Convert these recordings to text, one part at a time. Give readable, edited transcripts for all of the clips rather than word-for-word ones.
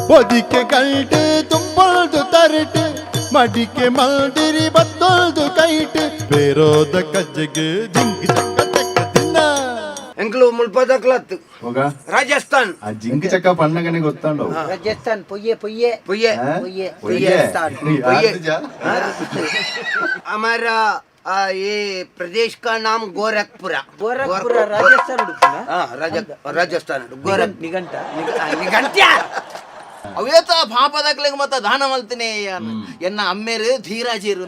ಪೊದಿಕೆ ಗಲ್ಟು ತುಂಬೊಲ್ದು ತರಟು ಮಡಿಕೆ ಮಲ್ದಿರಿ ಬತ್ತೊಲ್ದು ಕೈಟ್ ಬೇರೋದ ಕಜ್ಜೆಗೆ ಜಿಂಗ್ ಚಕ್ಕ ಚಕ್ಕ ದಿನ ಎಂಕ್ಲು ಮುಲ್ಪದಕ್ಲತ್ತು ಹೋಗ ರಾಜಸ್ಥಾನ್ ಆ ಜಿಂಕ್ ಚಕ್ಕ ಪಣ್ಣಗನೆ ಗೊತ್ತಾಂಡವು ರಾಜಸ್ಥಾನ್ ಪೊಯ್ಯೆ ಪೊಯ್ಯೆ ಪೊಯ್ಯೆ ಪೊಯ್ಯೆ ಪೊಯ್ಯೆ. ರಾಜಸ್ಥಾನ್ ಪೊಯ್ಯೆ. ಯಾರ್ದು ಜಾ? हमारा ये प्रदेश का नाम गोरखपुरा। ಗೋರಖ್ಪುರ ರಾಜಸ್ಥಾನ ಉಡುಪಿನ? हाँ, ರಾಜಸ್ಥಾನ ಗೋರಖ್ ನಿಘಂಟ ನಿಘಂಟ್ಯ ಅವೇತ ಪಾಪದಕ್ಲೆಗ್ ಮತ್ತ ದಾನ ಮಲ್ತಿನೇ ಎನ್ನ ಅಮ್ಮೇರು ಧೀರಾಜೇರು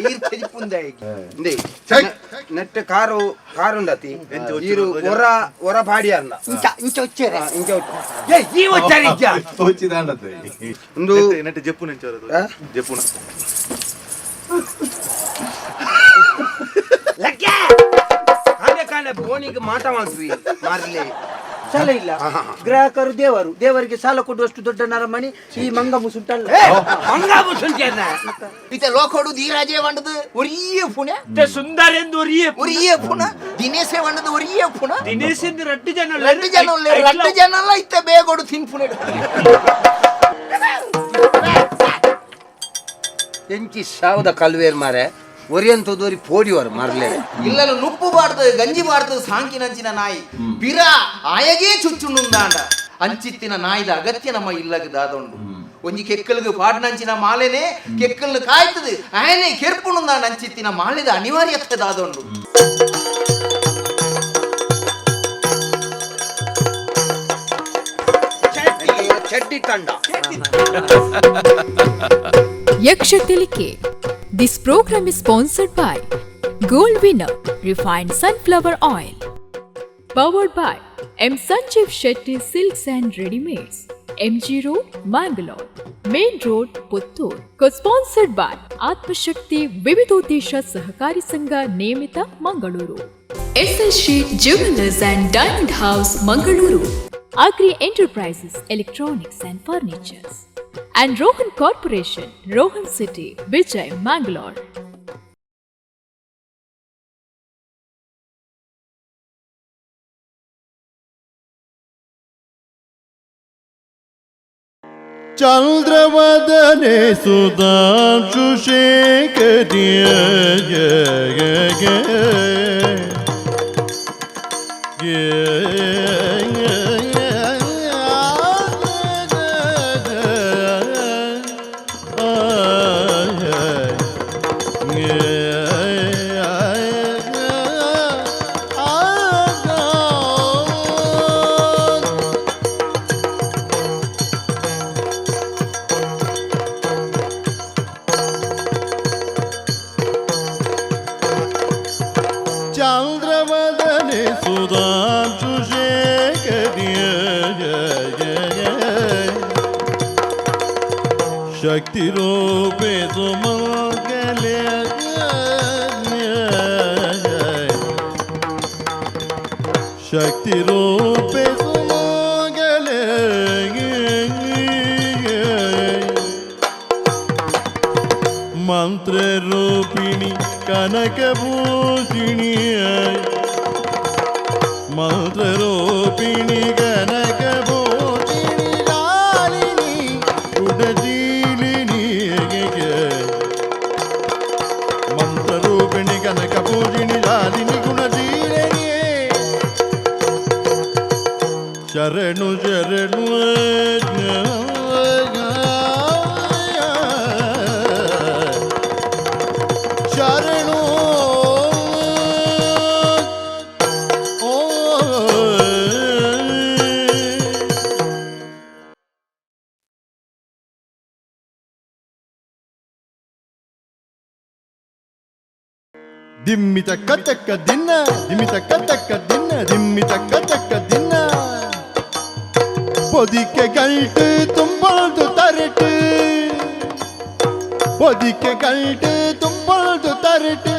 ಈರ್ ತೆಜಿಪುಂದ ಇಂದೆ ನೆಟ್ ಕಾರು ಕಾರುಂಡತಿ ಈರು ಒರ ಒರ ಪಾಡಿಯಾರ್ನ ಇಂಚ ಇಂಚ వచ్చారా ಇಂಚ ಏ ಈ వచ్చారు ತೋಚಿದಾಂಡತೆ. ಒಂದು ನೆಟ್ ಜಪ್ಪು ನೆಂಚೋರು ಆ? ಜಪ್ಪುನ ಲಕ್ಕೆ ಕಾಲೆ ಕಾಲೆ ಬೋನಿಗೆ ಮಾಟ ಮಾಡ್ತೀವಿ ಮಾರ್ಲಿ. ಸಾಲ ಇಲ್ಲ, ಗ್ರಾಹಕರು ದೇವರು, ದೇವರಿಗೆ ಸಾಲ ಕೊಡುವಷ್ಟು ದೊಡ್ಡ ನರಮಣಿ ಈ ಮಂಗ ಮುಸುಂಟಲ್ಲ. ಮಂಗಾಬು ಸುಂಚೇನ. ಇತ್ತೆ ಲೋಕೋಡು ಧೀರಾಜೇ ವಂಡದು ಒರಿಯೇ ಪುಣೆ. ಸುಂದರ ಎಂದು ಒರಿಯೇ. ಒರಿಯೇ ಪುಣ ದಿನೇಶೇ ವಂಡದು ಒರಿಯೇ ಪುಣ. ದಿನೇಶ್ ಎಂದು ರಡ್ಡು ಜನ ಉಲ್ಲೆರ್. ರಡ್ಡು ಜನ ಉಲ್ಲೆರ್, ರಡ್ಡು ಜನಲ ಇತ್ತೆ ಬೇಗೋಡು ತಿನ್ಪುಣೆ. ಎಂಚಿ ಸಾವದ ಕಲ್ವೇರ್ ಮಾರೆ ಒರಿಯಂತ ದೋರಿ ಪೋಡಿವರು ಮಾರ್ಲೆ. ಇಲ್ಲಲು ನುಪ್ಪು ಬಾರ್ದು ಗಂಜಿ ಬಾರ್ದು ಸಾಂಕಿನಂಚಿನ ನಾಯಿ ಬಿರ ಆಯಗೇ ಚುಚ್ಚುಂಡುಂದಾಂಡ ಅಂಚಿತ್ತಿನ ನಾಯಿದ ಅಗತ್ಯ ನಮ್ಮ ಇಲ್ಲಗ ದಾದೊಂಡು. ಒಂಜಿ ಕೆಕ್ಕಲ್ಗ್ ಪಾಡ್ನಂಚಿನ ಮಾಲೆನೆ ಕೆಕ್ಕಲ್ನ ಕಾಯ್ತದು ಆಯನೆ ಕೆರ್ಪುಣುಂದಾಂಡ ಅಂಚಿತ್ತಿನ ಮಾಲೆದ ಅನಿವಾರ್ಯತೆ ದಾದೊಂಡು. ಚಡ್ಡಿ ತಂಡ. Yaksha Tilike. This program is sponsored by Gold Winner Refined Sunflower Oil. Powered by M. Sanjeev Shetty Silks and Readymades. MG Road, Mangalore. Main Road, Puttur. Co-sponsored by Atmashakti Vividodesha Sahakari Sangha Niyamita, Mangaluru. SS Sheet Jewelers and Diamond House, Mangaluru. Agri Enterprises, Electronics and Furnitures. And Rohan Corporation, Rohan City, Vijay, Mangalore. ಚಂದ್ರವದನೆ Sudhanshu ಶೇಖರಿಯ ಚಂದ್ರವದನೆ Sudhanshu ಶೇಖರಿಯ ಶಕ್ತಿ ರೂಪೆ ಸುಮಂಗಲೆ ಶಕ್ತಿ ರೂಪೆ ಸುಮಂಗಲೆ ಮಂತ್ರ ರೂಪಿಣಿ ಕನಕಭೂಷಿಣಿ ಮಂತ್ರ ರೂಪಿಣಿ ಕನಕಭೂಷಿಣಿ ಲಾಲಿನಿ ಗುಣಶೀಲಿನಿ ಮಂತ್ರ ರೂಪಿಣಿ ಕನಕಭೂಷಿಣಿ ಲಾಲಿನಿ ಗುಣಶೀಲಿನಿ ಶರಣು ಶರಣು ಶರಣು ಓ. ದಿಮ್ಮಿ ತಕ್ಕ ತಕ್ಕ ದಿನ್ನ ದಿಮ್ಮಿ ತಕ್ಕ ತಕ್ಕ ದಿನ್ನ ದಿಮ್ಮಿ ತಕ್ಕ ತಕ್ಕ ದಿನ್ನ ಪೊದಿಕೆ ಗಂಟು ತುಂಬೊಲ್ದು ತರಟು ಪೊದಿಕೆ ಗಂಟು ತುಂಬೊಲ್ದು ತರಟು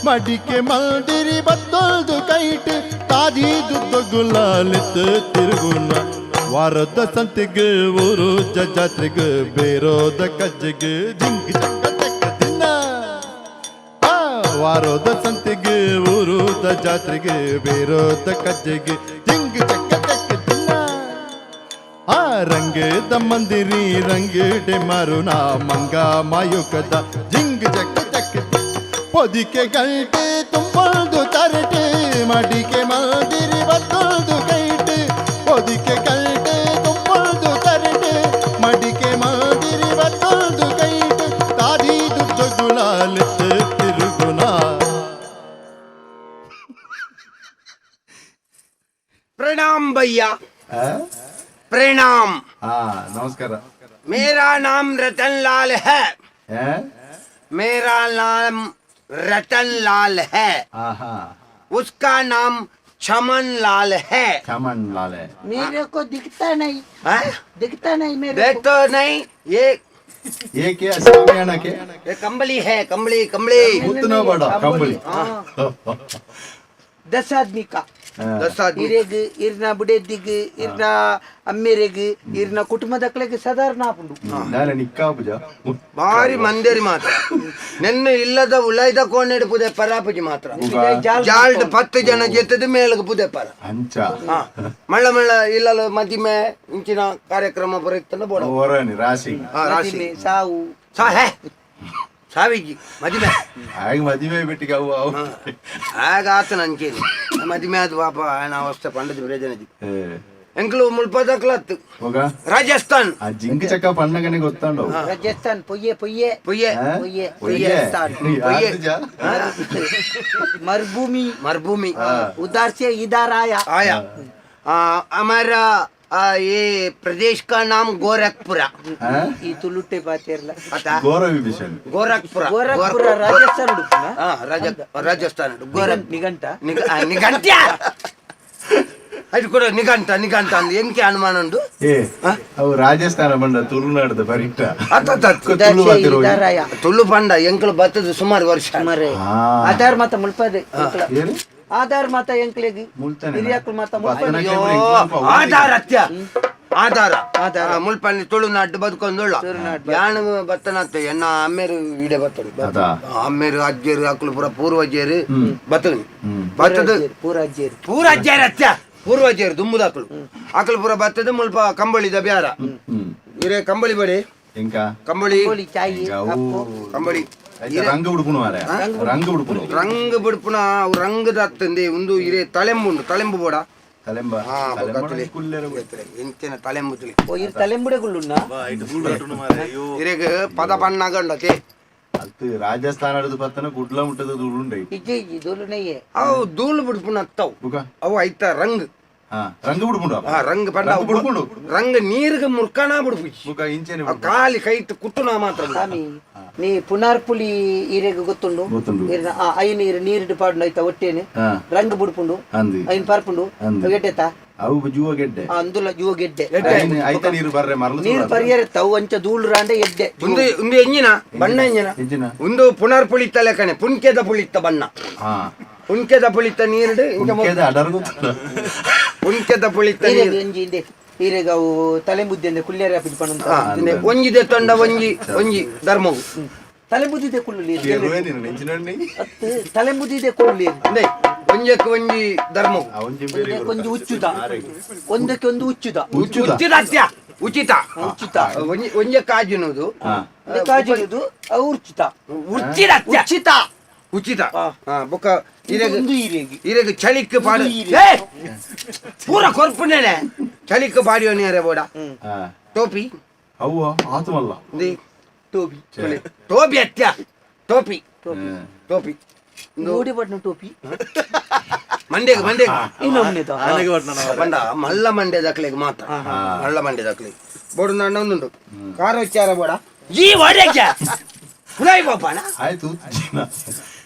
ಮಡಿಕೆ ಮಲ್ದಿರಿ ಬತ್ತೊಲ್ದು ಕೈಟು ತಾದೀದು ಗುಲಾಲಿತ್ತು ತಿರುಗುನ ವಾರದ ಸಂತೆಗೆ ಊರು ಜಾತ್ರೆಗೆ ಬೇರೋದ ಕಜ್ಜೆಗೆ ಜಿಂಗ್ ಚಕ್ಕ ಚಕ್ಕ ದಿನ ಆ, ವಾರದ ಸಂತೆಗೆ ಊರುದ ಜಾತ್ರೆಗೆ ಬೇರೋದ ಕಜ್ಜೆಗೆ ಜಿಂಗ್ ಚಕ್ಕ ಚಕ್ಕ ದಿನ. ಆ ರಂಗದ ಮಂದಿರಿ ರಂಗಡೆ ಮರುನ ಮಂಗ ಮಾಯುಕದ ಜಿಂಗ್ ಜಕ್ ಜಕ್ ಪೊದಿಕೆ ಗಂಟೆ ತುಂಬಲ್ದು ತರಟೆ ಮಡಿಕೆ ಮಂದಿರಿ ಬತ್ತೊಲ್ದು ಕೈಟೆ ಪೊದಿಕೆ ಗಂಟೆ ತುಂಬಲ್ದು ತರಟೆ ಮಡಿಕೆ ಮಂದಿರಿ ಬತ್ತೊಲ್ದು ಕೈಟೆ ತಾದಿ ದುಡ್ಡು ಗುಲಾಲೆತ್ತೆ ತಿರುಗುಣ. प्रणाम भैया, प्रणाम. ಹಾ, ನಮಸ್ಕಾರ. मेरा नाम रतन लाल है. ಏ? मेरा नाम रतन लाल है. ಆಹಾ. उसका नाम चमन लाल है. ಚಮನ್ ಲಾಲೆ. मेरे को दिखता नहीं. हैं? दिखता नहीं मेरे देख को. तो नहीं ये. ಏಕೆ ಶಾಮಿಯಾನಕ್ಕೆ? ये कंबली है, कंबली कंबली. ಮುತ್ತುನ ಬೇಡ ಕಂಬಳಿ. 10 आदमी का. 10 आदमी. ಇರೆಗ್ ಇರ್ನ ಬುಡೆದ್ದಿಗ್ ಇರ್ನ ಅಮ್ಮೆರೆಗ್ ಇರ್ನ ಕುಟುಂಬದಕ್ಲೆಗ್ ಸಾಧಾರಣ ಆಪುಂಡು. ನಾನು ನಿಕ್ಕಾಪುಜ. ಭಾರಿ ಮಂದಿರಿ ಮಾತ್ರ ನೆನ್ನು ಇಲ್ಲದ ಉಲೈದ ಕೋಣೆಡ್ ಪುದೆ ಪರಾಪುಜಿ ಮಾತ್ರ. ಜಾಲ್ಡ್ 10 ಜನ ಜೊತೆದ ಮೇಲಗ ಪುದೆ ಪರ. ಅಂಚ. ಹಾ, ಮಳ್ಳ ಮಳ್ಳ ಇಲ್ಲಲ ಮದಿಮೆ ಇಂಚಿನ ಕಾರ್ಯಕ್ರಮ ಬರುತ್ತಲ್ಲ ಬೋಡ. ಹೊರನಿ ರಾಶಿ. ಹಾ, ರಾಶಿ. ಮದಿಮೆ, ಸಾವು. ಸಾ ಹೇ ಸಾವಿಜಿ ಮದಿಮೆ. ಆಗ ಮದುವೆ ಬಿಟ್ಟಿಗೆ ಅವು ಅವು. ಆಗ ಆತನ ಅಂಚೇನಿ ಮದಿಮೆ ಅದು ಪಾಪ ಆಯನ ಅವಸ್ಥೆ ಪಂಡದ ಪ್ರಯೋಜನ. ಏ, ಎಂಕ್ಲು ಮುಲ್ಪದಕ್ಲತ್ತು. ಹೋಗ. ರಾಜಸ್ಥಾನ್. ಆ ಜಿಂಕ್ ಚಕ್ಕ ಪಣ್ಣಗನೆ ಗೊತ್ತಾಂಡವು. ರಾಜಸ್ಥಾನ್ ಪೊಯ್ಯೆ ಪೊಯ್ಯೆ. ಪೊಯ್ಯೆ. ಆ? ಪೊಯ್ಯೆ. ಪೊಯ್ಯೆ. ರಾಜಸ್ಥಾನ್. ಪೊಯ್ಯೆ. ಯಾರ್ದು ಜ? मरुभूमि. मरुभूमि. उधर से इधर आया. आया. हमारा ये प्रदेश का नाम गोरखपुरा. ಆ? ಈ ತುಳುಟೆ ಪಾತೆರ್ಲ. अता ಗೌರವ ವಿಭೀಷಣ್. गोरखपुरा. ಗೋರಖ್ಪುರ ರಾಜಸ್ಥಾನ ಉಡುಪುನ. हाँ, ರಾಜಸ್ಥಾನ ಗೋರಖ್ ನಿಘಂಟ. ನಿಘಂಟ್ಯ ಅದು ಕೂಡ ನಿಘಂಟ ನಿಘಂಟ ಅಂದ್ ಎಂಕೆ ಅನುಮಾನ ಉಂಡು. ಏ, ಅವು ರಾಜಸ್ಥಾನ ಬಂಡ ತುಳುನಾಡದ ಬರಿಟ. ಅತ್ತ ಅತ್ತ ಅತ್ತ. ಉಧರ್ ತುಳು ಸೆ ಬಾತಿರೋ. ಇಧರ್ ಆಯಾ. ತುಳು ಪಂಡ ಎಂಕಲು ಬತ್ತದ ಸುಮಾರು ವರ್ಷ. ಮರೆ. ಹಾ. ಆಧಾರ್ ಮಾತ ಮುಲ್ಪದೆ. ಏನು? ಆಧಾರ್ ಮಾತ ಎಂಕ್ಲೆಗ್. ಮುಲ್ತಾನೆ. ಹಿರಿಯಾಕ್ಲು ಮಾತ ಮುಲ್ಪದೆ. ಬತ್ತನ. ಅಯ್ಯೋ, ಆಧಾರ ಅತ್ಯ ಆಧಾರ. ಆಧಾರ. ಆ, ಮುಲ್ಪಲ್ಲಿ ತುಳುನಾಡು ಬದುಕೊಂದುಳ್ಳ. ತುಳುನಾಡು. ಯಾನು ಬತ್ತನತ್ತ ಎನ್ನ ಅಮ್ಮೇರು ಈಡೆ ಬತ್ತಡು. ಅದಾ. ಅಮ್ಮೇರು ಅಜ್ಜರು ಅಕ್ಲು ಪೂರ ಪೂರ್ವಜರು ಬತ್ತನಿ ಬತ್ತದ. ಪೂರಾಜ್ಯರು. ಪೂರ್ವಜರು ಅತ್ಯ ಪೂರ್ವಜರು ದುಂಬುದ ಅಕ್ಲು ಅಕ್ಲು ಪೂರ ಬತ್ತದ ಮುಲ್ಪ ಕಂಬಳಿದ ಬ್ಯಾರ. ಇರೇ ಕಂಬಳಿ ಬಡಿ. ಎಂಕ? ಕಂಬಳಿ. ಕೋಳಿ ಚಾಯಿ. ಅವು ಅಪ್ಪು. ಕಂಬಳಿ. ಆಯ್ತಾ, ರಂಗ ಉಡುಪುನು ಮಾರ್ರೆ. ರಂಗ ಉಡುಪುನು. ರಂಗ್ ಬಿಡ್ಪುನ ಅವು ರಂಗದ ಅತ್ತಂದೆ ಒಂದು ಇರೇ ತಲೆಂಬು ಉಂಡು, ತಲೆಂಬು ಬೋಡ. ತಲೆಂಬ. ಹಾ. ತಲೆಂಬ ಕುಲ್ಲೆರ. ಎಂಚಿನ ತಲೆಂಬು ತುಳಿ. ಓ ಇರ್ ತಲೆಂಬುಡೆಗುಳ್ಳುನ್ನ. ಇರೆಗ್ ಪದ ಪಣ್ಣಾಗ ಉಂಡತೆ. ಅತ್ತು ರಾಜಸ್ಥಾನದ ಪತ್ತನ ಕುಡ್ಲ ಮುಟ್ಟದ ದುರುಂಡೈ. ಇಜ್ಜೆ ಇಜ್ಜಿ ದೊಲ್ಲುನೆಯೇ. ಅವು ಧೂಳು ಬಿಡ್ಪುನ ಅತ್ತವು. ಬುಕ. ಅವು ಐತ ರಂಗ್. ಹಾ, ರಂಗ ಉಡುಪುಂಡು. ಆ ರಂಗ್ ಪಂಡ ರಂಗ್ ಬುಡ್ಪುಂಡು. ರಂಗ್ ನೀರ್ಗ್ ಮುರ್ಕಣ ಬಿಡ್ಪುಜಿ. ಬುಕ ಇಂಚೆನೆ. ಅವು ಖಾಲಿ ಕೈಟ್ ಕುಟ್ಟುನ ಮಾತ್ರ ಬಿಡು. ಸ್ವಾಮಿ ನೀ ಪುನಾರ್ಪುಲಿ ಈರೆಗ್ ಗೊತ್ತುಂಡು? ಗೊತ್ತುಂಡು. ಇರ್ನ ಆ ಐನ್ ಇರ್ ನೀರಿಡು ಪಾಡುಂಡು ಐತ ಒಟ್ಟೇನೆ. ಹಾ. ರಂಗ್ ಬುಡ್ಪುಂಡು. ಅಂದಿ. ಐನ್ ಪರ್ಪುಂಡು. ಅಂದು. ಗೆಡ್ಡೆತ. ಅವು ಜೂವ ಗೆಡ್ಡೆ. ಆ, ಅಂದುಲ ಜುವ ಗೆಡ್ಡೆ. ಐತ ನೀರು ಬರ್ರೆ ಮರಳು. ನೀರು ಪರಿಯರ ತವು ಅಂಚ ಧೂಳು ರಾಂಡೆ ಎಡ್ಡೆ. ಒಂದು ಒಂದು ಎಂಜಿನ ಬಣ್ಣ ಎಂಜಿನ. ಎಂಜಿನ? ಒಂದು ಪುನರ್ ಪುಳಿತ ಲೆಕ್ಕನೆ ಪುನ್ಕೆದ ಪುಳಿತ ಬಣ್ಣ. ಹಾ. ಪುನ್ಕೆದ ಪುಳಿತ ನೀರ್ಡ್ ಇಂಚ ಉಂಕೆದ ಅಡರ್ ಗೊತ್ತುಂಡು. ಪುನ್ಕೆದ ಪುಳಿತ ಈರೆಗ್ ನೀರು. ಒಂಜಿ ಇಂದೆ ಈರೆಗ್ ಅವು ತಲೆ ಬುದ್ಧಿ ಅಂದ್ರೆ ಕುಲ್ಲೇರ ಹಾಕಿ ಪಣುಂತ. ಹಾ, ಇಂದೆ ಒಂಜಿ ದೆತ್ತೊಂಡ ಒಂಜಿ ಒಂಜಿ ಧರ್ಮವು. ತಲೆ ಬುದ್ಧಿದೆ ಕುಳ್ಳು. ಎರುವೆ ನೀನು ನೆಂಚಿನಣ್ಣಿ. ಅತ್ತು ತಲೆ ಬುದ್ಧಿದೆ ಕುಳ್ಳು. ಇಂದೆ ಒಂಜಕ್ಕೆ ಒಂಜಿ ಧರ್ಮವು. ಆ ಒಂಜಿ ಬೇರೆ. ಒಂಜಿ ಉಚ್ಚುದ ಒಂದಕ್ಕೆ ಒಂದು ಉಚ್ಚುದ. ಉಚ್ಚುದ. ಉಚಿತ ಅತ್ಯ ಉಚಿತ. ಉಚಿತ. ಒಂಜಿ ಒಂಜೆ ಕಾಜಿನದು. ಹಾ. ಕಾಜಿರುದು ಅವು ಉಚಿತ. ಉಚಿತ ಅತ್ಯ. ಉಚಿತ. ಉಚಿತ. ಆ. ಹಾ, ಬೊಕ್ಕ ಇರೆಗ್ ಒಂದು ಈರೆಗ್ ಇರೆಗ್ ಚಳಿಕ್ ಪಾಡು. ಒಂದು ಈರೆಗ್. ಏ! ಪೂರ ಕೊರ್ಪುನೇನೆ ಚಳಿಕ್ ಪಾಡಿಯೋ ನೀರೆ ಬೋಡ. ಹಾ. ಟೋಪಿ. ಅವ್ವ ಆತಮಲ್ಲ. ಇಂದೆ ಟೋಬಿ. ಟೋಪಿ ಅತ್ಯ ಟೋಪಿ. ಟೋಪಿ. ಟೋಪಿ. ನೋಡಿ ಬಣ್ಣ ಟೋಪಿ. ಮಂಡ್ಯಗ್ ಮಂಡ್ಯಗ್. ಇನ್ನೊಮ್ಮೆ ಪಂಡ ಮಲ್ಲ ಮಂಡ್ಯ ದಾಖಲೆಗೆ ಮಾತ್ರ, ಮಲ್ಲ ಮಂಡ್ಯ ದಾಖಲೆ ಬೋಡು ನಾಡ ಒಂದುಂಡು ಕಾರ್ ವಿಚಾರ ಬೋಡ ಈ ಒಡೆಜ ಪುಲಾಯಿ ಪಾಪನ. ಆಯ್ತು ಉಚ್ಚಿನ.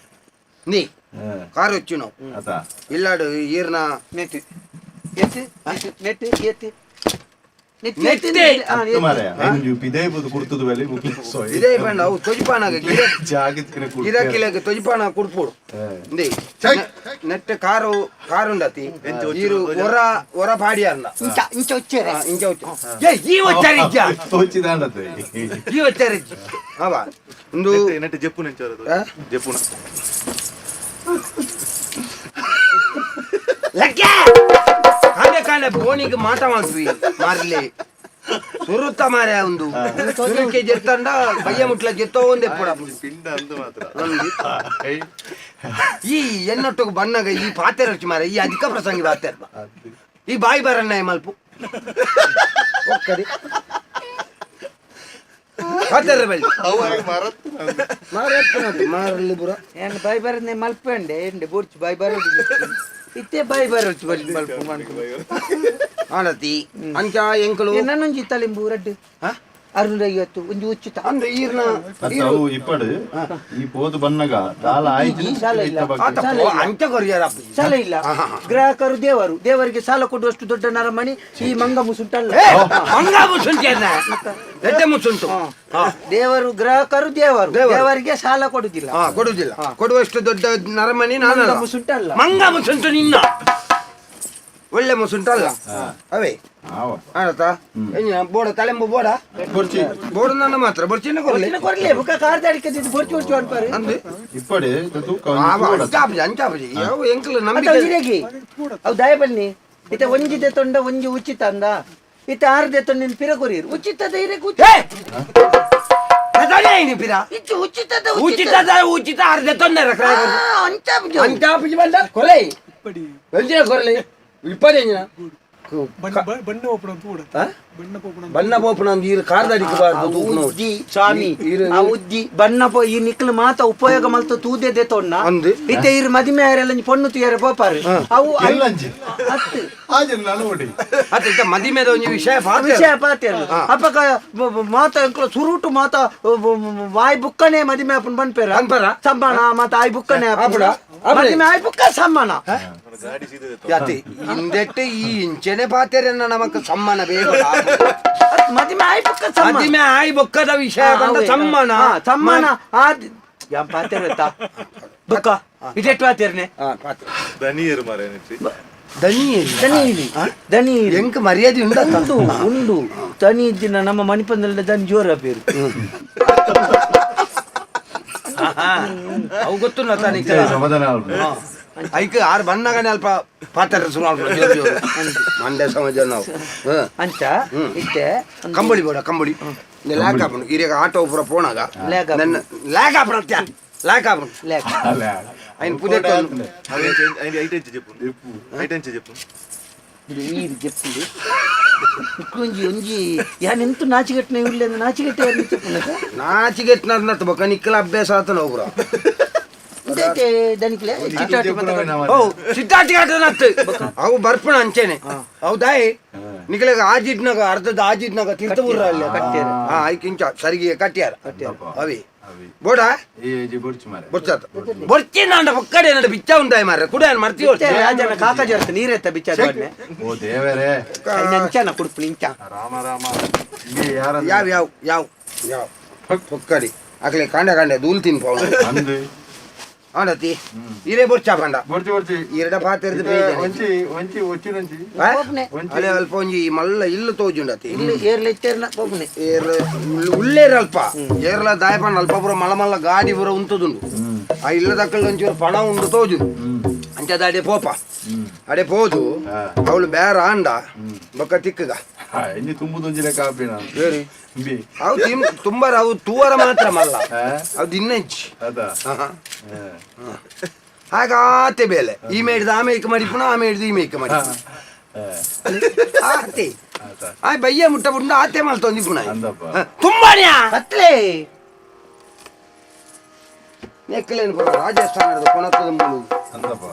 ನೀ ಹಾ. ಕಾರ್ వచ్చು ನಾವು. ಆತ. ಇಲ್ಲಾಡು ಈರ್ನ ನೆಟ್ ಎತ್ತು ನೆಟ್ ಎತ್ತು ನೆಟ್. ನೆತ್ತೆ. ಅತ್ತು ಮಾರ್ರೆ ಐನು ಪಿದೇ ಬುದು ಕುಡ್ತದ ಬೆಲೆ ಮುಕ್ಲಿ ಸೊಯ್. ಇದೇ ಪಂಡ ಅವು ತೊಜಿಪಾನಾಗ ಜಾಗತಿನ ಕುಡ್ತ. ಗಿರಾಕಿಲಾಗ ತೊಜಿಪಾನ ಕುಡ್ಪೋಡು. ಇಂದೆ ನೆಟ್ ಕಾರು ಕಾರುಂಡತಿ ಈರು ಹೊರ ಹೊರ ಪಾಡಿಯಾರ್ನ. ಇಂಚ ಇಂಚ వచ్చాರೆ. ಇಂಚ వచ్చು ಏ ಈ వచ్చాರಿಜ್ಜ. ತೋಚಿದಾಂಡತೆ. ಈ వచ్చాರಿಜ್ಜ ಅವ ಒಂದು ನೆಟ್ ಜಪ್ಪು ನೆಂಚೋದು. ಆ? ಜಪ್ಪುನ. ಲಕ್ಕೆ ಕಾಲೆ ಕಾಲೆ ಬೋನಿಗೆ ಮಾಟ ಮಾಡ್ತೀವಿ ಮಾರ್ಲಿ. ಸುರುತ್ತ ಮಾರೆ ಒಂದು ಸುರುಕ್ಕೆ ಜೆತ್ತಂಡ ಬಯ್ಯ ಮುಟ್ಲ ಜೆತ್ತೋ ಒಂದೇ ಪುಡ ಪಿಂಡ ಅಂದು ಮಾತ್ರ. ಈ ಎನ್ನೊಟ್ಟಿಗೆ ಬಣ್ಣಗ ಈ ಪಾತೆ ರುಚಿ ಮಾರೆ, ಈ ಅಧಿಕ ಪ್ರಸಂಗಿ ಪಾತೆ ಈ ಬಾಯಿ ಬರಣ್ಣ ಮಲ್ಪು ಒಕ್ಕಡಿ ಪಾತೆರ ಬಳಿ ಮಾರತ್ತು ಮಾರಲ್ಲಿ ಬುರ. ಏನು ಬಾಯಿ ಬರನೆ ಮಲ್ಪಂಡೆ ಎಂಡೆ ಬೊರ್ಚು ಬಾಯಿ ಬರೋದು ಇತ್ತೆ ಬಾಯಿ ಬರೋಚು ಬಲಿ ಮಲ್ಪ ಮನ್ಕು. ಆನತಿ ಅಂಚ ಎಂಕಲು ನನ್ನೊಂಜಿ ತಲೆಂಬು ರಡ್ಡು 650 ಒಂಜಿ ಉಚಿತ. ಅಂದು ಈರ್ನ ಅತ್ತ ಅವು ಇಪ್ಪಡು ಈ ಪೋದು ಬನ್ನಗ ದಾಲ ಆಯ್ತು. ಈ ಸಾಲ ಇಲ್ಲ. ಆತ ಅಂಚ ಕೊರಿಯರ್ ಅಪ್ಪ. ಸಾಲ ಇಲ್ಲ. ಗ್ರಾಹಕರು ದೇವರು, ದೇವರಿಗೆ ಸಾಲ ಕೊಡುವಷ್ಟು ದೊಡ್ಡ ನರಮಣಿ ಈ ಮಂಗ ಮುಸುಂಟಲ್ಲ. ಮಂಗ ಮುಸುಂಟು ದೊಡ್ಡ ಮುಸುಂಟು. ದೇವರು, ಗ್ರಾಹಕರು ದೇವರು, ದೇವರಿಗೆ ಸಾಲ ಕೊಡುದಿಲ್ಲ. ಕೊಡುದಿಲ್ಲ. ಕೊಡುವಷ್ಟು ದೊಡ್ಡ ನರಮಣಿ ನಾನು ಮಂಗ ಮುಸುಂಟಲ್ಲ. ಮಂಗ ಮುಸುಂಟು ನಿನ್ನ ಒಳ್ಳೆ ಮುಸುಂಟಲ್ಲ ಅವೇ. ಆಡತಾ ಬೋಡ ತಲೆಂಬು ಬೋಡ ಬೋಡ ನನ್ನ ಮಾತ್ರ ಬೊರ್ಚಿನ ಕೊರ್ಲಿ ಕೊರ್ಲಿ ಬುಕ್ಕ ಕಾರ್ದಾಡಿಕೆ ಬೊರ್ಚು ಬೊರ್ಚು ಅನ್ಪಾರು ಅಂದು ಇಪ್ಪಡು ತೂಕ. ಅಂಚಾಪಜಿ ಅಂಚಾಪಜಿ ಯಾವ ಎಂಕಲ್ ನಂಬಿಕೆ ಇರೇಗಿ ಅವು ದಯ ಬನ್ನಿ. ಇತ್ತೆ ಒಂಜಿದೆ ತೊಂಡ ಒಂಜಿ ಉಚಿತ ಅಂದ, ಇತ್ತೆ ಆರ್ದೆ ತೊಂಡ ಪಿರ ಕೊರಿಯರು ಉಚಿತದ ಇರೇಗ್ ಪಿರ ಇಚ್ಚು ಉಚಿತದ ಉಚಿತದ ಉಚಿತ ಅರ್ಧ ತೊಂದರೆ ಅಂಚಾಪಜಿ ಅಂಚಾಪಜಿ ಬಂದ ಕೊಲೆ ಒಂಜಿನ ಕೊರಲಿ ಇಪ್ಪದೇ ಬಣ್ಣ ಪೋಪುನ ಈರು ಕಾರ್ದಡಿಕೆ ಬಾರ್ದು. ಉದ್ದಿ ಸ್ವಾಮಿ, ಆ ಉದ್ದಿ ಬಣ್ಣ ಪೋ ಈ ನಿಕ್ಲು ಮಾತ ಉಪಯೋಗ ಮಲ್ತ ತೂದೆ ತೊಣ್ಣ ಅಂದು. ಇತ್ತೆ ಇರು ಮದಿಮೆ ಆರೆಲ್ಲ ಪೊಣ್ಣು ತುಯರೆ ಪೋಪಾರು ಅವು ಎಲ್ಲಂಜಿ. ಅತ್ತು ಅತ್ತ ಮದಿಮೆದ ಒಂಜಿ ವಿಷಯ ವಿಷಯ ಪಾತೆರ್ಲು ಅಪಕ ಮಾತ ಎಂಕುಲ ಸುರುಟು ಮಾತ ವಾಯ್ ಬುಕ್ಕನೆ ಮದಿಮೆ ಅಪ್ಪನ್ ಬನ್ಪೇರ ಪನ್ಪೆರ? ಸಮ್ಮಣ ಮಾತ ಆಯ್ ಬುಕ್ಕನೆ ಆಪುಡ? ಆಪುಡೆ? ಮದಿಮೆ ಆಯ್ ಬುಕ್ಕ ಸಮ್ಮಣ. ಯಾತಿ ಹಿಂದೆಟ್ಟು ಈ ಇಂಚೆನೆ ಪಾತೆರನ್ನ ನಮಕ್ ಸಮ್ಮನ ಬೇಗ. ಅತ್ ಮದಿಮೆ ಆಯ್ ಬುಕ್ಕ ಸಮ್ಮಣ. ಮದಿಮೆ ಆಯ್ ಬೊಕ್ಕದ ವಿಷಯ ಬಂದ ಸಮ್ಮನ. ಸಮ್ಮಣ ಆದ್ ಯಾಂ ಪಾತೆರತ್ತ ಬುಕ್ಕ ಇದೆಟ್ಟು ಪಾತೆರ್ನೆ. ದನಿಯರು ಮಾರೆ. ದನಿ ದನಿ ಇಲಿ ದನಿ ಇಲಿ. ಎಂಕ್ ಮರ್ಯಾದೆ ಉಂಡ ಉಂಡು ಉಂಡು ದನಿ ಇದ್ದಿನ ನಮ್ಮ ಮಣಿಪಂದಲ್ಲಿ ದನಿ ಜೋರ ಪೇರು. ಅವು ಗೊತ್ತುಲ್ಲ ತಾನೆ. ಸಮಾಧಾನ. ಐಕ್ ಆರು ಬಣ್ಣಗನೆ ಅಲ್ಪ ಪಾತ್ರ ಶುರು ಮಾಡ್ಬಿಡು ಜೋರು ಜೋರು. ಮಂಡ್ಯ ಸಮಾಜ ನಾವು. ಅಂಚ ಇತ್ತೆ ಕಂಬಳಿ ಬೇಡ ಕಂಬಳಿ ಲ್ಯಾಕ್ ಆಪುಂಡು ಇರೆಗ ಆಟೋ ಪೂರ ಪೋಣಾಗ ಲ್ಯಾಕ್ ಆಪುಂಡು. ನನ್ನ ಲ್ಯಾಕ್ ಆಪುಂಡು ಅತ್ಯ ಲ್ಯಾಕ್ ಆಪುಂಡು ಲ್ಯಾಕ್ ఆయన ಪುದೆ ನೀರು ಜೆಪ್ಪುಂಡು ಒಂಜಿ ಒಂಜಿ ಯಾನ್ ಎಂತು ನಾಚಿಗೆಟ್ಟನೆ ಉಲ್ಲೆ ನಾಚಿಗೆಟ್ಟೆ ಚೆಪ್ಪುಂಡ. ನಾಚಿಗೆಟ್ನರ್ನತ್ ಬೊಕ ನಿಕ್ಕಲ ಅಭ್ಯಾಸ ಆತನ ಒಬ್ರ. ಇಂದೈತೆ ದನಿಕ್ಲೆ ಚಿಟ್ಟಾಟಿ ಮತ್ತೆ ಓ ಸಿಟ್ಟಾಟಿ ಆಟನತ್ ಅವು ಬರ್ಪಣ ಅಂಚೆನೆ ಹೌದಾಯ್ ನಿಕಲೆಗ ಆಜಿಟ್ನಾಗ ಅರ್ಧದ ಆಜಿಟ್ನಾಗ ತಿರ್ತ ಊರ ಅಲ್ಲಿ ಕಟ್ಟ್ಯಾರ. ಹಾ ಐಕ್ ಇಂಚ ಸರಿಗೆ ಕಟ್ಟ್ಯಾರ ಅವಿ ಬೋಡ ಬೊರ್ಚಾತ ಬೊರ್ಚಿನಾಂಡ ಪಕ್ಕಡೆ ನಡ ಬಿಚ್ಚ ಉಂಟಾಯ್ ಮಾರ್ರೆ ಕುಡ ಮರ್ತಿ ಇತ್ತೆ ರಾಜನ ಕಾಕ ಜರ್ತ ನೀರೆತ್ತ ಬಿಚ್ಚ ದೊಡ್ಡೆ ಓ ದೇವರೇ. ಅಂಚನ ಕುಡ್ಪು ಇಂಚ. ರಾಮ ರಾಮ ಯಾರ ಯಾವ ಯಾವ ಯಾವ ಯಾವ ಪೊಕ್ಕಡಿ ಅಕಲೆ ಕಾಂಡ ಕಾಂಡ ದೂಲ್ ತಿನ್ಪೌ ಅಂದು ಆಂಡತಿ ಇರೇ ಬೊರ್ಚಾ ಪಂಡ ಬೊರ್ಚಿ ಬೊರ್ಚಿ ಇರಡ ಪಾತೆರ್ದು ಒಂಚಿ ಒಂಚಿ ಒಚ್ಚಿನಂಚಿ. ಪೋಪುನೆ. ಅಲೆ ಅಲ್ಪ ಒಂಜಿ ಮಲ್ಲ ಇಲ್ಲು ತೋಜುಂಡತಿ. ಇಲ್ಲಿ ಏರ್ಲ ಇತ್ತೇರ್ನ ಪೋಪುನೆ. ಏರ್ ಉಳ್ಳೇರ್ ಅಲ್ಪ ಏರ್ಲ ದಾಯಪಂಡ ಅಲ್ಪ ಪೂರ ಮಲ್ಲ ಮಲ್ಲ ಗಾಡಿ ಪೂರ ಉಂತುದುಂಡು. ಆ ಇಲ್ಲದಕ್ಕಲ್ ಒಂಚೂರು ಪಣ ಉಂಡು ತೋಜುಂಡು. ಅಂಚದ ಅಡೆ ಪೋಪ ಅಡೆ ಪೋದು ಅವಳು ಬೇರ ಆಂಡ ಬೊಕ್ಕ ತಿಕ್ಕಗ ಇನ್ನು ತುಂಬುದೊಂಜಿ ಲೆಕ್ಕ ಆಪಿನ. ಬೇರೆ ಬಿ ಅವು ತಿಮ್ ತುಂಬಾರ ಅವು ತೂವರ ಮಾತ್ರ ಮಲ್ಲ ಅವು ದಿನ್ನೆಂಚಿ. ಅದ ಹಾಗಾತೆ ಬೇಲೆ ಈ ಮೇಡ್ದ ಆ ಮೇಯ್ಕ ಮಾಡಿ ಪುನಃ ಆ ಮೇಡ್ದು ಈ ಮೇಯ್ಕ ಮಾಡಿ ಆತೆ ಆ ಬಯ್ಯ ಮುಟ್ಟ ಬುಂಡ ಆತೆ ಮಲ್ತೊಂದಿ ಪುನಃ ಅಂದಪ್ಪ. ತುಂಬಾನ್ಯಾ ಕತ್ಲೆ ನೆಕ್ಕಲೇನು ಪುರ ರಾಜಸ್ಥಾನದ ಕೊನತ್ತದ ಮೂಲು ಅಂದಪ್ಪ.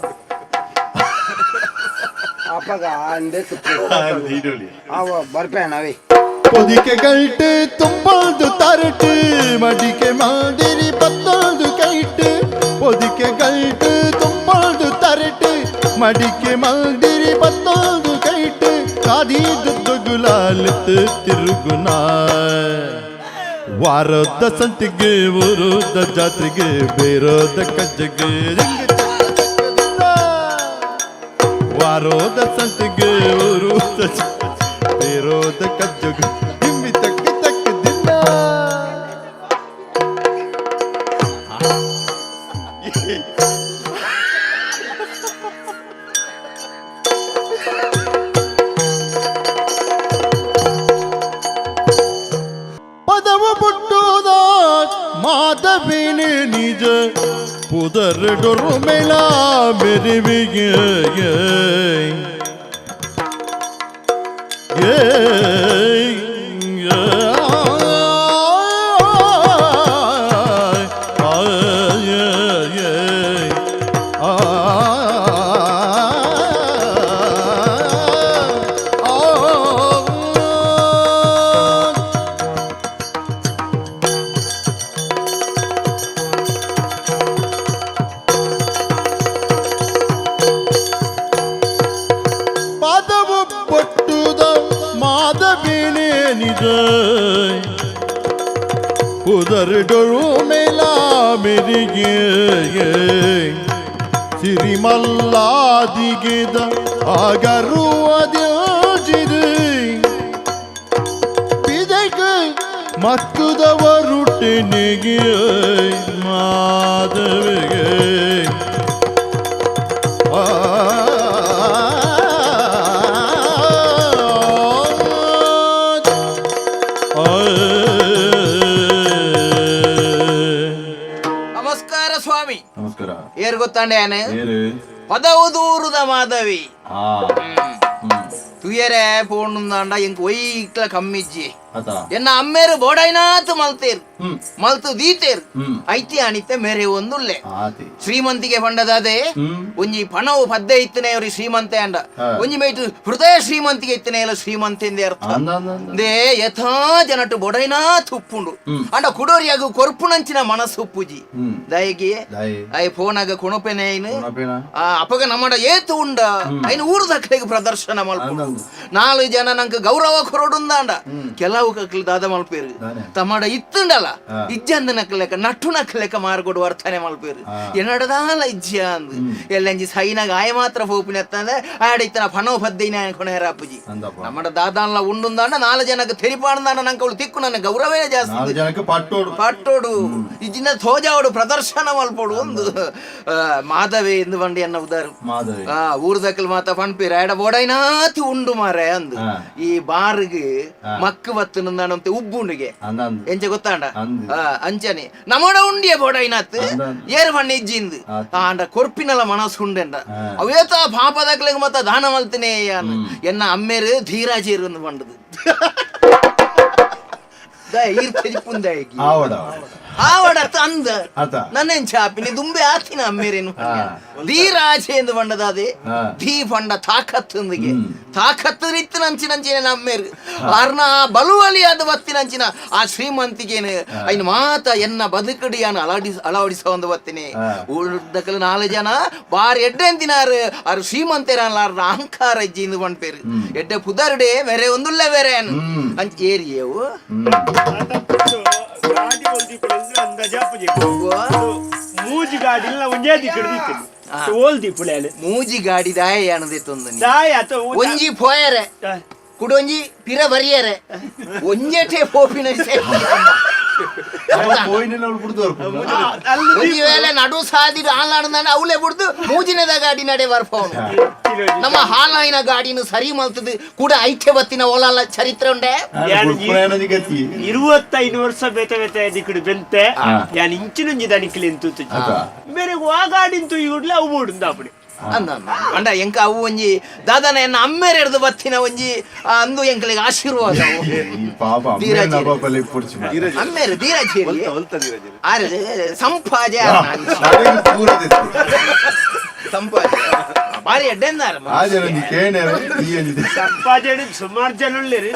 ಅಪ್ಪಗ ಅಂದೆ ಈಡೋಳಿ ಅವ ಬರ್ಪೇಣ ಅವೇ. ಪೊದಿಕೆ ಗಲ್ಟು ತುಂಬೊಂದು ತರಟು ಮಡಿಕೆ ಮಾದಿರಿ ಪತ್ತೊಂದು ಕೈಟು. ಪೊದಿಕೆ ಗಲ್ಟು ತುಂಬೊಂದು ತರಟು ಮಡಿಕೆ ಮಾದಿರಿ ಪತ್ತೊಂದು ಕೈಟು ಕಾದೀದು ಗುಲಾಲಿತ್ತು ತಿರುಗುನ ವಾರದ ಸಂತಿಗೆ ಊರದ ಜಾತ್ರೆಗೆ ಬೇರೋದ ಕಜ್ಜಗೆ ವಾರೋದ ಸಂತಿಗೆ ಊರದ ಬೇರೋದ ಕಜ್ಜಗೆ ದಿಮ್ಮಿ ತಕ್ಕ ತಕ್ಕ ದಿನ. ಮಾಧವಿನಿ ನಿಜ ಪುದರ್ ಮೇಲ ಮೆರಿವಿಗೆ ಪದವು ಪಟ್ಟುದ ಮಾಧವಿನೇ ನಿಜ ಪುದರ್ಡೊರು ಮೇಲ ಮೆರಿಗೆ ಸಿರಿಮಲ್ಲಾದಿಗೆದ ಆಗರುವದಿದೆ ಪಿದೆಗೆ ಮಕ್ಕದವರುಟ್ಟಿನಿಗೆ ಮಾಧವಿಗೆ ಆ ನಮಸ್ಕಾರ ಸ್ವಾಮಿ. ನಮಸ್ಕಾರ. ಏರ್ ಗೊತ್ತಾಂಡೆ ಯಾನೆ? ಏರು? ಪದವು ದೂರದ ಮಾಧವಿ. ಆ ತುಯರೆ ಪೋಣುಂದಾಂಡ ಎಂಕ್ ಒಯ್ಕ್ಲ ಕಮ್ಮಿಜ್ಜಿ. ಅತ. ಎನ್ನ ಅಮ್ಮೇರು ಬೋಡೈನಾತ್ ಮಲ್ತೇರ್, ಮಲ್ತು ದೀತೇರ್. ಐತಿ ಅಣಿತೆ ಮೇರೆ ಒಂದುಲ್ಲೆ. ಆತಿ. ಶ್ರೀಮಂತಿಗೆ ಪಂಡದಾದೆ ಒಂಜಿ ಪಣವು ಪದ್ದೆ ಇತ್ತನೆ ಅವ್ರಿ ಶ್ರೀಮಂತೆ ಅಂಡ. ಒಂಜಿ ಮೈಟು ಹೃದಯ ಶ್ರೀಮಂತಿಗೆ ಇತ್ತನೆ ಎಲ್ಲ ಶ್ರೀಮಂತೆಂದೇ ಅರ್ಥ. ಅಂದ ಅಂದ ಅಂದ. They ಯಥಾ ಜನಟು ಬೊಡೈನಾಥ್ ಉಪ್ಪುಂಡು ಅಂಡ ಕುಡೋರಿಯಾಗು ಕೊರ್ಪುನಂಚಿನ ಮನಸ್ಸು ಉಪ್ಪುಜಿ. ದಯಗೆ ದಾಯೆ? ಆಯ್ ಫೋನಾಗ ಕೊಣಪೆನೆ ಐನು. ಕೊಣಪೆನ? ಆ ಅಪಗ ನಮ್ಮಡ ಏತು ಉಂಡ ಐನು ಊರು ದಕ್ಕಲೆಗ್ ಪ್ರದರ್ಶನ ಮಲ್ಪುಂಡು. ಅಂದಂದು. ನಾಲು ಜನ ನಂಗೆ ಗೌರವ ಕೊರಡುಂದಾಂಡ ಕೆಲವು ಕಕ್ಲು ದಾದ ಮಲ್ಪೇರು. ದಾನೆ? ತಮ್ಮಡ ಇತ್ತುಂಡಲ್ಲ ಇಜ್ಜಂದ ನಕ್ಕಲೆಕ್ಕ ನಟ್ಟು ನಕ್ಕಲೆಕ್ಕ ಮಾರ್ಕೊಡು ವರ್ತನೆ ಮಲ್ಪೇರು. ಎನ್ನಡದಾಲ ಇಜ್ಜ ಅಂದ್ ಎಲ್ಲಂಜಿ ಸೈನಾಗ ಆಯ ಮಾತ್ರ ಪೋಪಿನ ಎತ್ತಂದ್ರೆ ಆಡ ಇತ್ತನ ಪಣೋ ಪದ್ದೈನ ಕೊಣೆರಾಪುಜಿ. ಅಂದಪ್ಪ. ನಮ್ಮಡ ದಾದಾನ್ಲ ಉಂಡುಂದಾಂಡ ನಾಲು ಜನಕ್ಕೆ ತೆರಿಪಾಂದಾಂಡ ನಂಗೆ ಅವಳು ತಿಕ್ಕು ನನ್ನ ಗೌರವೇ ಜಾಸ್ತಿ. ನಾಲ್ ಜನಕ್ಕೆ ಪಟ್ಟೋಡು. ಪಟ್ಟೋಡು ಇಜ್ಜಿನ ಥೋಜಾವಡು ಪ್ರದರ್ಶನ ಮಲ್ಪೋಡು ಒಂದು ಮಾಧವೆ ಎಂದು ಬಂಡಿ ಎನ್ನ ಉದಾರು. ಮಾಧವಿ. ಆ ಊರ್ದಕ್ಕಲ್ ಮಾತ ಪಣ್ಪೀರ ಎಡ ಬೋಡೈನಾತಿ ಉಂಡು ಮಾರೆ ಅಂದು. ಈ ಬಾರ್ಗ್ ಮಕ್ಕು ಬತ್ತು ನಂದಾಣಂತೆ ಉಬ್ಬುಂಡಿಗೆ. ಅಂದ ಅಂದ. ಎಂಚ ಗೊತ್ತಾಂಡ? ಅಂದು. ಅಂಚನೆ ನಮ್ಮಡ ಉಂಡಿಯ ಬೋಡೈನಾತ್. ಅಂದ ಅಂದ. ಏರು ಬಣ್ಣ ಇಜ್ಜಿಂದು. ಆತು. ಆಂಡ ಕೊರ್ಪಿನಲ ಮನಸ್ಸು ಉಂಡೆಂಡ ಅವೇತ ಪಾಪದಕ್ಲೆಗ್ ಮತ್ತ ದಾನ ಮಲ್ತಿನೇ ಯಾನ್. ಎನ್ನ ಅಮ್ಮೇರು ಧೀರಾಜೇರು ಒಂದು ಬಂಡದು ಈರ್ ತೆಜಿಪುಂದಾಗಿ. ಆವಡ. ಆವಡತ್ ಅಂದ. ಆತ. ನನ್ನೆನ್ ಚಾಪಿನಿ ದುಂಬೆ ಆತಿನ ಅಮ್ಮೇರೇನು ಧೀರಾಜೆ ಎಂದು ಬಂಡದಾದೆ. ಧೀ ಪಂಡ ತಾಕತ್ತಂದಿಗೆ ತಾಕತ್ತು ಇತ್ತಿನಂಚಿನಂಚಿನ ನಮ್ಮೇರು ಅರ್ನ ಬಲುವಲಿ ಅದು ಬತ್ತಿನಂಚಿನ ಆ ಶ್ರೀಮಂತಿಗೇನು ಐನು ಮಾತ ಎನ್ನ ಬದುಕಡಿಯಾನ ಅಳವಡಿಸ ಒಂದು ಬತ್ತಿನಿ. ಉಳ್ದಕಲ್ ನಾಲು ಜನ ಬಾರಿ ಎಡ್ಡೆ ಅಂತಿನಾರು ಅರು ಶ್ರೀಮಂತೇರಲ್ಲ ಅರ್ನ ಅಹಂಕಾರ ಇಜ್ಜಿಂದು ಪನ್ಪೇರು ಎಡ್ಡೆ ಪುದರ್ಡೆ ಬೇರೆ ಒಂದುಲ್ಲ ಬೇರೆ ಅಂಚ ಏರಿಯವು. ಗಾಡಿ ಒಲ್ದಿ ಅಂದಾಜಾಪುಜಿ ಮೂಜಿ ಗಾಡಿ ಇಲ್ಲ ಒಂಜೇ ದಿಕ್ಕಡ್ ದೀತೇನೆ ಓಲ್ ದೀಪುಳೆ ಮೂಜಿ ಗಾಡಿ ದಾಯ ಯಾಣದಿತ್ತೊಂದು ದಾಯ ಅತ. ಒಂಜಿ ಪೋಯರೆ ಕುಡೊಂಜಿ ಪಿರ ಬರಿಯರೆ ಒಂಜೆಟೆ ಪೋಪಿನ ಪೋಯಿನೆಲ್ಲ ಅವಳು ಬಿಡ್ದು ಬರ್ಪುಂಡು. ಒಂಜಿ ವೇಳೆ ನಡು ಸಾದಿ ಹಾಲಾಡ್ದಾನ ಅವಲೆ ಬಿಡ್ದು ಮೂಜಿನದ ಗಾಡಿ ನಡೆ ಬರ್ಪವನು. ನಮ್ಮ ಹಾಲಾಯಿನ ಗಾಡಿನ ಸರಿ ಮಲ್ತದು ಕೂಡ ಐಕ್ಯ ಬತ್ತಿನ ಓಲಾಲ ಚರಿತ್ರೆ ಉಂಡೆ. ಯಾನ್ ಬುಡ್ಪುನ ಗತಿ. 25 ವರ್ಷ ಬೇತೆ ಬೇತೆ ದಿಕ್ಕಡು ಬೆಂತೆ ಯಾನ್ ಇಂಚಿನೊಂಜಿ ದನಿಕ್ಲೆ ಎಂತು ಅತ. ಬೇರೆ ವಾ ಗಾಡಿಂತು ಈ ಗುಡ್ಲೆ ಅವು ಬೋಡುಂದ ಅಪ್ಪಡಿ. ಅಂದ ಅಂಡ ಎಂಕ ಅವು ಒಂಜಿ ದಾದಾನ ಎನ್ನ ಅಮ್ಮೇರೆ ಹಿಡ್ದು ಬತ್ತಿನ ಒಂಜಿ ಅಂದು ಎಂಕಲಿಗೆ ಆಶೀರ್ವಾದ ಅವು. ಈ ಪಾಪ ಧೀರಾಜ್. ಅಮ್ಮ ಪುಡ್ಚಿ. ಅಮ್ಮೇರು ಧೀರಾಜೇರಿ ಆರೆ ಸಂಪಾಜೆ ಪೂರ. ಸಂಪಾಜೆ ಬಾರಿ ಎಡ್ಡೆಂದಾರ. ಆ ಜನ ಕೇಣೆ ಈ ಅಂಜಿದೆ. ಸಂಪಾಜನೆ ಸುಮಾರು ಜನ ಉಳ್ಳೇರಿ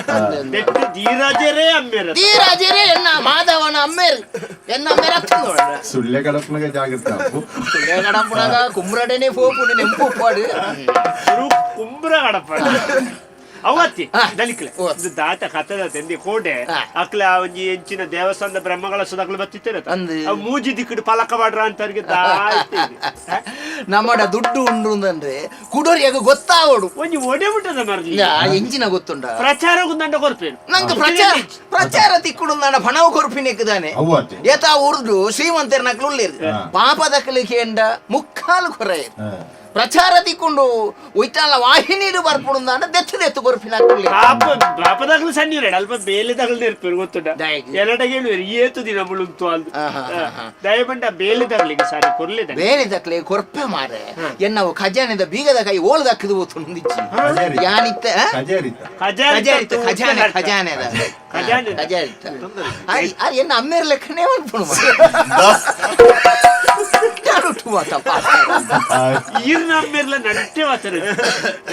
ಬೆಟ್ಟು ಧೀರಾಜರೇ ಅಮ್ಮೇರ. ಧೀರಾಜರೇ ಎನ್ನ ಮಾಧವನ ಅಮ್ಮೇರು ಎನ್ನ ಅಮ್ಮೇರ ಅತ್ತಂದೋಡ. ಸುಳ್ಳೆ ಕಡಪನಾಗ ಜಾಗ್ರತೆ ಅಪ್ಪು. ಕಡಪುನಾಗ ಕುಮ್ರಡನೆ ಪೋಪುಂಡು ನೆಂಪು ಉಪ್ಪಾಡು. ಶುರು ಕುಂಬ್ರ ಕಡಪ ಅವತ್ತಿ ದಲಿಕ್ಲೆ ಓ. ಇದು ದಾತ ಕಥದ ತಂದೆ ಕೋಡೆ ಅಕ್ಲ ಒಂಜಿ ಎಂಚಿನ ದೇವಸ್ಥಾನದ ಬ್ರಹ್ಮಗಳ ಸುದಕ್ಲು ಬತ್ತಿತ್ತೇನೆ. ಅಂದ್. ಅವ್ ಮೂಜಿ ದಿಕ್ಕಡು ಪಲಕ ಮಾಡ್ರ ಅಂತವ್ರಿಗೆ ದಾಯ್ತು. ನಮ್ಮಡ ದುಡ್ಡು ಉಂಡು ಅಂದ್ರೆ ಕುಡೋರಿಯಾಗ ಗೊತ್ತಾವಡು. ಒಂಜಿ ಒಡೆ ಬಿಟ್ಟದ ಮರ್ಲಿ. ಎಂಜಿನ ಗೊತ್ತುಂಡ. ಪ್ರಚಾರ ಗುಂದಂಡ ಕೊರ್ಪೇನು. ನಂಗೆ ಪ್ರಚಾರ ಪ್ರಚಾರ ತಿಕ್ಕುಡು ನನ್ನ ಪಣವು ಕೊರ್ಪಿನೆಕ್ಕದಾನೆ. ಅವು ಅತ್ತೆ. ಏತಾ ಉರ್ದು ಶ್ರೀಮಂತರ ನಕ್ಲು ಉಳ್ಳೇರು ಪಾಪದಕ್ಕಲು ಕೇಂಡ ಮುಕ್ಕಾಲು ಕೊರೆಯರು. ಪ್ರಚಾರ ತಿಕ್ಕೊಂಡು ಒಯ್ತಾಲ ವಾಹಿನಿಡು ಬರ್ಪುಡು ದೆತ್ತು ದೆತ್ತು ಕೊರ್ಪಿನ ಪಾಪ ಪಾಪದಾಗಲು ಸಣ್ಣ ಅಲ್ಪ ಬೇಲೆ ತಗಲು ನೆರ್ಪೇರು ಗೊತ್ತುಂಡ ಎರಡ ಹೇಳುವರು ಏತು ದಿನ ಮುಳುಂತು ಅದು ದಯಮಂಡ ಬೇಲೆ ತಗಲಿಗೆ ಸಾರಿ ಕೊರ್ಲೆ ಬೇಲೆ ತಕ್ಲೆ ಕೊರ್ಪೆ ಮಾರೆ ಎನ್ನವು ಖಜಾನೆದ ಬೀಗದ ಕೈ ಓಲ್ದ ಹಾಕಿದು ಹೋತು ಯಾನಿತ್ತ ಖಜಾರಿತ ಖಜಾನೆ ಖಜಾನೆದ ಖಜಾರಿತ ಎನ್ನ ಅಮ್ಮೇರ್ ಲೆಕ್ಕನೇ ಮನ್ಪುಣು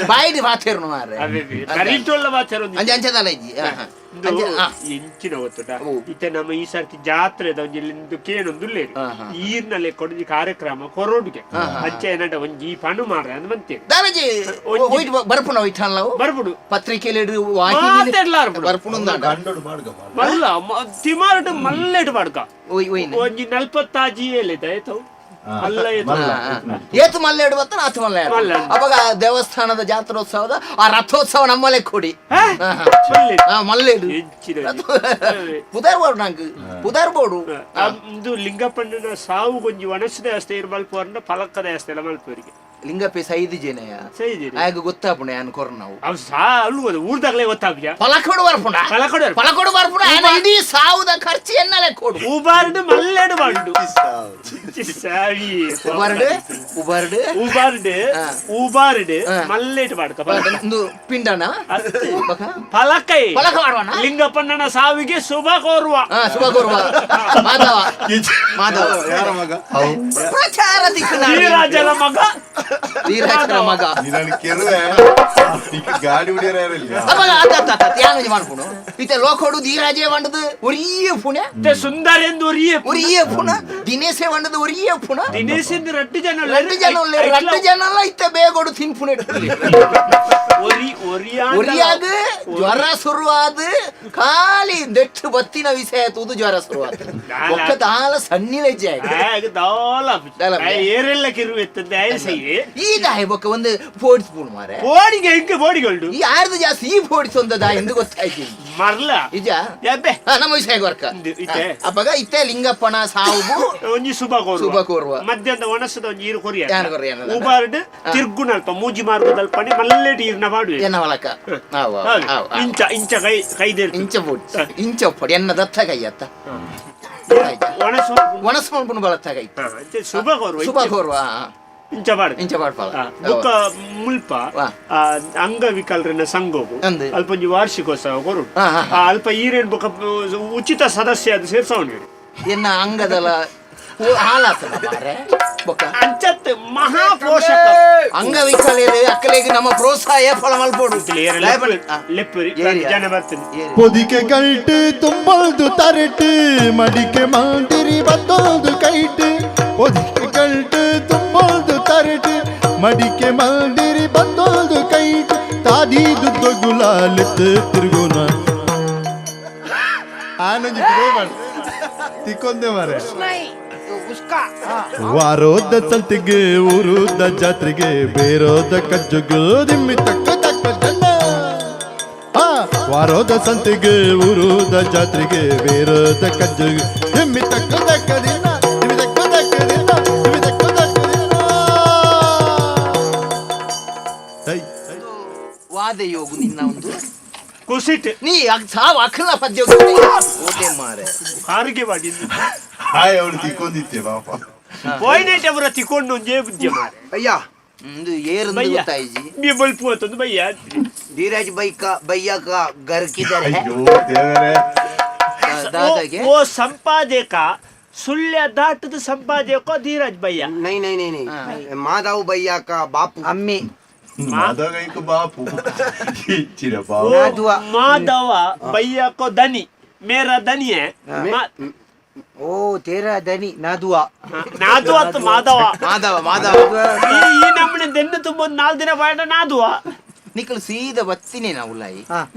ಬಾಯಿಡ್ ಮಾತೇರ್ನು ಮಾರ್ರೆ ಕರಿಟೊಲ್ಲ ಮಾತೇರು ಅಂಚೆ ಅಂಚೆದಲ್ಲ ಇಜ್ಜಿ ಎಂಚಿನ ಗೊತ್ತುಂಟ ಇತ್ತೆ ನಮ್ಮ ಈ ಸರ್ತಿ ಜಾತ್ರೆದ ಒಂಜಿ ಕೇನೊಂದುಲ್ಲೇರು ಈರ್ನ ಲೆಕ್ಕೊಂದು ಕಾರ್ಯಕ್ರಮ ಕೊರೋಡುಗೆ ಅಂಚೆ ಏನಂಟ ಒಂಜಿ ಈ ಪಣು ಮಾರ್ರೆ ಅಂದ್ ಮಂತೇರು ದಾನಜಿ ಬರ್ಪುಣ ಒಯ್ತಾನ್ಲವು ಬರ್ಪುಡು ಪತ್ರಿಕೆಲೆಡು ಬರ್ಪುಣ ಮಲ್ಲ ತಿಮಾರಡು ಮಲ್ಲೆಡು ಮಾಡ್ಕ ಒಂಜಿ ನಲ್ಪತ್ತಾಜಿ ಏಳಿದ ಆಯ್ತು ಏತು ಮಲ್ಲೆಡು ಬತ್ತ ಆತು ಮಲ್ಲೆ ಅವಾಗ ದೇವಸ್ಥಾನದ ಜಾತ್ರೋತ್ಸವದ ಆ ರಥೋತ್ಸವ ನಮ್ಮಲೆ ಕೊಡಿ ಮಲ್ಲೇಡು ಪುದಾರ್ ಬೋಡು ನಂಗೆ ಪುದಾರ್ ಬೋಡು ಇದು ಲಿಂಗಪ್ಪಣ್ಣನ ಸಾವು ಗೊಂಜಿ ಒಣಸು ದೇವಸ್ಥೆ ಇರು ಮಲ್ಪುವರ್ನ ಪಲಕ್ಕ ದೇವಸ್ಥೆ ಎಲ್ಲ ಮಲ್ಪುವರಿಗೆ ಲಿಂಗಪ್ಪೆ ಸೈದು ಜೇನಯ್ಯ ಆಗ ಗೊತ್ತಾಪುಣ ಯಾನ್ ಕೊರ್ ನಾವು ಊರ್ದಾಗಲೇ ಗೊತ್ತಾಪ್ಯ ಪಲಕೊಡು ಬರ್ಪುಣ ಪಲಕೊಡು ಪಲಕೊಡು ಬರ್ಪುಣ ಇಡೀ ಸಾವುದ ಖರ್ಚು ಎನ್ನಲೆ ಕೊಡು ಉಬಾರ್ಡು ಮಲ್ಲೆಡು ಬಂಡು ಉಬಾರ್ಡು ಉಬಾರ್ಡು ಉಬಾರ್ಡು ಉಬಾರ್ಡು ಮಲ್ಲೆಡು ಮಾಡ್ಕ ಪಿಂಡನ ಪಲಕೈ ಪಲಕ ಮಾಡುವಣ ಲಿಂಗಪ್ಪಣ್ಣನ ಸಾವಿಗೆ ಶುಭ ಕೋರುವ ಶುಭ ಕೋರುವ ಮಾಧವ ಮಾಧವ ಪ್ರಚಾರ ಧೀರಾಜನ ಮಗ ಧೀರಾಜನ ಮಗ ಗಾಡಿ ಯಾನು ಮಾಡ್ಪುಣು ಇತ್ತೆ ಲೋಕೋಡು ಧೀರಾಜೇ వంಡದು ಒರಿಯ ಪುಣೆ ಸುಂದರ ಎಂದು ಒರಿಯ ಒರಿಯ ಪುಣ ದಿನೇಶೆ వంಡದು ಒರಿಯ ಪುಣ ದಿನೇಶ್ ಎಂದು ರಡ್ಡು ಜನ ರಡ್ಡು ಜನ ರಡ್ಡು ಜನ ಇತ್ತೆ ಬೇಗೋಡು ತಿನ್ಪುಣೆ ಒರಿಯಾಗ ಜ್ವರ ಶುರುವಾದ ಖಾಲಿ ನೆಟ್ಟು ಬತ್ತಿನ ವಿಷಯ ತೂದು ಜ್ವರ ಶುರುವಾದ ಒಕ್ಕ ದಾಲ ಸಣ್ಣಿಲೆ ಏರೆಲ್ಲ ಕಿರುವೆತ್ತದೆ ಈ ದಾಯ ಬೊಕ್ಕ ಒಂದು ಫೋಡಿಸ್ ಪೂಣ್ ಮಾರೆ ಫೋಡಿಗೆ ಹೆಂಗೆ ಫೋಡಿಗಳು ಈ ಯಾರ್ದು ಜಾಸ್ತಿ ಈ ಫೋಡಿಸ್ ಒಂದು ದಾಯ ಎಂದು ಗೊತ್ತಾಯ್ತು ಮರ್ಲ ನಿಜ ನಮ್ಮ ವಿಷಯ ವರ್ಕ ಅಪ್ಪಗ ಇತ್ತೆ ಲಿಂಗಪ್ಪನ ಸಾವು ಒಂಜಿ ಶುಭ ಕೋರುವ ಶುಭ ಕೋರುವ ಮಧ್ಯಾಹ್ನ ಒಣಸದ ಒಂಜಿ ಈರು ಕೊರಿಯ ಉಬಾರ್ಡ್ ತಿರ್ಗುನಲ್ಪ ಮೂಜಿ ಮಾರ್ಗದಲ್ಪನೆ ಮಲ್ಲೆಟ್ ಈರ್ನ ಮಾಡುವೆ ಎನ್ನ ಒಳಕ ಇಂಚ ಇಂಚ ಕೈ ಕೈದೇರ್ ಇಂಚ ಬೋಡ್ ಇಂಚ ಒಪ್ಪಡಿ ಎನ್ನ ದತ್ತ ಕೈ ಅತ್ತ ಒಣಸು ಒಣಸು ಮಲ್ಪುನು ಬಳತ್ತ ಕೈ ಶುಭ ಕೋರುವ ಶುಭ ಕೋರುವ ಇಂಚ ಪಾಡ್ ಇಂಚ ಪಾಡ್ಪಾಲ ಬೊಕ್ಕ ಮುಲ್ಪ ಅಂಗವಿಕಲರನ್ನ ಸಂಘವು ಅಲ್ಪ ಒಂಜಿ ವಾರ್ಷಿಕೋತ್ಸವ ಕೊರು ಅಲ್ಪ ಈರೇನ್ ಬೊಕ್ಕ ಉಚಿತ ಸದಸ್ಯ ಅದು ಸೇರ್ಸವನು ಎನ್ನ ಅಂಗದಲ ಹಾಲಾತನ ಮಾರೆ ಬೊಕ್ಕ ಅಂಚತ್ ಮಹಾಪೋಷಕ ಅಂಗವಿಕಲರು ಅಕ್ಕಲೆಗೆ ನಮ್ಮ ಪ್ರೋತ್ಸಾಹ ಫಲ ಮಲ್ಪೋಡು ಲೆಪ್ಪುರಿ ಜನ ಬರ್ತದೆ ಪೊದಿಕೆ ಕಲ್ಟು ತುಂಬಲ್ದು ತರಟು ಮಡಿಕೆ ಮಂದಿರಿ ಬತ್ತೋದು ಕೈಟು ಪೊದಿಕೆ ಕಲ್ಟು ತುಂಬಲ್ದು ತರಟು ಮಡಿಕೆ ಮಂದಿರಿ ಬತ್ತೋದು ಕೈಟು ತಾದಿ ದುಡ್ಡು ಗುಲಾಲಿತ್ತು ತಿರುಗುನ ಆನಂಜಿ ತಿಕ್ಕೊಂದೆ ಮಾರೆ ವಾರೋದ ಸಂತಿಗೆ ಊರುದ ಜಾತ್ರೆಗೆ ಬೇರೋದ ಕಜ್ಜುಗು ದಿಮ್ಮಿ ತಕ್ಕ ತಕ್ಕ ಜನ ವಾರೋದ ಸಂತಿಗೆ ಊರುದ ಜಾತ್ರೆಗೆ ಬೇರೋದ ಕಜ್ಜುಗು ದಿಮ್ಮಿ ತಕ್ಕ ತಕ್ಕ ದಿನ ದಿಮ್ಮಿ ತಕ್ಕ ತಕ್ಕ ದಿನ ದಿಮ್ಮಿ ತಕ್ಕ ತಕ್ಕ ದಿನ ವಾದ ಯೋಗು ನಿನ್ನ ಒಂದು ಕುಸಿಟ್ ನೀ ಸಾವು ಅಖಲ ಪದ್ಯ ಓದೆ ಮಾರೆ ಕಾರಿಗೆ ಮಾಡಿದ್ದು ಹಾಯ್ ಅವಳು ತಿಕ್ಕೊಂಡಿದ್ದೆ ಪಾಪ ಪೋಯ್ನೇಟ್ ಅವರ ತಿಕ್ಕೊಂಡು ಒಂಜೇ ಬುದ್ಧಿ ಮಾರೆ ಅಯ್ಯ ಒಂದು ಏರು ಗೊತ್ತಾಯ್ಜಿ ಮಿ ಬಲ್ಪು ಅಂತಂದು ಬಯ್ಯ ಧೀರಜ್ ಬೈಕ ಬಯ್ಯಕ ಘರ್ ಕಿಧರ್ ಹೈ ಅಯ್ಯೋ ದೇವರೇ ದಾದಾಗೆ ಓ ಸಂಪಾದಕ ಸುಳ್ಯ ದಾಟದ ಸಂಪಾದಕ ಧೀರಜ್ ಭಯ್ಯ नहीं नहीं नहीं नहीं माधव भैया का बापू ಅಮ್ಮಿ ಮಾಧವ ಬಾಪು ಇಚ್ಚಿರ ओ माधव भैया को धनी मेरा धनी है ಓ ತೇರಾ ದನಿ ನಾದುವಾ ನಾದುವ ಅಂತ ಮಾಧವ ಮಾಧವ ಮಾಧವ ಈ ನಮ್ಮನೆ ದೆನ್ನು ತುಂಬ ನಾಲ್ಕು ದಿನ ಬಾಯಡ ನಾದುವ ನಿಕಲ್ ಸೀದ ಬತ್ತಿನೇ ನಾವು ಉಲ್ಲಾಯಿ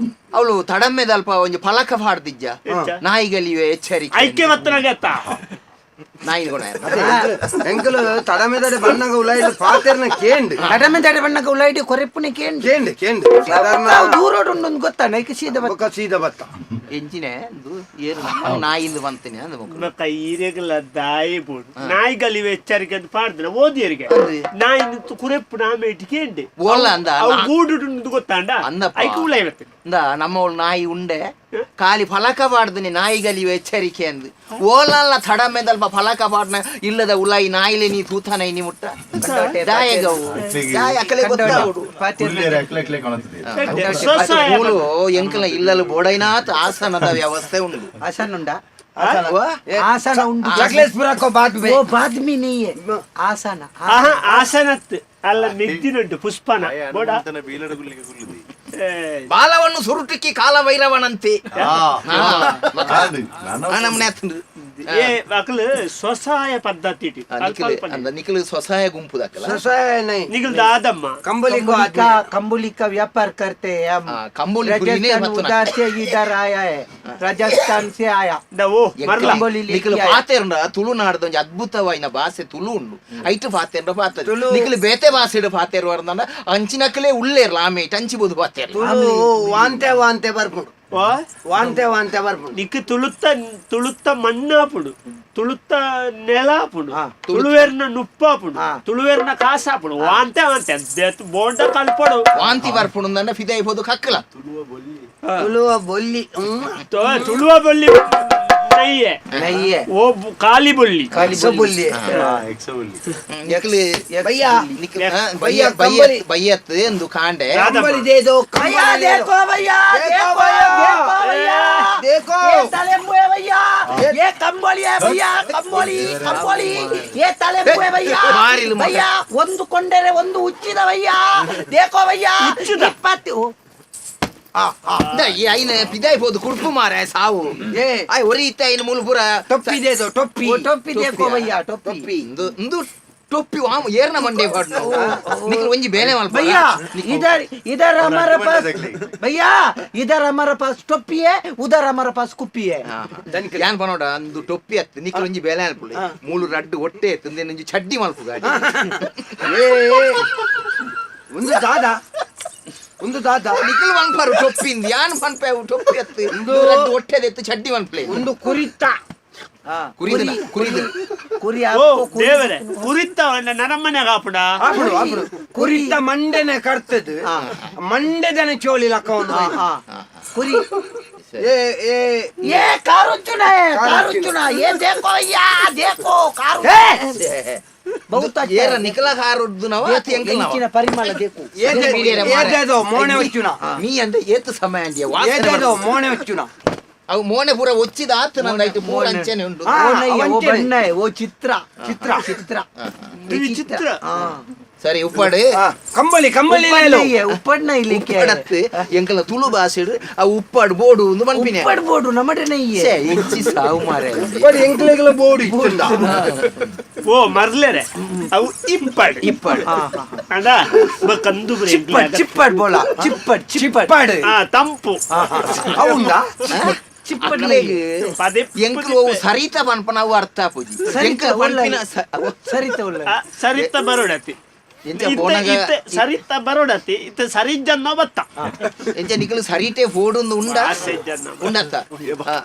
ಅವಳು ತಡಮ್ಮೆದಲ್ಪ ಒಂಜಿ ಫಲಕ ಫಾಡ್ದಿಜ್ಜ ನಾಯಿಗಲಿವೆ ಎಚ್ಚರಿಕೆ ಐಕ್ಯ ಬತ್ತನಾಗತ್ತ ನಾಯಿ ಗುಣ. ಎಂಕಲು ತಡಮೆದಡೆ ಬಣ್ಣಗ ಉಲಾಯಿಡ್ ಪಾತೆರ್ನ ಕೇಂಡ್. ಕಡಮೆ ತಡೆ ಬಣ್ಣಗ ಉಲಾಯಿಡ್ ಕೊರೆಪ್ಪುನೆ ಕೇಂಡ್. ಕೇಂಡ್ ಕೇಂಡ್ ಸಾಧಾರಣ. ದೂರೋಡು ಉಂಡು ಗೊತ್ತಾ, ನೈಕ್ ಸೀದ ಬತ್ತ. ಬೊಕ್ಕ ಸೀದ ಬತ್ತ. ಎಂಚಿನೆ ಏರು ನಮ್ಮ ನಾಯಿಂದ ಬಂತೀನಿ ಅಂದ ಮಕ್ಕಳು. ಬೊಕ್ಕ ಈರೆಗಲ ದಾಯಿ ಬೋಡು ನಾಯಿಗಲಿವೆ ಎಚ್ಚರಿಕೆ ಅಂತ ಪಾಡ್ದಿನ ಓದಿಯರಿಗೆ ನಾಯಿ ನಿಂತು ಕುರೆಪ್ಪು ನಾಮೇಟಿ ಕೇಂಡೆ. ಓಲ್ಲ ಅಂದ. ಅವು ಗೂಡು ಗೊತ್ತಾಂಡ. ಅಂದಪ್ಪ. ಐಕ್ ಉಲಾಯಿ ಬರ್ತದೆ. ಅಂದ ನಮ್ಮ ನಾಯಿ ಉಂಡೆ ಖಾಲಿ ಫಲಕ ಪಾಡ್ದನಿ ನಾಯಿಗಲಿವೆ ಎಚ್ಚರಿಕೆ ಅಂದು. ಓಲಲ್ಲ ತಡಮೆದಲ್ಪ ಫಲಕ ಪಾಡ್ನ ಇಲ್ಲದ ಉಲಾಯಿ ನಾಯಿಲೆ ನೀ ತೂತಾನ ನೀ ಮುಟ್ಟ ದಾಯಗವು ದಾಯ ಅಕಲೆ ಗೊತ್ತಾವುಡು. ಉಲ್ಲೇರು ಅಕ್ಲೆ ಅಕ್ಲೆ ಕಾಣುತ್ತದೆ. ಸ್ವಸಹಾಯ. ಮೂಲು ಎಂಕಲ ಇಲ್ಲಲು ಬೋಡೈನಾತ್ ಆಸನದ ವ್ಯವಸ್ಥೆ ಉಂಡು. ಆಸನ ಉಂಡಾ? ವಾ? ಆಸನ ಉಂಡು. ಸಕಲೇಶ್ಪುರಕ್ಕೋ ಬಾತ್ ಬೇ. ಓ ಬಾದ್ಮಿ ನೀಯೇ ಆಸನ. ಆಹಾ, ಆಸನತ್ ಅಲ್ಲ, ಮೆದ್ದಿನುಂಟು ಪುಷ್ಪನ ಬೋಡ. ಹನುಮಂತನ ಬೀಲಡ ಗುಲ್ಲಿಗೆ ಗುಲ್ಲುದಿ. ಏ, ಬಾಲವನ್ನು ಸುರುಟಿಕ್ಕಿ ಕಾಲಭೈರವನಂತೆ. ಅದು ನಾನು ನಮ್ಮನೆ ಆತುಂಡು. ಏ ಅಕಲು ಸ್ವಸಹಾಯ ಪದ್ಧತಿ ಇಟ್ಟು. ಅಲ್ಪ ಅಲ್ಪನೆ. ಅಂದ ನಿಖಲು ಸ್ವಸಹಾಯ ಗುಂಪು ದಾಕಲ. ಸ್ವಸಹಾಯ ನೈ. ನಿಗಲ್ ದಾದಮ್ಮ. ಕಂಬಳಿಗೂ कंबुली का, कंबुली का व्यापार करते हैं हम। हाँ, कंबुली गुरीने राजस्थान मत ना। उधर से इधर आया है, राजस्थान से आया। The ಓ ಮರ್ಲ. ಕಂಬಳಿ ಲಿಕ್ಕಿ ನಿಖಲು ಆಯ. ಪಾತೆರುಂಡ ತುಳುನಾಡ್ದ ಒಂಜಿ ಅದ್ಭುತವಾಯಿನ ಭಾಷೆ ತುಳು ಉಂಡು. ಐಟು ಪಾತೆರುಂಡ ಪಾತೆ ನಿಖಲು ಬೇತೆ ಭಾಷೆಡ್ ಪಾತೆರು ಅಂದ ಅಂಚಿನಕಲೇ ಉಳ್ಳೇರ್ಲ ಆಮೇಟ್ ಅಂಚಿಬೋದು ಪಾತೆರ್. ತುಳು ವಾಂತೆ ವಾಂತೆ ಬರ್ಪುಂಡು. ಓ ವಾಂತೆ ವಾಂತೆ ಬರ್ಪುಂಡು. ನಿಕ್ ತುಳುತ್ತ ತುಳುತ್ತ ಮಣ್ಣಾಪುಡು, ತುಳುತ್ತ ನೆಲಾಪುಂಡು, ತುಳುವೆರ್ನ ನುಪ್ಪಾಪುಂಡು, ತುಳುವೆರ್ನ ಕಾಸಾಪುಂಡು. ವಾಂತೆ ವಾಂತೆ ದೇತ್ ಬೋಂಡ ಕಲ್ಪಡು. ವಾಂತಿ ಬರ್ಪುಂಡು ಫಿದೈ ಪೋದು ಕಕ್ಕಲ. ತುಳುವ ಬೊಲ್ಲಿ ಹ್ಮ್. ತುಳುವ ಬೊಲ್ಲಿ ನಯ್ಯೆ. नहीं है. ಓ ಖಾಲಿ ಬೊಲ್ಲಿ. ಎಕ್ಸ ಬೊಲ್ಲಿ. ಎಕ್ಸ ಬೊಲ್ಲಿ. ನಿಖಲು ಭಯ್ಯ. ನಿಖಲು ಭಯ್ಯ, ಬಯ್ಯ ಕಂಬಳಿ. ಬಯ್ಯತ್ ಎಂದು ಕಾಂಡೆ. ಕಂಬಳಿ ದೇದೋ. भैया देखो, भैया देखो देखो, भैया। देखो भैया, देखो। ये तलेम्बू है भैया, ये कंबोली है भैया, कंबोली कंबोली, ये तलेम्बू है भैया. ಬಾರಿಲು ಮಗ. ಭಯ್ಯ, ಒಂದು ಕೊಂಡರೆ ಒಂದು ಉಚ್ಚಿದ ಭಯ್ಯ, ದೇಖೋ ಭಯ್ಯ. ಉಚ್ಚಿದ? 20 ಓ. ಈ ಐನ ಪಿದಾಯ್ ಪೋದು ಕುಡ್ಪು ಮಾರ ಸಾವು. ಏ. ಆಯ್ ಒರಿ ಇತ್ತ ಐನ ಮೂಲ ಪೂರ. ಟೊಪ್ಪಿ ದೇದೋ ಟೊಪ್ಪಿ. ಓ, ಟೊಪ್ಪಿ ದೇಖೋ ಭಯ್ಯ, ಟೊಪ್ಪಿ. ಟೊಪ್ಪಿ ಇಂದು ಇಂದು ಟೊಪ್ಪಿ ವಾಮ ಏರ್ನ ಮಂಡೆ ಪಾಡ್ನು ನಿಖಲು ಒಂಜಿ ಬೇಲೆ ಮಲ್ಪ. भैया इधर इधर हमारे अरे पास देख ली। भैया इधर हमारे पास टोपी है, उधर हमारे पास कुप्पी है. ಯಾನ್ ಪನೋಡ ಅಂದು ಟೊಪ್ಪಿ ಅತ್ತು ನಿಖಲು ಒಂಜಿ ಬೇಲೆ ಮಲ್ಪುಲೆ ಮೂಲು ರಡ್ಡು ಒಟ್ಟೆ ಎತ್ತು ಇಂದೇನು ಒಂಜಿ ಚಡ್ಡಿ ಮಲ್ಪು ಗಾಡಿ. ಏ ಏ. ಒಂದು ದಾದ ಒಂದು ದಾದ. ನಿಖಲು ಮನ್ಪರು ಟೊಪ್ಪಿ ಇಂದು ಯಾನ್ ಪನ್ಪೆ ಅವು ಟೊಪ್ಪಿ ಅತ್ತು ಇಂದು ರಡ್ಡು ಒಟ್ಟೆದ ಎತ್ತು ಚಡ್ಡಿ ಮನ್ಪ್ಲೆ. ಒಂದು ಕುರಿತ. ಕುರಿದನ ಕುರಿದು. ಕುರಿ ಓ आपको ಕುರಿ ದೇವರೇ, ಕುರಿತ ನರಮ್ಮನೆ ಕಾಪುಡ. ಆಪುಡು ಆಪುಡು ಕುರಿತ ಮಂಡೆನೆ ಕರ್ತದು ಮಂಡೆದನೆ ಚೋಳಿ ಲಕ್ಕ ಒಂದು. हाँ, ಕುರಿ. ಏ ಏ. ये कारुचुना है. कारुचुना। कारुचुना, ये देखो भैया, देखो कारू बहुत अच्छा ಏರ है। ನಿಖಲ ಕಾರುದ್ದು ನವ ಅತಿ देखो, ಎಂಕಲ್ ನವ. ಎಂಚಿನ ಪರಿಮಳ देखो. ಏದೇದೋ ಮೋಣೆ ಹೊಚ್ಚುನ. ನೀ ಅಂದ ಏತು ಸಮಯ ಅಂದಿಯ ವಾಸನೆ ಏದೇದೋ ಬರ್ತದೆ. ಮೋಣೆ ಹೊಚ್ಚುನ. ಅವು ಮೋನೆ ಪೂರ ಒಚ್ಚಿದ ಆತು ನಂದು ಆಯ್ತು ಪೂರ ಅಂಚೆನೆ ಉಂಟು. ಆ, वो नहीं है, वो ಅವಂಚೆನೆ. बन्ना है, वो चित्र चित्र चित्र. ಇದು ಚಿತ್ರ. हाँ. ಸರಿ ಉಪ್ಪಾಡು. ಆ, ಕಂಬಳಿ ಕಂಬಳಿ. उप्पड़ नहीं है, उप्पड़ नहीं लेके आए. ಉಪ್ಪಾಡತ್ತು ಎಂಕಲ್ನ ತುಳು ಭಾಷೆಡ್ ಆ ಉಪ್ಪಾಡು ಬೋಡು ಒಂದು ಮನ್ಪಿನೆ. उप्पड़ बोर्ड नमटे नहीं है. ಎಂಚಿ ಸಾವು ಮಾರೆ. ಬಡಿ ಎಂಕ್ಲೆಗಳ ಬೋರ್ಡ್ ಇತ್ತುಂಡ. ಓ ಮರ್ಲೆರೆ, ಅವು ಇಪ್ಪಡು. ಇಪ್ಪಾಡು. ಅಂದ ಕಂದು. चिप्पड़ चिप्पड़ बोला, चिप्पड़ चिप्पड़. ಚಿಪ್ಪಾಡು. ಆ ತಂಪು. ಹೌದಾ? ಚಿಪ್ಪಡ್ नहीं. ಪದೇ. ಎಂಕಲ್ ಅವು ಸರಿತ ಪನ್ಪನ ಅವು ಅರ್ಥ ಆಪುಜಿ. ಸರಿತ ಎಂಕಲ್ ಒಳ್ಳೆ. ಪನ್ಪಿನ ಅವು ಸರಿತ ಒಳ್ಳೆ. ಆ, ಸರಿತ ಬರೋಡತಿ. ಎಂಚ ಇತ್ತೆ ಪೋನಗ ಇತ್ತೆ ಸರಿತ ಬರೋಡತಿ ಇತ್ತೆ ಸರಿಜನ್ನ ಬತ್ತ. ಎಂಚ ನಿಕಲು ಸರಿಟೆ ಫೋಡುಂದು ಉಂಡ. ಆಸೆ ಜನ. ಉಂಡತ್ತ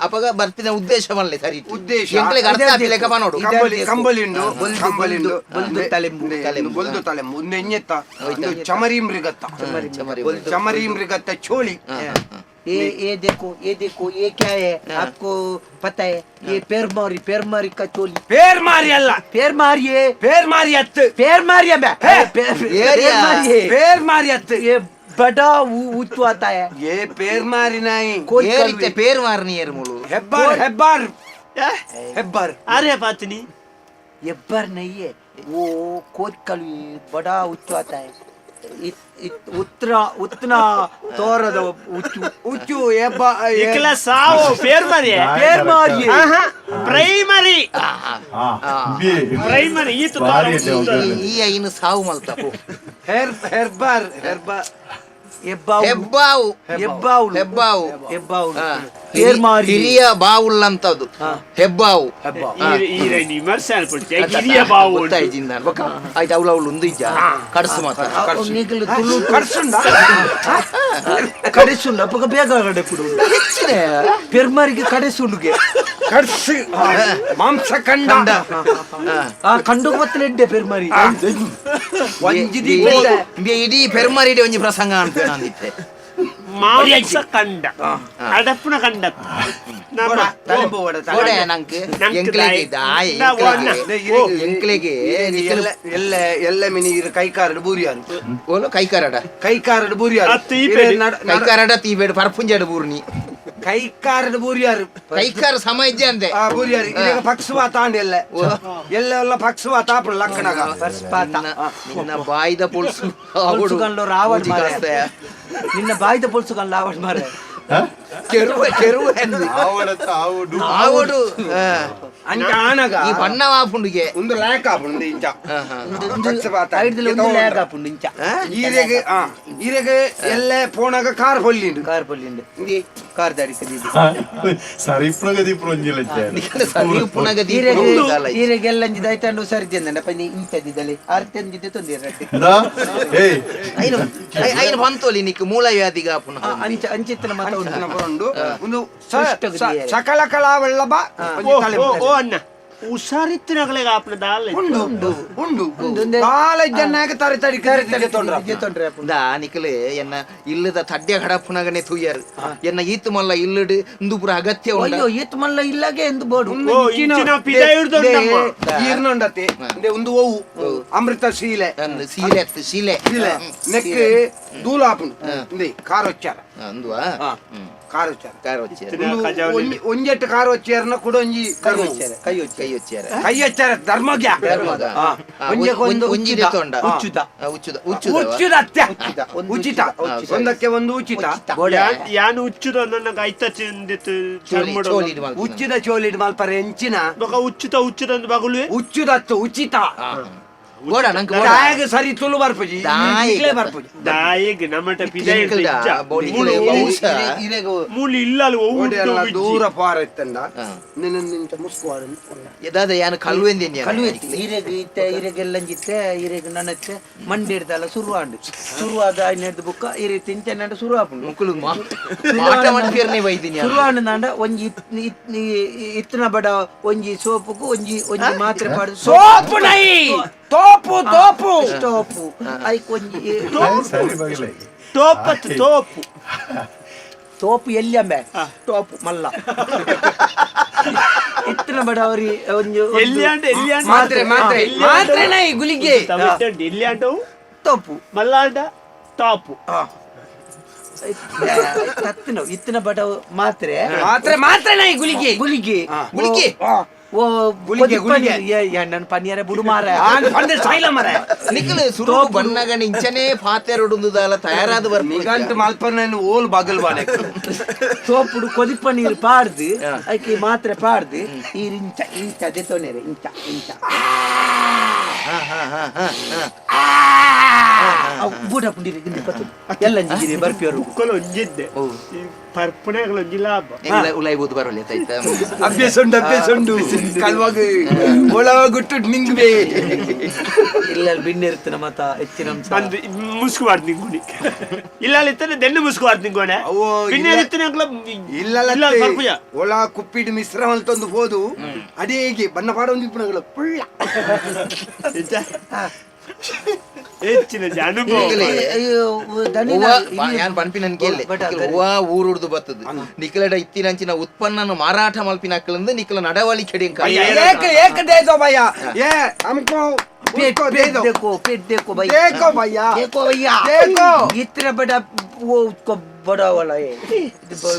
ಅಪಗ ಬರ್ತಿನ ಉದ್ದೇಶ ಮಲ್ಲೆ ಸರಿ ಉದ್ದೇಶ. ಎಂಕ್ಲೆಗ್ ಅರ್ಥ ಆಪಿಲೆಕ ಪನೋಡು. ಕಂಬಳಿ ಕಂಬಳಿ ಉಂಡು, ಕಂಬಳಿ ಉಂಡು. ಬೊಲ್ದು ತಲೆಂಬು. ತಲೆಂಬು. ಬೊಲ್ದು ತಲೆಂಬು ಒಂದು ಎಂಜೆತ್ತ ಒಂದು ಚಮರಿ ಮೃಗತ್ತ. ಚಮರಿ. ಚಮರಿ ಮೃಗತ್ತ ಚೋಳಿ. ये ये देखो, ये देखो, ये क्या है आपको पता है? ये पेरमारी, पेरमारी का चोली. ಪೇರ್ಮಾರಿ ಅಲ್ಲ. पेरमारी है. ಪೇರ್ಮಾರಿ ಅತ್ತು. पेरमारी है बे. है। ಏರಿಯಾ. पेरमारी है. ಪೇರ್ಮಾರಿ ಅತ್ತು. ये बड़ा ऊंचू आता है. ಏ ಪೇರ್ಮಾರಿ ನಾಯಿ. कोई ಏರಿತ್ತೆ ಪೇರ್ ಮಾರ್ನಿ ಏರ್ ಮುಳು. ಹೆಬ್ಬಾರ್ ಹೆಬ್ಬಾರ್ ಹೆಬ್ಬಾರ್. ಅರೆ ಪಾತಿನಿ. एब्बर नहीं है वो, कोच कलवी बड़ा ऊंचू आता है. उतना उतना तोरद ऊंचू. ಉಚ್ಚು ಹೆಬ್ಬ. ನಿಖಲ ಸಾವು ಪೇರ್ಮರಿ. पेरमारी है. ಆಹಾ, ಪ್ರೈಮರಿ. ಬಿ. ಪ್ರೈಮರಿ ಈತ. ಭಾರಿ ಐತೆ ಒಗ್ಗರಣೆ. ಈ ಐನು ಸಾವು ಮಲ್ತ ಪೋ. ಹೆರ್ ಹೆರ್ಬಾರ್ ಹೆರ್ಬಾರ್. ಹೆಬ್ಬಾವು ಹೆಬ್ಬಾವು ಹೆಬ್ಬಾವು ಹೆಬ್ಬಾವು ಹಾ. ತೇರ್ಮಾರಿ. ಹಿರಿಯ ಬಾವುಳ್ಳಂತದ್ದು ಹೆಬ್ಬಾವು. ವಿಮರ್ಶೆ ಅನ್ಪುಡ್ಚೆ ಹಿರಿಯ ಬಾವು ಉಂಟು. ಗೊತ್ತಾಯ್ತು ಬೊಕ್ಕ ಆಯ್ತು ಅವಳು ಅವಳು ಒಂದು ಇಜ್ಜ ಕಡಸು ಮಾತ್ರ. ನೀಗಲು ತುಳು ಕಡ್ಸುಂಡ ಕಡೆಸುಂಡು ಅಪ್ಪಗ ಬೇಗ ಕಡೆ ಹೆಚ್ಚಿನ ಪೆರ್ಮಾರಿಗೆ ಕಡೆಸುಂಡುಗೆ ಕಡ್ಸು ಮಾಂಸ ಕಂಡ. ಆ ಕಂಡು ಮತ್ತೆ ಎಡ್ಡೆ ಪೆರ್ಮಾರಿ. ಒಂಜಿ ಇಡೀ ಪೆರ್ಮರಿಡೆ ಒಂಜಿ ಪ್ರಸಂಗ ಅನ್ಪೆ ನಾನಿತ್ತೆ. ಮಾಂಸ ಕಂಡ ಅಡಪ್ಪುನ ಕಂಡ ನಮ್ಮ ಓಡೆ ನಂಕ್ ನಂಕ್ ಎಂಕ್ಲೆಗೆ ದಾಯ. ದಾಯ ನಾ ಓಡ್ನ. ಎಂಕ್ಲೆಗೆ ಎಲ್ಲ ಎಲ್ಲ ಎಲ್ಲ ಮಿನಿ ಇರು ಕೈಕಾರಡು ಬೂರಿಯಾರು. ಓಲು ಕೈಕಾರಡ ಕೈಕಾರಡು ಬೂರಿಯಾರು. ಅತ್ತು ಈ ಪೇಡಿ. ಕೈಕಾರಡ ತೀಬೇಡು ಪರ್ಪುಂಜಾಡು ಬೂರ್ನಿ. ಕೈಕಾರಡು ಬೂರಿಯಾರು. ಕೈಕಾರ ಸಮ ಇಜ್ಜೆ ಅಂದೆ. ಆ ಬೂರಿಯಾರು ಇವಾಗ ಪಕ್ಷವಾತ ಆಂಡ್ ಎಲ್ಲ ಎಲ್ಲ ಎಲ್ಲ ಪಕ್ಷವಾತ ಆಪುಂಡು ಲಕ್ಕಣಗ. ನಿನ್ನ ಬಾಯ್ದ ಪೊಲ್ಸು ಪೊಲ್ಸುಗಂಡ್ಲು ರಾವಣ ಮಾರ್ರೆ. ನಿನ್ನ ಬಾಯ್ದ ಪೊಲ್ಸುಗಂಡ್ಲು ಆವಡ್ ಮಾರ್ರೆ. ಕೆರುವ ಕೆರುವ ಅಂದು. ಆವಡತ್ತ ಆವಡು. ಆವಡು. ಅಂಚ ಆನಗ ಈ ಬಣ್ಣ ವಾಪುಂಡುಗೆ ಒಂದು ಲ್ಯಾಕ್ ಆಪುಂಡು ಇಂಚ ಪಕ್ಷಪಾತ. ಐಡ್ದಲ್ಲಿ ಒಂದು ಲ್ಯಾಗ್ ಆಪುಂಡು ಇಂಚ. ಈರೆಗೆ ಆ ಈರೆಗೆ ಎಲ್ಲ ಪೋಣಾಗ ಕಾರ್ ಹೊಲ್ಲಿಂಡು. ಕಾರ್ ಪೊಲ್ಲಿಂಡು ಕಾರ್ ದಾಡಿ ಕದೀದು. ಸರಿ ಪ್ರಗತಿ ಪ್ರೊಂಜಿಲ. ಸರಿ ಪುನಗ ಈರೆಗೆ ಈರೆಗೆ ಎಲ್ಲ ಅಂಜಿದ ಆಯ್ತಾಂಡು ಸರಿ ಜಂದಂಡ ಪಂಜಿ ಇಂಚದಿದ್ದಲೆ ಅರ್ಥ ತೊಂದಿರ. ಏಯ್ ಐನು ಬಂತೋಲಿ ನಿಕ್ ಮೂಲ ವ್ಯಾಧಿಗ ಪುನಃ. ಅಂಚ ಅಂಚಿತ್ತನ ಮತ ಉಂಡು. ಉಂಡು ಒಂದು ಸೃಷ್ಟಗತಿಯೇ. ಸಕಲ ಕಲಾ ವಲ್ಲಭ ಒಂಜಿ ಓ ತಲೆ. ಓ ಓ ಅಣ್ಣ ಹುಷಾರಿತ್ತಿನಗಲೆಗೆ ಆಪನ ದಾಲ ಉಂಡು ಉಂಡು ಉಂಡು ಕಾಲೇಜ್ ಜನ ತರಿ ತರಿ ತರಿ ತೊಂಡ್ರ. ತೊಂದ್ರೆ ಆಪುಂಡು. ಇಂದಾ ನಿಕ್ಲೆ ಎನ್ನ ಇಲ್ಲದ ತಡ್ಯ ಕಡಪುನಗನೆ ತೂಯರ್ ಎನ್ನ ಈತು ಮಲ್ಲ ಇಲ್ಲಡು ಇಂದು ಪೂರ ಅಗತ್ಯ ಉಂಡ. ಅಯ್ಯೋ ಈತ್ ಮಲ್ಲ ಇಲ್ಲಾಗೆ ಎಂದು ಬೋಡು. ಓ ಇಂಚಿನ ಪಿದ ಹಿಡ್ದೊಂಡಮ್ಮ. ಈರ್ನೊಂಡತೆ ಒಂದು ಓವು ಅಮೃತ ಶೀಲೆ. ಅಂದ್ ಸೀಲೆ ಅತ್ತು ಸೀಲೆ. ಶೀಲೆ ನೆಕ್ ದೂಲ ಆಪುಂಡು ಇಂದೆ ಕಾರ್ వచ్చಾರ. ಅಂದುವಾ ಕಾರ್ వచ్చಾರ. ಕಾರ್ వచ్చారు. ಕಜಾವಲಿ. ಒಂಜೆಟ್ಟು ಕಾರ್ వచ్చాರನ ಕೂಡ ಒಂಜಿ ಕೈ వచ్చಾರ ಕೈ ಕೈ వచ్చಾರ. వచ్చాರ. ಕೈ వచ్చಾರ ಧರ್ಮಗ್ಯ. ಧರ್ಮದ. ಆ, ಒಂಜೆಗೆ ಒಂದು ಒಂಜಿ ಉಚಿತ. ತೊಂಡ. ಉಚ್ಚುದ. ಉಚ್ಚುದ ಉಚ್ಚುದ ಉಚಿತ ಅತ್ಯ. ಒಂದು ಉಚಿತ. ಉಚಿತ. ಒಂದಕ್ಕೆ ಒಂದು ಉಚಿತ. ಬೋಡೆ. ಯಾನ್ ಉಚ್ಚುದ ನನ್ನ ಐತ ಚೆಂದಿತ್ತು ಚರ್ಮಡು. ಚೋಲಿ ಇದು ಮಲ್ತಿನ. ಉಚ್ಚಿದ ಚೋಲಿಡ್ ಮಲ್ಪರೆ ಎಂಚಿನ ಬೊಕ ಉಚ್ಚುತ ಉಚ್ಚುದ ಅಂದ್ ಬಗುಲುವೆ. ಉಚ್ಚುದತ್ತು ಉಚಿತ. ಬೋಡ ನಂಕ್ ಬೋಡ. ದಾಯಗ ಸರಿ ತುಳು ಬರ್ಪುಜಿ. ದಾಯೆಗ್. ಇಕ್ಲೆ ಬರ್ಪುಜಿ. ದಾಯೆಗ್ ನಮ್ಮಟ ಪಿದ ಹಿಡ್ದು ಎಂಕಲ್ದ ಇಜ್ಜ. ಬೋಡಿ ಮೂಲು ಬಹುಶಃ ಇರೆಗ್ ಮೂಲು ಇಲ್ಲಲ್ ಒವ್ವು ಓಡೆ ಉಂಟು ಎಲ್ಲ ಇಜ್ಜಿ. ದೂರ ಪಾರ ಇತ್ತಂಡ ಹಾ. ನಿನ್ನ ನಿಂತ ಮುಸ್ಕುವಾರ. ದಾದ ಯಾನ್ ಕಲ್ವೆಂದೇನಿ. ಕಳುವೆತ್ತಿ ಈರೆಗ್ ಇತ್ತೆ ಈರೆಗ್ ಎಲ್ಲಂಜಿತ್ತೆ ಈರೆಗ್ ನನತ್ತೆ ಮಂಡಿ ಹಿಡ್ದಲ್ಲ ಶುರುವಾಂಡು ಶುರುವಾದ ಐನ ಹಿಡ್ದು ಬುಕ್ಕ ಈರೆ ತಿಂಚೆ ಶುರು ಆಪುಂಡು. ಮುಕುಲು ಮಾಟ ಮನ್ಪಿಯರ್ನೇ ವೈದಿನಿ. ಶುರುವಾಂಡು ನಾಂಡ ಒಂಜಿ ಇತ್ತನ ಬಡ ಒಂಜಿ ಸೋಪುಗು ಒಂಜಿ ಒಂಜಿ ಮಾತ್ರೆ ಪಾಡು. ಸೋಪು ನೈ ತೋಪು ತೋಪು ಸೋಪು ಐಕ್ ಒಂಜಿ ಸರಿ ಬಗಲೆ. ತೋಪತ್ತು ತೋಪು. ತೋಪು ಎಲ್ಲಿ ಅಂಬೆ ತೋಪು ಮಲ್ಲ ಇತ್ತನ ಬಡ ಅವ್ರಿ ಒಂಜಿ ಒಂದು ಎಲ್ಲಿ ಅಂಡ ಎಲ್ಲಿ ಅಂಡ ಮಾತ್ರೆ ಮಾತ್ರೆ ಮಾತ್ರೆ ನೈ ಗುಲಿಗೆ. ತಮಿಳ್ಟಂಡು ಎಲ್ಲಿ ಅಂಡವು ತೋಪು ಮಲ್ಲಾಂಡ ಟಾಪು. ತತ್ತಿನ ಇತ್ತಿನ ಬಡ ಮಾತ್ರೆ ಮಾತ್ರೆ ಮಾತ್ರೆ ನೈ ಗುಲಿಗೆ. ಗುಲಿಗೆ. ಗುಳಿಗೆ. ಓ ಗುಳಿಗೆ, ಗುಳಿಗೆ. ನನ್ನ ಪನಿಯರ ಬುಡು ಮಾರ. ಪಂಡ ಸಾಯಿಲ ಮರ. ನಿಕಲು ಸುರು ಬಣ್ಣಗಣ ಇಂಚನೇ ಪಾತೆರೊಡುಂದುದಾಲ ತಯಾರಾದ ಬರ್ಪು. ನಿಗಂಟ್ ಮಲ್ಪನ ಓಲ್ ಬಗಲ್ ಬಾನೆ. ಸೋಪುಡು ಕೊದಿಪ್ಪ ನೀರು ಪಾಡ್ದು ಐಕೆ ಮಾತ್ರೆ ಪಾಡ್ದು ಈ ಇಂಚ ಇಂಚ ದೆತೊನೆರೆ ಇಂಚ ಇಂಚ ಅವು ಬೂಟ ಪುಂಡಿರಿ ಇಂದು ಪತ್ತು ಎಲ್ಲ ಅಂಜಿಗಿರಿ ಬರ್ಪಿಯವರು. ಉಕ್ಕಲು ಒಂಜಿದ್ದೆ ಈ ಪರ್ಪುಣೆಗಳು ಒಂಜಿ ಲಾಭ. ಉಲಾಯಿ ಬೂದು ಬರೋಲ್ಲ ಆಯ್ತಾ. ಅಭ್ಯಾಸ ಉಂಡು ಅಭ್ಯಾಸ ಉಂಡು ಕಲ್ವಾಗ ಒಳ ಗುಟ್ಟು ನಿಂಗ್ಬೇ. ಇಲ್ಲ ಬಿನ್ನಿರ್ತನ ಮತ ಹೆಚ್ಚಿನ ಅಂಶ. ಅಂದು ಮುಸ್ಕು ಬಾರ್ದು ನಿಂಗುಣಿ ಇಲ್ಲ ಇತ್ತನೆ ದೆಣ್ಣು ಮುಸ್ಕು ಬಾರ್ದು ನಿಂಗೋಣೆ. ಅವ್ವೋ, ಬಿನ್ನೆ ಇಲ್ಲ. ಇತ್ತನೆ ಇಲ್ಲ ಇಲ್ಲ ಪರ್ಪುಜ. ಒಳ ಕುಪ್ಪಿಡ್ ಮಿಶ್ರ ಮಲ್ತೊಂದು ಪೋದು ಅಡೇಗೆ ಬಣ್ಣ ಪಾಡ ಒಂದು ಇಪ್ಪುನಗಳ ಪುಳ್ಳ. ಹೆಚ್ಚಿನ ಅನುಭವ. ನಿಕಲೆ ಅಯ್ಯೋ, ದಣಿನ ಯಾನ್ ಪನ್ಪಿನ ಕೇಳಿ ಬಟ್ ಅದು- ಹೂವ ಊರುಡ್ದು ಬತ್ತದು ನಿಕಲಡ ಇತ್ತಿನಂಚಿನ ಉತ್ಪನ್ನನ ಮಾರಾಟ ಮಲ್ಪಿನ ಅಕ್ಕಲಂದು ನಿಕಲ ನಡವಳಿಕೆ एक एक दे दो भैया, ये हमको पेट उसको दे पेट दो। देखो पेट देखो भाई। देखो भैया। देखो भैया। देखो। इतना बड़ा वो उसको बड़ा वाला है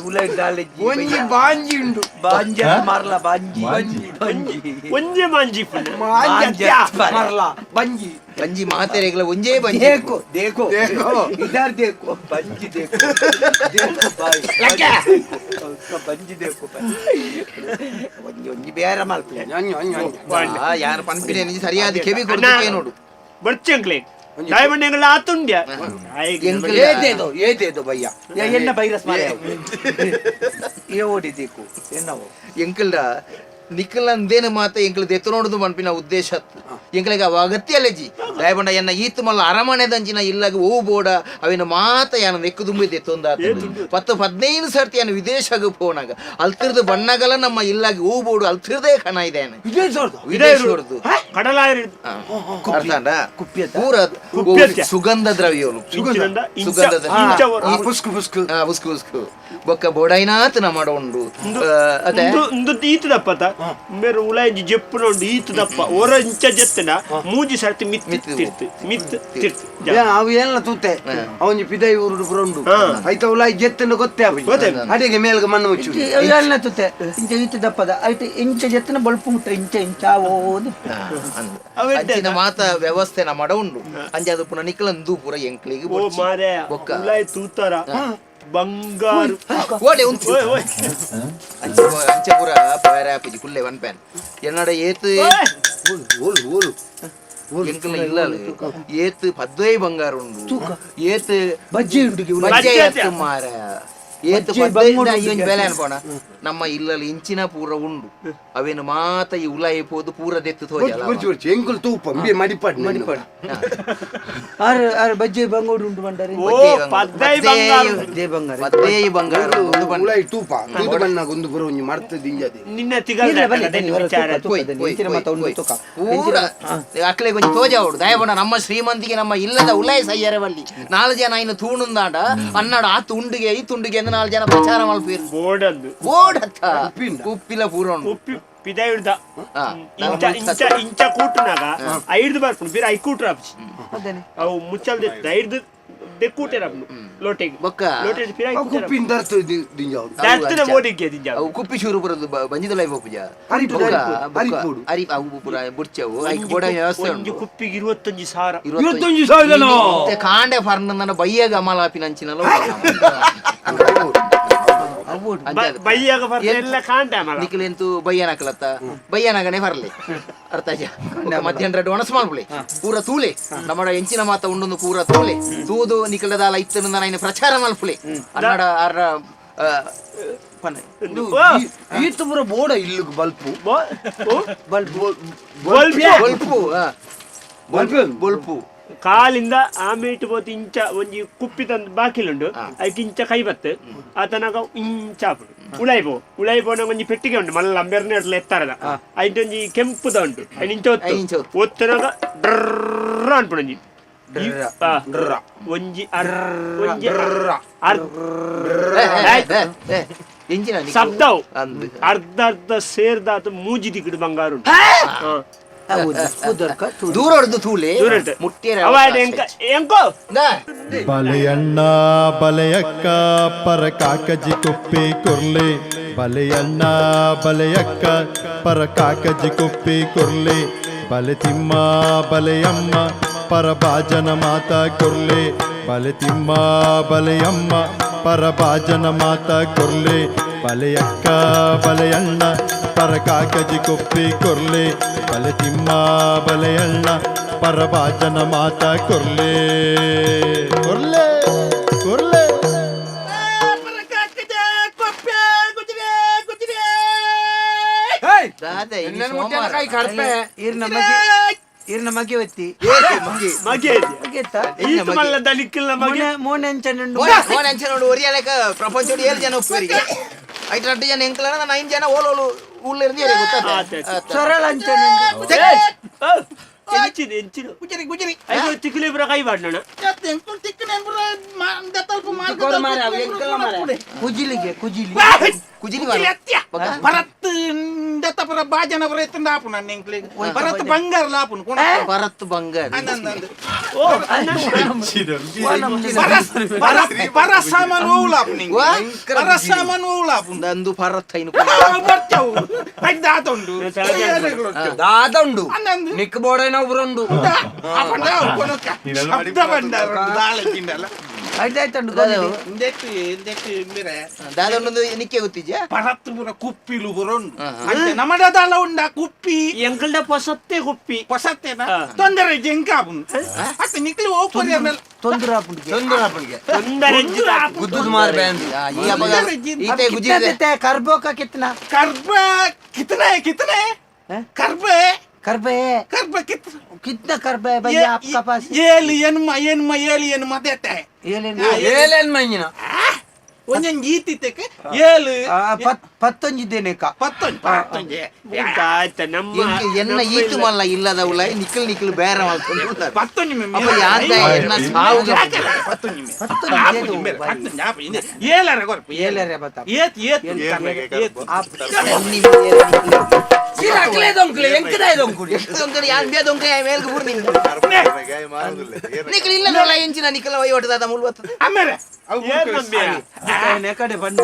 उलट डाले जी। ಒಂಜಿ भैया। ಬಾಂಜಿ ಉಂಡು. बांजी मारला बांजी ಬಾಂಜಿ. बांजी. ಒಂಜೆ ಮಾಂಜಿ ಪುಣ್ಯ. ಮಾಂಜಿ ಮಾಂಜಿ ಮರ್ಲ ಬಂಜಿ. ಬಂಜಿ ಮಾತೆರೆಗ್ಲ ಒಂಜೇ ಬಂಜಿ. देखो देखो देखो। इधर देखो बंजी देखो देखो भाई देखो, उसका बंजी देखो भाई ಒಂಜಿ ಒಂಜಿ ಬೇರೆ ಮಲ್ಪಲೆ. ಒಂಜಿ ಒಂಜಿ ಒಂಜಿ. ಯಾರು ಪನ್ಪಿನ ಸರಿಯಾದ ಕೆವಿ ಕೊಡ್ದು ನೋಡು. ಬರ್ಚಂಕ್ಲೆ. ಡೈಮಂಡ್ ಆತುಂಡ್ಯ. ಏತೇದೋ ಏತೇದೋ ಭಯ್ಯ ಎನ್ನ ವೈರಸ್ ಮಾರೆ ಏ ಓಡಿ ದಿಕ್ಕು ಎನ್ನವು ಎಂಕಲ್ಡ ನಿಕ್ಕಲಂದೇನು ಮಾತ ಎಂಕಲ್ ದೆತ್ತನೋಡುದು ಮನ್ಪಿನ ಉದ್ದೇಶ ಎಂಕಲಿಗೆ ಅವ ಅಗತ್ಯ ಅಲ್ಲೆಜಿ ದಯಬಂಡ ಎನ್ನ ಈತ್ ಮಲ್ಲ ಅರಮನೆದಂಚಿನ ಇಲ್ಲಾಗ ಓ ಬೋಡ ಅವಿನ ಮಾತ ಯಾನ ನೆಕ್ಕು ದುಂಬಿ ದೆತ್ತೊಂದ 10-15 ಸರ್ತಿ ಯಾನ ವಿದೇಶಗ ಪೋನಾಗ ಅಲ್ತಿರ್ದು ಬಣ್ಣಗಲ ನಮ್ಮ ಇಲ್ಲಾಗ ಹೂ ಬೋಡು ಅಲ್ತಿರ್ದೇ ಕಣ ಇದೆ ವಿದೇಶದ್ದು ಕಡಲಾಯರು ಪೂರ ಸುಗಂಧ ದ್ರವ್ಯಗಳು ಸುಗಂಧ ಪುಸ್ಕು ಪುಸ್ಕು ಪುಸ್ಕು ಪುಸ್ಕು ಬೊಕ್ಕ ಬೋಡೈನಾತ್ ನಮ್ಮ ಉಂಡು ಅದೇ ಈತ ದಪ್ಪತ ಮೇರು ಉಲಾಂಜಿ ಜೆಪ್ಪುನೊಂಡು ಈತ ದಪ್ಪ ಒರ ಇಂಚ ಜೆತ್ತನ ಮೂಜಿ ಸರ್ತಿ ಮಿತ್ ತಿರ್ತು ಮಿತ್ ತಿರ್ತು ಅವು ಏನ ತೂತೆ ಅವನಿ ಪಿದೈ ಊರುಡು ಪುರ ಉಂಡು ಐತ ಉಲಾಯಿ ಜೆತ್ತನ ಗೊತ್ತೇ ಗೊತ್ತೇ ಅಡಿಗೆ ಮೇಲ್ಗೆ ಮಣ್ಣು ಮುಚ್ಚು ಏನ ತೂತೆ ಇಂಚ ಈತ ದಪ್ಪದ ಐತ ಇಂಚ ಜೆತ್ತನ ಬೊಳ್ಪು ಮುಟ್ಟ ಇಂಚ ಇಂಚ ಓದು ಅಂಚಿನ ಮಾತ ವ್ಯವಸ್ಥೆ ನಮ್ಮ ಉಂಡು ಅಂಚ ಅದು ಪುನಃ ನಿಕ್ಕಲಂದು ಪೂರ ಎಂಕ್ಲಿಗೆ ಓ ಮಾರೆ ಉಲಾಯಿ ತೂತಾರ ಬಂಗಾರು ಓಡೆ ಉಂಟು ಅಂಚೆ ಪೂರ ಬೇರೆ ಆಪುಜಿ ಕುಲ್ಲೆ ಒನ್ ಪ್ಯಾನ್ ಎನ್ನಡ ಏತು ಓಲು ಓಲು ಎಂಕಲ್ನ ಇಲ್ಲ ಏತು ಪದ್ವೈ ಬಂಗಾರ ಉಂಡು ಏತು ಬಜ್ಜಿ ಉಂಡು ಬಜ್ಜೆ ಎತ್ತು ಮಾರ ಏತು ಪದ್ವೈ ಬೆಲೆ ಅನ್ಕೋಣ ನಮ್ಮ ಇಲ್ಲಲ್ಲಿ ಇಂಚಿನ ಪೂರ ಉಂಡು ಅವೇನು ಮಾತ ಈ ಉಲಾಯಿ ಪೋದು ಪೂರ ದೆತ್ತು ತೋಜಲ್ಲ ಎಂಕುಲ್ ತೂಪ ಮಡಿಪಾಡ್ ಮಡಿಪಾಡ್ ಆರು ಆರು ಬಜ್ಜಿ ಬಂಗೋಡು ಉಂಟು ಬಂಡಾರಿ ಓ ಪದ್ದೈ ಬಂಗಾರ ಬಂಗಾರ ಪದ್ದೇ ಬಂಗಾರ ಉಲಾಯಿ ತೂಪ ತೂತ ಬಣ್ಣ ಒಂದು ಪೂರ ಒಂಜಿ ಮರ್ತದ ಇಂಜದೆ ನಿನ್ನ ತಿಗಲ್ ಪೂರ ಅಕ್ಲೆ ಕೊಂಚ ತೋಜಾವುಡು ದಯಬಂಡ ನಮ್ಮ ಶ್ರೀಮಂತಿಗೆ ನಮ್ಮ ಇಲ್ಲದ ಉಲಾಯಿ ಸಯ್ಯರೆ ಬಲ್ಲಿ ನಾಲ್ ಜನ ಇನ್ನು ತೂಣುಂದಾಂಡ ಅನ್ನಾಡ ಆ ತುಂಡಿಗೆ ಈ ತುಂಡಿಗೆ ಎಂದು ನಾಲ್ ಜನ ಪ್ರಚಾರ ಮಲ್ಪೇರು ಬೋಡಂದು ಬೋಡತ್ತ ಉಪ್ಪಿಲ ಪೂರ ಉಂಡು ಉಪ್ಪಿ ಪಿದೈಡ್ದ ಇಂಚ ಇಂಚ ಇಂಚ ಕೂಟುನಾಗ ಐದು ಬರ್ಪುಂಡು ಬೇರೆ I ಕೂಟ್ರ ಅವು ಮುಚ್ಚಲ್ದೆ ಐದು ದೆಕ್ಕೂಟೆರಪ್ನು ಲೋಟೆಗೆ ಬೊಕ್ಕ ಲೋಟೆ ಪಿರ ಕುಪ್ಪಿನ ದರ್ತು ದಿಂಜಾವು ದರ್ತನ ಮೋಡಿಗೆ ದಿಂಜಾವು ಅವು ಕುಪ್ಪಿ ಶೂರು ಬರೋದು ಬಂಜಿದ ಲೈಫ್ ಪೂಜ ಅರಿಪೋಡು ಅರಿ ಅವು ಪೂರ ಬುಡ್ಚವು ಐಕ್ ಬೋಡ ವ್ಯವಸ್ಥೆ ಒಂದು ಕುಪ್ಪಿಗೆ 25,000 25,000 ಕಾಂಡೆ ಫರ್ನಂದನ ಬಯ್ಯಗ ಅಮಲಾಪಿನಂಚಿನಲ್ಲ ಬಯ್ಯಾಗ ಎಲ್ಲ ಕಾಂಡೆ ನಿಖಿಲೆಂತು ಬಯ್ಯನಾಕಲತ್ತ ಬಯ್ಯನಾಗನೆ ಬರಲಿ ಅರ್ಥ ಆಯ್ತಾ ಮಧ್ಯಾಹ್ನ ರೆಡ್ ಒಣಸ್ ಮಾಡ್ಬಿಡಿ ಪೂರ ತೂಲೆ ನಮ್ಮ ಎಂಚಿನ ಮಾತ ಉಂಡೊಂದು ಪೂರ ತೂಲೆ ತೂದು ನಿಖಿಲದಾಲ ಇತ್ತನ ನಾನು ಪ್ರಚಾರ ಮಲ್ಪುಲೆ ಅನ್ನಡ ಅರ್ರ ಈತ ಪೂರ ಬೋಡ ಇಲ್ಲುಗ್ bulb bulb bulb bulb bulb ಕಾಲಿಂದ ಆಮೇಟು both ಇಂಚ ಒಂಜಿ ಕುಪ್ಪಿ ತಂದು ಬಾಕಿಲುಂಡು ಐಕ್ ಇಂಚ ಕೈ ಬತ್ತು ಆತನಾಗ ಇಂಚ ಆಪುಂಡು ಉಳಾಯಿ ಉಳಾಯಿ ಪೋನಾಗ ಒಂಜಿ ಪೆಟ್ಟಿಗೆ ಉಂಡು ಮಲ್ಲ ಅಂಬೆರ್ನೆ ಅಟ್ಲ ಎತ್ತಾರದ ಐಟ್ ಒಂಜಿ ಕೆಂಪುದ ಉಂಡು ಐನ್ ಇಂಚ ಒತ್ತು ಒತ್ತನಾಗ ಡ್ರ ಅನ್ಪುಂಡು ಒಂಜಿ ಒಂಜಿ ಒಂಜಿ ಶಬ್ದವು ಅರ್ಧ ಅರ್ಧ ಸೇರ್ದಾತ ಮೂಜಿ ದಿಕ್ಕಡು ಬಂಗಾರು ದೂರ ಹೊಡೆದು ತೂಲೆ ಎಂಕೋ ಬಲೆಯಣ್ಣ ಬಲೆಯಕ್ಕ ಪರ ಕಾಕಜಿ ಕುಪ್ಪಿ ಕುರ್ಲಿ ಬಲೆಯಣ್ಣ ಬಲೆಯಕ್ಕ ಪರ ಕಾಕಜಿ ಕುಪ್ಪಿ ಕುರ್ಲಿ ಬಲೆ ತಿಮ್ಮ ಬಲೆಯಮ್ಮ ಪರ ಬಾಜನ ಮಾತಾ ಕುರ್ಲಿ ಬಲೆ ತಿಮ್ಮ ಬಲೆಯಮ್ಮ ಪರ ಬಾಜನ ಮಾತಾ ಕುರ್ಲಿ ಬಲೆಯಕ್ಕ ಬಲೆಯಣ್ಣ ಪರ ಕಾಕಜಿ ಕುಪ್ಪಿ ಕುರ್ಲಿ ಬಲೆ ತಿಮ್ಮ ಬಲೆಯಣ್ಣ ಪರ ಬಾಜನ ಮಾತಾ ಕುರ್ಲಿ ಕುರ್ಲೆ ಕುರ್ಲೆ ಇರ್ನ ಮಗೆ ಒತ್ತಿ ಮಗೆ ಈತ ಮಲ್ಲ ದಲಿಕ್ಕಿಲ್ಲ ಮಗೆ ಮೋನೆ ಅಂಚನುಂಡು ಮೋನೆ ಅಂಚನುಂಡು ಒರಿಯಲೆಕ ಪ್ರಪಂಚೋಡು 7 ಜನ ಒಪ್ಪುವರಿಗೆ ಐಟ್ 2 ಜನ ಎಂಕಲನ 9 ಜನ ಓಲೋಲು ಊರ್ಲ ಇರ್ದು ಏರೆ ಗೊತ್ತಾತ ಸರಳ ಅಂಚನುಂಡು ಎಂಚಿನ ಎಂಚಿನ ಗುಜರಿ ಗುಜರಿ ಐದು ತಿಕ್ಲಿ ಬರ ಕೈ ಬಾಡ್ನಣ ಕುಜಿಲಿಗೆ ಕುಜಿಲಿ ಕುಜಿಲಿ ಭರತ್ ದತ್ತಪುರ ಬಾಜನ ಪುರ ಎತ್ತುಂಡ ಆಪುನ ಎಂಕ್ಲೆಗ್ ಭರತ್ ಬಂಗಾರ ಲಾಪುನ ಕೊಣ ಭರತ್ ಬಂಗಾರ ಬರ ಸಾಮಾನು ಓಲಾಪುನ ಬರ ಸಾಮಾನು ಓಲಾಪುನ ಅಂದು ಭರತ್ ಐನು ಬರ್ತಾವು ಐದು ದಾತುಂಡು ದಾತುಂಡು ನಿಕ್ ಬೋಡೈನ ಒಬ್ರುಂಡು ಶಬ್ದ ಬಂಡಾರ ದಾಳ ತಿಂಡಲ್ಲ. ಆಯ್ತಾಯ್ತಂಡು. ಇಂದೆಟ್ ಇಂದೆಟ್ ಮೇರೆ. ದಾದ ಉಂಡು ನಿಕ್ಕೆ ಗೊತ್ತಿದ್ಯಾ? ಪರತ್ತು ಪೂರ ಕುಪ್ಪಿಲು ಪೂರ ಉಂಡು. ಅಂಚೆ ನಮಡದಾಲ ಉಂಡ ಕುಪ್ಪಿ. ಎಂಕಲ್ಡ ಪೊಸತ್ತೆ ಕುಪ್ಪಿ. ಹೊಸತ್ತೇನ? ತೊಂದರೆ ಜಂಕಾಪುಂಡು ಅತ್ತ ನಿಕ್ಲಿ ಹೋಗ್ಬೋದು ಆಮೇಲೆ. ತೊಂದರೆ ಆಪುಂಡು. ತೊಂದರೆ ಆಪುಂಡು. ತೊಂದರೆ. ಗುದ್ದುದು ಮಾರ್ ಬ್ಯಾಂಡ್. ಈ ಅಪಗ ಈತೆ ಗುಜಿರಿ ಕರ್ಬೋಕ ಕಿತ್ನ? ಕರ್ಬ ಕಿತನೆ ಕಿತನೆ ಕರ್ಬೆ. करबे. ಕರ್ಬ ಕಿತ್ कितना करबे है भैया आपका पास? ಏಳು ಎನ್ಮ ಎನ್ಮ ಏಳು ಎನ್ಮ ದೇತೆ. ये लेना. ಏಲೇನ್ ಮಂಜಿನ? ಒಂಜೊಂಜಿ ಈತಿತ್ತಕ್ಕೆ ಏಳು. ಪತ್ತೊಂಜಿ ದೇನೇಕ. ಪತ್ತೊಂಜಿ ಪತ್ತೊಂಜಿ. ಆಯ್ತ ನಮ್ಮ ಎಂಕ್ ಎನ್ನ ಈತು ಮಲ್ಲ ಇಲ್ಲದ ಉಲಾಯಿ ನಿಕ್ಕಲ್ ನಿಕ್ಕಲ್ ಬೇರೆ ಮಲ್ತೊಂದು ಉಲ್ಲಾರ್. ಪತ್ತೊಂಜಿ. ಅಪ್ಪ ಯಾಂದ ಎನ್ನ ಸಾವುಗ. ಪತ್ತೊಂಜಿ. ಪತ್ತೊಂಜಿ ದೇದು ಭಾಯ್. ಪತ್ತೊಂಜಿ ಆಪ ಇಂದೆ ಏಳರ ಕೊರ್ಪು. ಏಳರೆ ಬತ್ತ. ಏತ್ ಏತ್ ಏತ್. ಎನ್ನಿ ಬೇರೆ ನಿಕ್ಕಲ್. ಎಂಕದಾಯ್ದೊಂಕುಲಿ. ಎಷ್ಟು ದೊಂಕನೆ ಯಾನ್ ಬೇ ದೊಂಕನೆ ಆಯ್ ಮೇಲ್ಗ್ ಬೂರ್ನಿ. ನಿಕ್ಕಲ್ ಇಲ್ಲದ ಉಲಾಯಿ ಎಂಚಿನ ನಿಕ್ಕಲ ವಹಿವಾಟು ದಾದ ಮುಲ್ ಬರ್ತದೆ. ಆಮೇಲೆ ಅವು. ಏನ್ ನಂಬಿಯ? ಕಡೆ ಬಂದು.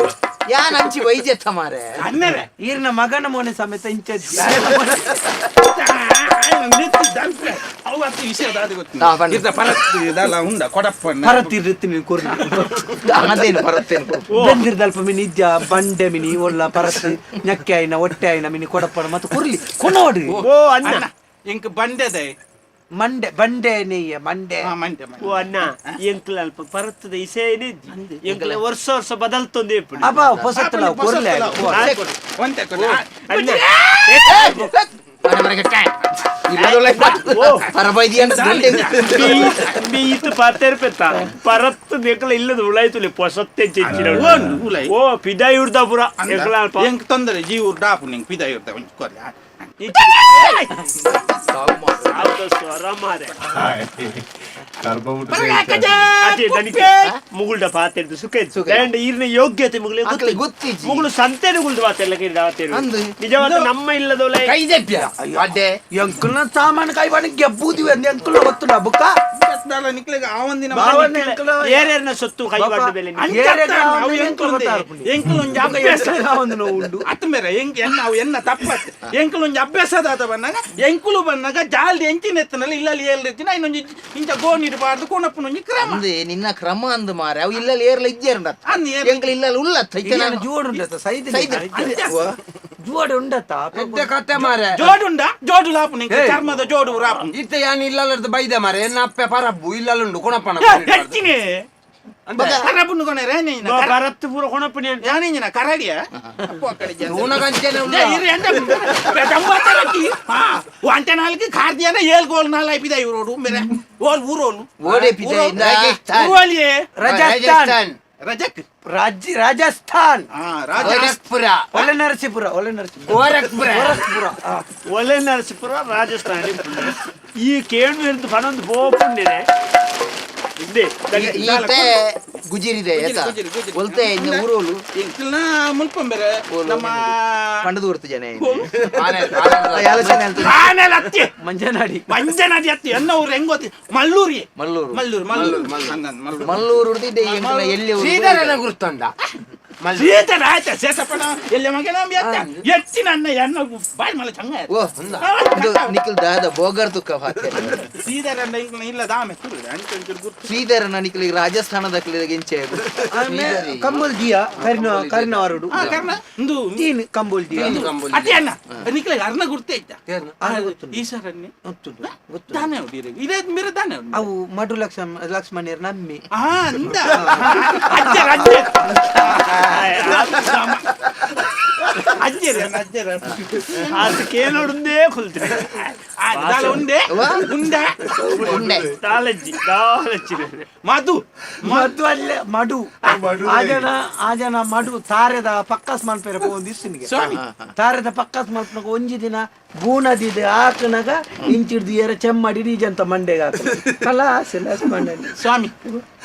ಯಾನ್ ಅಂಚಿ ವೈದ್ಯತ್ತ ಮಾರೆ. ಆಮೇಲೆ. ಈರ್ನ ಮಗನ ಮೋನೆ ಸಮೇತ ಇಂಚ. ಅವು ಅತ್ತು ವಿಷಯ ದಾದ ಗೊತ್ತು. ಹಾ, ಬನ್ನಿ. ಇರ್ದ ಪರತ್ತು ಇದೆಲ್ಲ ಉಂಡ ಕೊಡಪ್ಪಣ್ಣ. ಪರತಿರ್ತೀನಿ ಕೊರ್ಲಿ. ಅದೇನು ಪರತ್ತೇನು? ಬೆಂದಿರ್ದಲ್ಪ ಮಿನಿ ಇಜ್ಜ ಬಂಡೆ ಮಿನಿ ಒಳ್ಳ ಪರತ್ ñಕ್ಕೆ ಆಯ್ನ ಹೊಟ್ಟೆ ಆಯ್ನ ಮಿನಿ ಕೊಡಪ್ಪಣ ಮತ್ತು ಕುರ್ಲಿ ಕೊನೋಡು. ಓ ಅಣ್ಣ. ಅಣ್ಣ ಇಂಕ್ ಬಂಡೆದೆ. ಮಂಡೆ ಬಂಡೆ ನೆಯ್ಯ ಮಂಡೆ. ಹಾ, ಮಂಡೆ ಮಂಡೆ. ಓ ಅಣ್ಣ, ಎಂಕ್ಲ ಅಲ್ಪ ಪರತ್ತದ ಇಸೇನೆ ಎಂಕ್ಲ ವರ್ಷ ವರ್ಷ ಬದಲ್ತೊಂದೇ ಇಪ್ಪುಂಡು. ಅಪ್ಪ ಪೊಸತ್ತಲ ಕೊರ್ಲೆ. ಒಂತೆ ಕೊರ್ಲೆ. ಅಣ್ಣ. ಪರಬೈದಿ ಅಂತ. ಈತ ಪಾತೇರ್ ಪೆತ್ತ ಪರತ್ತು ನೆಕ್ಲ ಇಲ್ಲದ ಉಳಾಯ್ತುಲಿ ಪೊಸತ್ತೆ ಚೆಚ್ಚಿನ. ಓ ಉಲಾಯಿ. ಓ ಪಿದಾಯಿ ಉರ್ದ ಪುರ ಎಂಕ್ಲ ಅಲ್ಪ. ಎಂಕ್ ತೊಂದರೆ ಜೀವ ಡಾಪು ನಿಂಗೆ ಪಿದ ಇರ್ತ ಒಂಜಿ ಕೊರ್ಲೆ. ಆತ ಸ್ವರ ಮಾರೆ. ಕರ್ಬ. ಅದೇ ದನಿಕೆ ಮುಗುಳ್ಡ ಪಾತೆರ್ದು ಸುಖ ಇತ್ತು. ಅಂಡ್ ಈರ್ನ ಯೋಗ್ಯತೆ ಮುಗುಲೆ. ಅಕ್ಲೆ ಗೊತ್ತಿಜ್ಜಿ. ಮುಗುಳು ಸಂತೆನು ಗುಳ್ದು ಪಾತೆರ್ಲ ಕಿರ್ದ ಪಾತೆರು. ಅಂದು. ನಿಜವಾದ ನಮ್ಮ ಇಲ್ಲದೋಲೆ. ಕೈ ದೆಪ್ಪ್ಯ ಅಡ್ಡೆ. ಎಂಕಲ್ನ ಸಾಮಾನು ಕೈ ಬಾಣಿ ಗೆಬ್ಬೂದಿವಿ ಅಂದ್ ಎಂಕಲ್ನ ಗೊತ್ತುಂಡ ಬುಕ್ಕ. ನಿಕ್ಲೆಗ್ ಆ ಒಂದಿನ. ಭಾವನೆ ಎಂಕಲ್ನ. ಏರೇರ್ನ ಸೊತ್ತು ಕೈ ಬಾಂಡು ಬೆಲೆ. ಎಂಕಲ್ ಒಂಜಿ ಅಭ್ಯಾಸ. ಒಂದು ಉಂಡು. ಅತ್ತ ಮೇರೆ ಎಂಕ್ ಎನ್ನ ಅವು ಎನ್ನ ತಪ್ಪತ್ತೆ. ಎಂಕಲ್ ಒಂಜಿ ಅಭ್ಯಾಸದಾದ ಬಂದಾಗ ಎಂಕುಲು ಬಂದಾಗ ಜಾಲ್ದಿ ಎಂಚಿನ ಎತ್ತನಲ್ಲಿ ಇಲ್ಲಲ್ಲಿ ಏಳಿರ್ತೀನಿ ಇನ್ನೊಂಜಿ ಇಂಚ ಗೋನಿರು ಬಾರ್ದು ಕೋಣಪ್ಪನ ಒಂಜಿ ಕ್ರಮ. ಅಂದು ನಿನ್ನ ಕ್ರಮ ಅಂದು ಮಾರೆ ಅವು ಇಲ್ಲಲ್ಲಿ ಏರ್ಲ ಇಜ್ಜೇರುಂಡ. ಅಂದ್ ಏರ್ಲ. ಎಂಕ್ಲ ಇಲ್ಲಲ್ಲಿ ಉಲ್ಲತ್ತ ಇತ್ತೆ ನಾನು. ಜೋಡು ಉಂಡತ್ತ ಸೈದ್. ಸೈದ್. ಜೋಡು ಉಂಡತ್ತ. ಎಡ್ಡೆ ಕತೆ ಮಾರೆ. ಜೋಡುಂಡ ಜೋಡು ಲಾಪು ನಿಂಗೆ ಚರ್ಮದ ಜೋಡು ರಾಪು. ಇತ್ತೆ ಯಾನ್ ಇಲ್ಲಲ್ಲರ್ದು ಬೈದೆ ಮಾರೆ, ಎನ್ನ ಅಪ್ಪೆ ಪರಬ್ಬು ಇಲ್ಲಲ್ಲುಂಡು ಕೊಣಪ್ಪನ. ಹೆಚ್ಚಿನೇ ಕರಬುನ್ನು ಕೊನೆರೆ. ಪರತ್ತು ಪೂರ ಕೊಣಪ್ಪನಿ. ಯಾನಿಂಜಿನ ಕರಡಿಯ ಅಪ್ಪು ಆ ಕಡೆ ಜನ. ತೂನಗಂಚೆನೆ ಉಂಡ. ಏ, ಇರು ಎಂತ ಚಂಬಾತರಕ್ಕಿ. ಹಾ, ಒಂಟೆ ನಾಲ್ಕು ಖಾರ್ದಿಯನ ಏಳ್ ಗೋಲ್ ನಾಲ್ ಐಪಿದ ಇವ್ರೋಡು ಮೇರೆ ಓಲ್ ಊರೋಲು. ಓಡೆ ಪಿದ ಇಂದ. ಊರೋಲಿಯೇ. ರಾಜಸ್ಥಾನ್. ರಜಕ್. ರಾಜ್ಯ ರಾಜಸ್ಥಾನ್. ಹಾ, ರಾಜ ಗೋರಖ್ಪುರ. ಒಳ್ಳೆ ನರಸೀಪುರ, ಒಳ್ಳೆ ನರಸೀಪುರ. ಗೋರಖ್ಪುರ. ಗೋರಖ್ಪುರ ಆ. ಒಲೆ ನರಸೀಪುರ ರಾಜಸ್ಥಾನ. ಈ ಕೇಣು ಇರ್ದು ಪಣೊಂದು ಪೋಪುಂಡಿದೆ ಇಂದೆ. ಈತೆ ಗುಜಿರಿದೆ ಏತ? ಗುಜಿರಿ, ಗುಜಿರಿ. ಒಲ್ತೆ ಇಂಜ ಊರೋಲು. ಎಂಕಲ್ನ ಮುಲ್ಪಂಬೆರೆ ನಮ್ಮ ಪಂಡದು ಹೊರ್ತು ಜನ. ಆನೆ ಆನೆ. ಆಲೋಚನೆ ಅಲ್ತು. ಆನೆಲ್ ಅತ್ತಿ. ಮಂಜನಾಡಿ. ಮಂಜನಾಡಿ ಅತ್ತಿ ಎನ್ನ ಊರು ಹೆಂಗ್ ಗೊತ್ತಿ? ಮಲ್ಲೂರಿ. ಮಲ್ಲೂರು. ಮಲ್ಲೂರು ಮಲ್ಲೂರು ಹಂಗಂದ್ ಮಲ್ಲೂರು. ಮಲ್ಲೂರು ಉಡ್ದಿದ್ದೆ ಎಂಕಲ್ನ ಎಲ್ಲಿ ಊರು? ಶ್ರೀಧರನ ಗುರ್ತುಂಡ. ಸೀತನ ಆಯ್ತಾ ಶೇಷಪ್ಪನ ಎಲ್ಲಿ ಮಗನ ಎಚ್ಚಿನ ಅನ್ನ ಎನ್ನ ಬಾಯ್ ಮಲ್ಲ ಚಂಗ. ಓ ಇದು ನಿಖಿಲ್ ದಾದ ಬೋಗರ್ ತುಕ್ಕ ಹಾಕ್ತಾರೆ. ಸೀದರನ್ನ ಇಂಕ್ಲ ಇಲ್ಲ ದಾಮೆ ತುರು ಅಂಚೆ ಒಂಚೂರು ಗುರ್ತು. ಶ್ರೀಧರನ ನಿಖಿಲ್ ರಾಜಸ್ಥಾನದ ಎಂಚೆ? ಆಮೇಲೆ ಕಂಬಲ್ ದಿಯಾ ಕರಿನ ಕರಿನವಾರುಡು. ಹಾ, ಕರ್ಣ ಇಂದು. ತೀನ್ ಕಂಬೋಲ್ ದಿಯಾ. ಅದೇ ಅಣ್ಣ ನಿಕ್ಲೆ ಅರ್ನ ಗುರ್ತೇ ಇದ್ದ. ಅರ್ನ ಗೊತ್ತುಂಟು. ಈಶ್ವರನ್ನೇ. ಗೊತ್ತುಂಟು ಗೊತ್ತುಂಟು. ದಾನೆ ಹೊಡೀರಿ ಇದೇ ಮೇರೆ ದಾನೆ ಹೊಡೀರಿ. ಅವು ಮಡು ಲಕ್ಷ್ಮಣ ಲಕ್ಷ್ಮಣರು ನಮ್ಮಿ. ಹಾ ಅಂದ ಅಜ್ಜರ ಅಜ್ಜರ ಅಜ್ಜರ ಅಜ್ಜರ. ಅದು ಕೇಳೋಡುಂದೇ ಕೊಲ್ತೀನಿ. ದಾಲ ಉಂಡೆ ಉಂಡೆ. ಉಂಡೆ. ದಾಲಜ್ಜಿ ದಾಲಜ್ಜಿ. ಮಧು. ಮದ್ದು ಅಲ್ಲೇ ಮಡು ಆ ಜನ ಆ ಜನ ಮಡು ತಾರೆದ ಪಕ್ಕಾಸ್ ಮಲ್ಪೆರೆ ಪೋಂದು ಇಸ್ಸಿನಿಗೆ. ಸ್ವಾಮಿ. ತಾರೆದ ಪಕ್ಕಾಸ್ ಮಲ್ಪನಗ ಒಂಜಿ ದಿನ ಬೂನದಿದೆ ಆಕನಗ ಇಂಚಿಡ್ದು ಏರ ಚೆಮ್ಮಡಿ ರೀಜಂತ ಮಂಡೆಗೆ ಹಾಕ ಕಲಾಸ್ ಲಕ್ಷ್ಮಣ. ಸ್ವಾಮಿ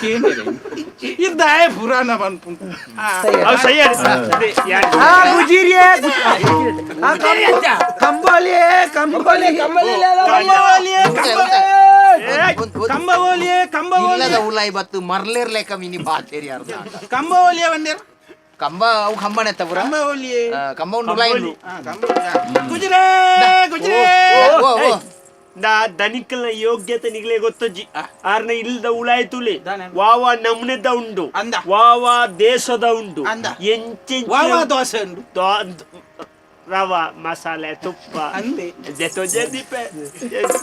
ಕೇಂದ್ರ ಇದ್ದಾಯ ಪುರಾಣ ಬಂತು. ಅವು ಸಯ್ಯ. ಆ ಗುಜಿರಿಯೇ ಆ ಕಂಬೋಲಿಯೇ ಕಂಬೋಲಿ. ಕಂಬವೋಲಿಯೇ ಕಂಬವೋಲಿಯೇ ಕಂಬವೋಲಿಯೇ. ಇಲ್ಲದ ಉಲಾಯಿ ಬತ್ತು ಮರ್ಲೇರ್ ಲೆಕ್ಕ ಮಿನಿ ಬಾತೇರಿ ಅರ್ಧ. ಕಂಬವೋಲಿಯೇ ಬಂದೇರ್. ಕಂಬ ಅವು ಕಂಬನೆ ತಪುರ. ಕಂಬವೋಲಿಯೇ. ಕಂಬ ಉಂಡು ಉಲಾಯಿ ಉಂಡು. ಗುಜರೇ ಗುಜರೇ. ಓ ಓ. ದಾ ದನಿಕಲ್ನ ಯೋಗ್ಯತೆ ನಿಗ್ಲೆ ಗೊತ್ತಜ್ಜಿ ಆರ್ನ ಇಲ್ದ ಉಳಾಯ್ತುಲೆ ವಾವಾ ನಮ್ನೆದ ಉಂಡು ಅಂದ. ವಾವಾ ದೇಶದ ಉಂಡು ಅಂದ. ಎಂಚೆ ವಾವಾ ದೋಸೆ ಉಂಡು ರವಾ ಮಸಾಲೆ ತುಪ್ಪ ಅಂದೆ. ಜೊತೆ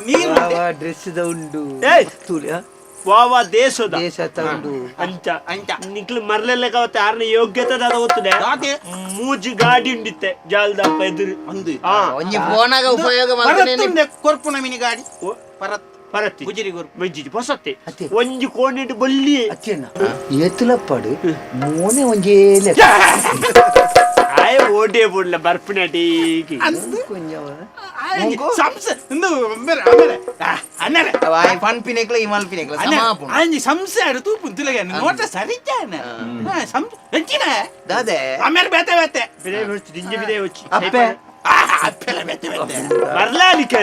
ನೀರು ಡ್ರೆಸ್ the ಉಂಡು ಏಯ್! ತೂಲೆ, ಆ? ವಾವಾ ದೇಶದ ದೇಶ ತ ಉಂಡು ಅಂಚ ಅಂಚ. ನಿಕ್ಲು ಮರ್ಲೆಲ್ಲ ಕವತ್ತೆ ಆರ್ನ ಯೋಗ್ಯತೆ ದಾದ ಗೊತ್ತದೆ ದಾದೆ? ಮೂಜಿ ಗಾಡಿ ಉಂಡಿತ್ತೆ ಜಾಲ್ದಪ್ಪ ಎದುರು ಅಂದು. ಆ ಒಂಜಿ ಫೋನಾಗ ಉಪಯೋಗ ಮಲ್ತನೇನೆ ಪರತ್ತುಂಡೆ ಕೊರ್ಪುನ ಮಿನಿ ಗಾಡಿ ಪರತ್ ಪರತ್ತಿ ಗುಜಿರಿ ಕೊರ್ಪು ಮಂಜಿಜಿ ಪೊಸತ್ತೆ ಅತ್ತೆ. ಒಂಜಿ ಕೋಣಿಡ್ ಬೊಲ್ಲಿ ಅಚ್ಚೇನ ಏತುಲಪ್ಪಾಡು ಮೋನೆ ಒಂಜೇ ಲೆಕ್ಕ. ಆಯ್ ಓಡೇ ಬುಡ್ಲ ಬರ್ಪಿನಟೀಗಿ ಕೊಂಜವ. ಸಂಸ ಇಂದು ಅಂಬೆರೆ ಅಂಬೆರೆ ಅನ್ನರೆ ಆಯ್ ಪನ್ಪಿನೆಕ್ಲ ಈ ಮಲ್ಪಿನೆಕ್ಲ ಸಮಾಪುಣ ಅಂಜಿ ಸಂಸೆ ಆಡು ತೂಪು ತುಲಗೆ ನೋಟ ಸರಿಚಾನ ಸಂ ಎಂಚಿನ ದಾದೆ ಆಮೇಲೆ ಬೇತೆ ಬೇತೆ ಬಿದೆ ಹೊಚ್ಚಿ ದಿಂಜಿ ಬಿದೆ ಹೊಚ್ಚಿ ಅಪ್ಪೆ ಅಪ್ಪೆಲ ಬೇತೆ ಬೇತೆ ಬರ್ಲಾಲಿಕ್ಕೆ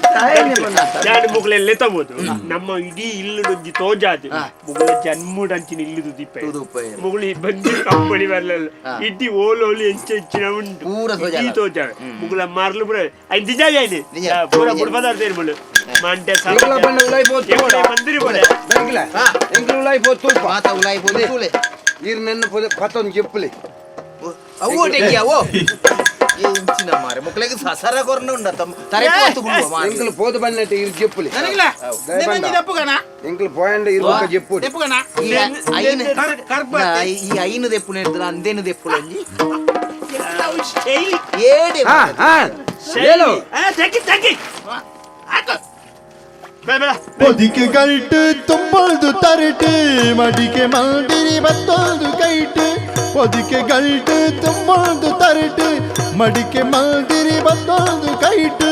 ತಾಯೇನೆ ಬಂದ. ನಾನು ಮುಗುಲೆಲ್ಲೆ ತಬೋದು ನಮ್ಮ ಇಡೀ ಇಲ್ಲುಡೊಂಜಿ ತೋಜಾದು ಮುಗುಲ ಜನ್ಮುಡಂಚಿನ ಇಲ್ಲುದು ದೀಪ ತೂದು ಉಪ್ಪೆ. ಮುಗುಲಿ ಬಂದು ಕಂಬಳಿ ಬರ್ಲಲ್ಲ ಇಡ್ಡಿ ಓಲೋಲಿ ಎಂಚ ಎಂಚಿನ ಉಂಟು ಪೂರ ತೋಜಾಲ. ಇಡೀ ತೋಜಾವೆ ಮುಗುಲ ಮಾರ್ಲು ಪೂರ ಐದು ನಿಜ ಆಯ್ತು ನಿಜ. ಪೂರ ನಿಜ. ಪುಡ ಪದಾರ್ಥ ಇರ್ಬೋದು ಮಂಡ್ಯ ಎಂಕ್ಲ ಬಣ್ಣ ಉಲಾಯಿ ಪೋತು ಎಕ್ಕಡೆ ಮಂದಿರಿ ಬೋಡೆ ದನಿಕ್ಲ ಎಂಕ್ಲ ಉಲಾಯಿ ಪೋತು ಮಾತ ಉಲಾಯಿ ಪೋದು ತೂಲೆ ಈರ್ ನೆನ್ನ ಪತ್ತೊಂದು చెప్పుಲೆ ಅವು ಟೆಕ್ಕಿಯ ಓ ಎಂಚಿನ ಮಾರೆ ಮುಕ್ಲೆಗ್ ಸಸರ ಕೊರ್ನ ಉಂಡ ತಮ್ಮ ತರೆ ಪೋತು ಮಾರೆ ಎಂಕ್ಲ ಪೋದು ಬಣ್ಣಟ್ ಈರ್ చెప్పుಲೆ ನನಗಿಲ್ಲ ದಯಪಂಡ. ದಪ್ಪುಗಣ ಎಂಕ್ಲ ಪೋಯಂಡ ಈರ್ ಬೊಕ್ಕ చెప్పು ದಪ್ಪುಗಣ ಈ ಐನು ಕರ್ಬ ಈ ಐನು ದೆಪ್ಪುನ ಹಿಡ್ದು ಅಂದೇನು ದೆಪ್ಪುಲಂಜಿ ಶೈಲಿ ಏಡೆ ಹಾ ಹಾ ಹೇಳು ತೆಗಿ ತೆಗಿ ಹಾಕು ಬೇಡ ಬೇಡ పొదికి గల్టు తుంబొల్దు తరిటు మడిಕೆ ಮಂದಿರಿ ಬತ್ತೊಲ್ದು ಕೈಟು పొదికి గల్టు తుంబొల్దు తరిటు మడిಕೆ ಮಂದಿರಿ ಬತ್ತೊಲ್ದು ಕೈಟು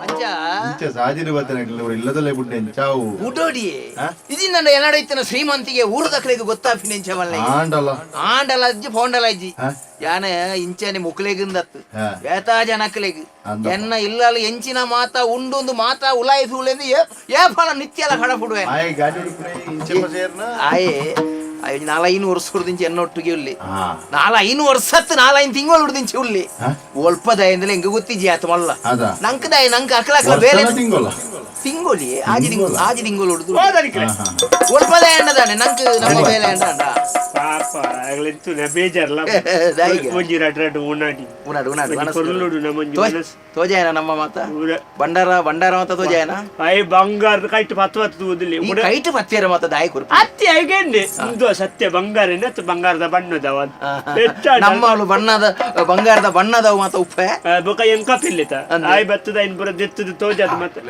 ಅಂಚ ಇಂಚ ಸಾಜಿನ ಬತ್ತನ ಇಲ್ಲದಲ್ಲೇ ಬುಡ್ಡೆ ಚಾವು ಉಡೋಡಿಯೇ ಇದು ನನ್ನ ಎನ್ನಡ ಇತ್ತಿನ ಶ್ರೀಮಂತಿಗೆ ಊರುದಕ್ಲೆಗ್ ಗೊತ್ತಾಪಿನ ಮಲ್ಲೆ ಆಂಡಲ ಆಂಡಲ ಅಜ್ಜಿ ಫೋಂಡಲ ಅಜ್ಜಿ ಹಾ? ಯಾನ ಇಂಚನೆ ಮುಕ್ಲೆಗಿಂದತ್ತು ಹಾ. ಏತಾ ಜನಕ್ಲೆಗ್ ಅಂದಪ್ಪ. ಎನ್ನ ಇಲ್ಲಲ್ ಎಂಚಿನ ಮಾತಾ ಉಂಡೊಂದು ಮಾತಾ ಉಲಾಯಿಸುಳೆಂದು ಏ ಫಲ ನಿತ್ಯಲ ಕಡಪುಡುವೆ ಆಯ್ ಗಾಡಿ ಉಡುಪುನೆ ಇಂಚ ಸೇರ್ನ ಆಯೆ ಆಯೆ ನಾಲೈನು ವರ್ಷ ಹುಡ್ದಿಂಚಿ ಎನ್ನೊಟ್ಟಿಗೆ ಉಲ್ಲಿ ಹಾ. ನಾಲೈನು ವರ್ಷತ್ತು ನಾಲೈನು ತಿಂಗಳು ಹುಡ್ದಿಂಚಿ ಉಲ್ಲಿ ಹಾ? ಒಲ್ಪದಾಯಂದ್ರೆ ಎಂಗ ಗೊತ್ತಿಜಿ ಆತ ಮಲ್ಲ ಅದ. ನಂಕದಾಯ ನಂಕ ಅಕ್ಲ ಅಕ್ಲ ಬೇರೆ ವರ್ಷನ ತಿಂಗೊಲ ತಿಂಗೊಲಿ ಆಜಿ ತಿಂಗಳು ಆಜಿ ತಿಂಗಳು ಹುಡ್ದು ಹೋದನಿಕ್ಲೆ ಹಾ, ಹಾ. ಒಲ್ಪದಾಯ ಅಣ್ಣದಾನೆ ನಂಕ್ ನಮ್ಮ ಬೇಲೆ ಅಣ್ಣ ಪಾಪ ಆಗ್ಲೆಂತು ನ ಬೇಜಾರ್ಲ ದಾಯಿಗೆ. ಒಂಜಿ ರಡ್ ರಡ್ ಉಣ್ಣಾಡಿ ಉನಾಡು ಉನಾಡು ಒಂಜಿ ಪೊರ್ಲುಡು ನಮ್ಮ ಒಂಜಿ ಮನಸ್ಸು. ತೋಜಾಯನ ನಮ್ಮ ಮಾತ ಊರ. ಬಂಡಾರ ಬಂಡಾರ ಮಾತ ತೋಜಾಯನ ಅಯ್ಯ ಬಂಗಾರದ ಕೈಟ್ ಪತ್ತು ಪತ್ತು ತೂದಿಲ್ಲ ಈ ಕೈಟ್ ಪತ್ತೇರ ಮಾತ ದಾಯಿ ಕೊರ್ಪು ಅತ್ತಿ ಐಗೆಂಡೆ ಇಂದು ಸತ್ಯ ಬಂಗಾರ ಏನತ್ತು ಬಂಗಾರದ ಬಣ್ಣದವ ನಮ್ಮಳು ಬಣ್ಣದ ಬಂಗಾರದ ಬಣ್ಣದವು ಮಾತ ಉಪ್ಪೆ ಬೊಕ ಎಂಕ ಪಿಲ್ಲಿತ ಅಂದೆ. ಆಯ್ ಬತ್ತದ ಇನ್ ಪುರ ದೆತ್ತದ ತೋಜಾದ ಮತ್ತೆ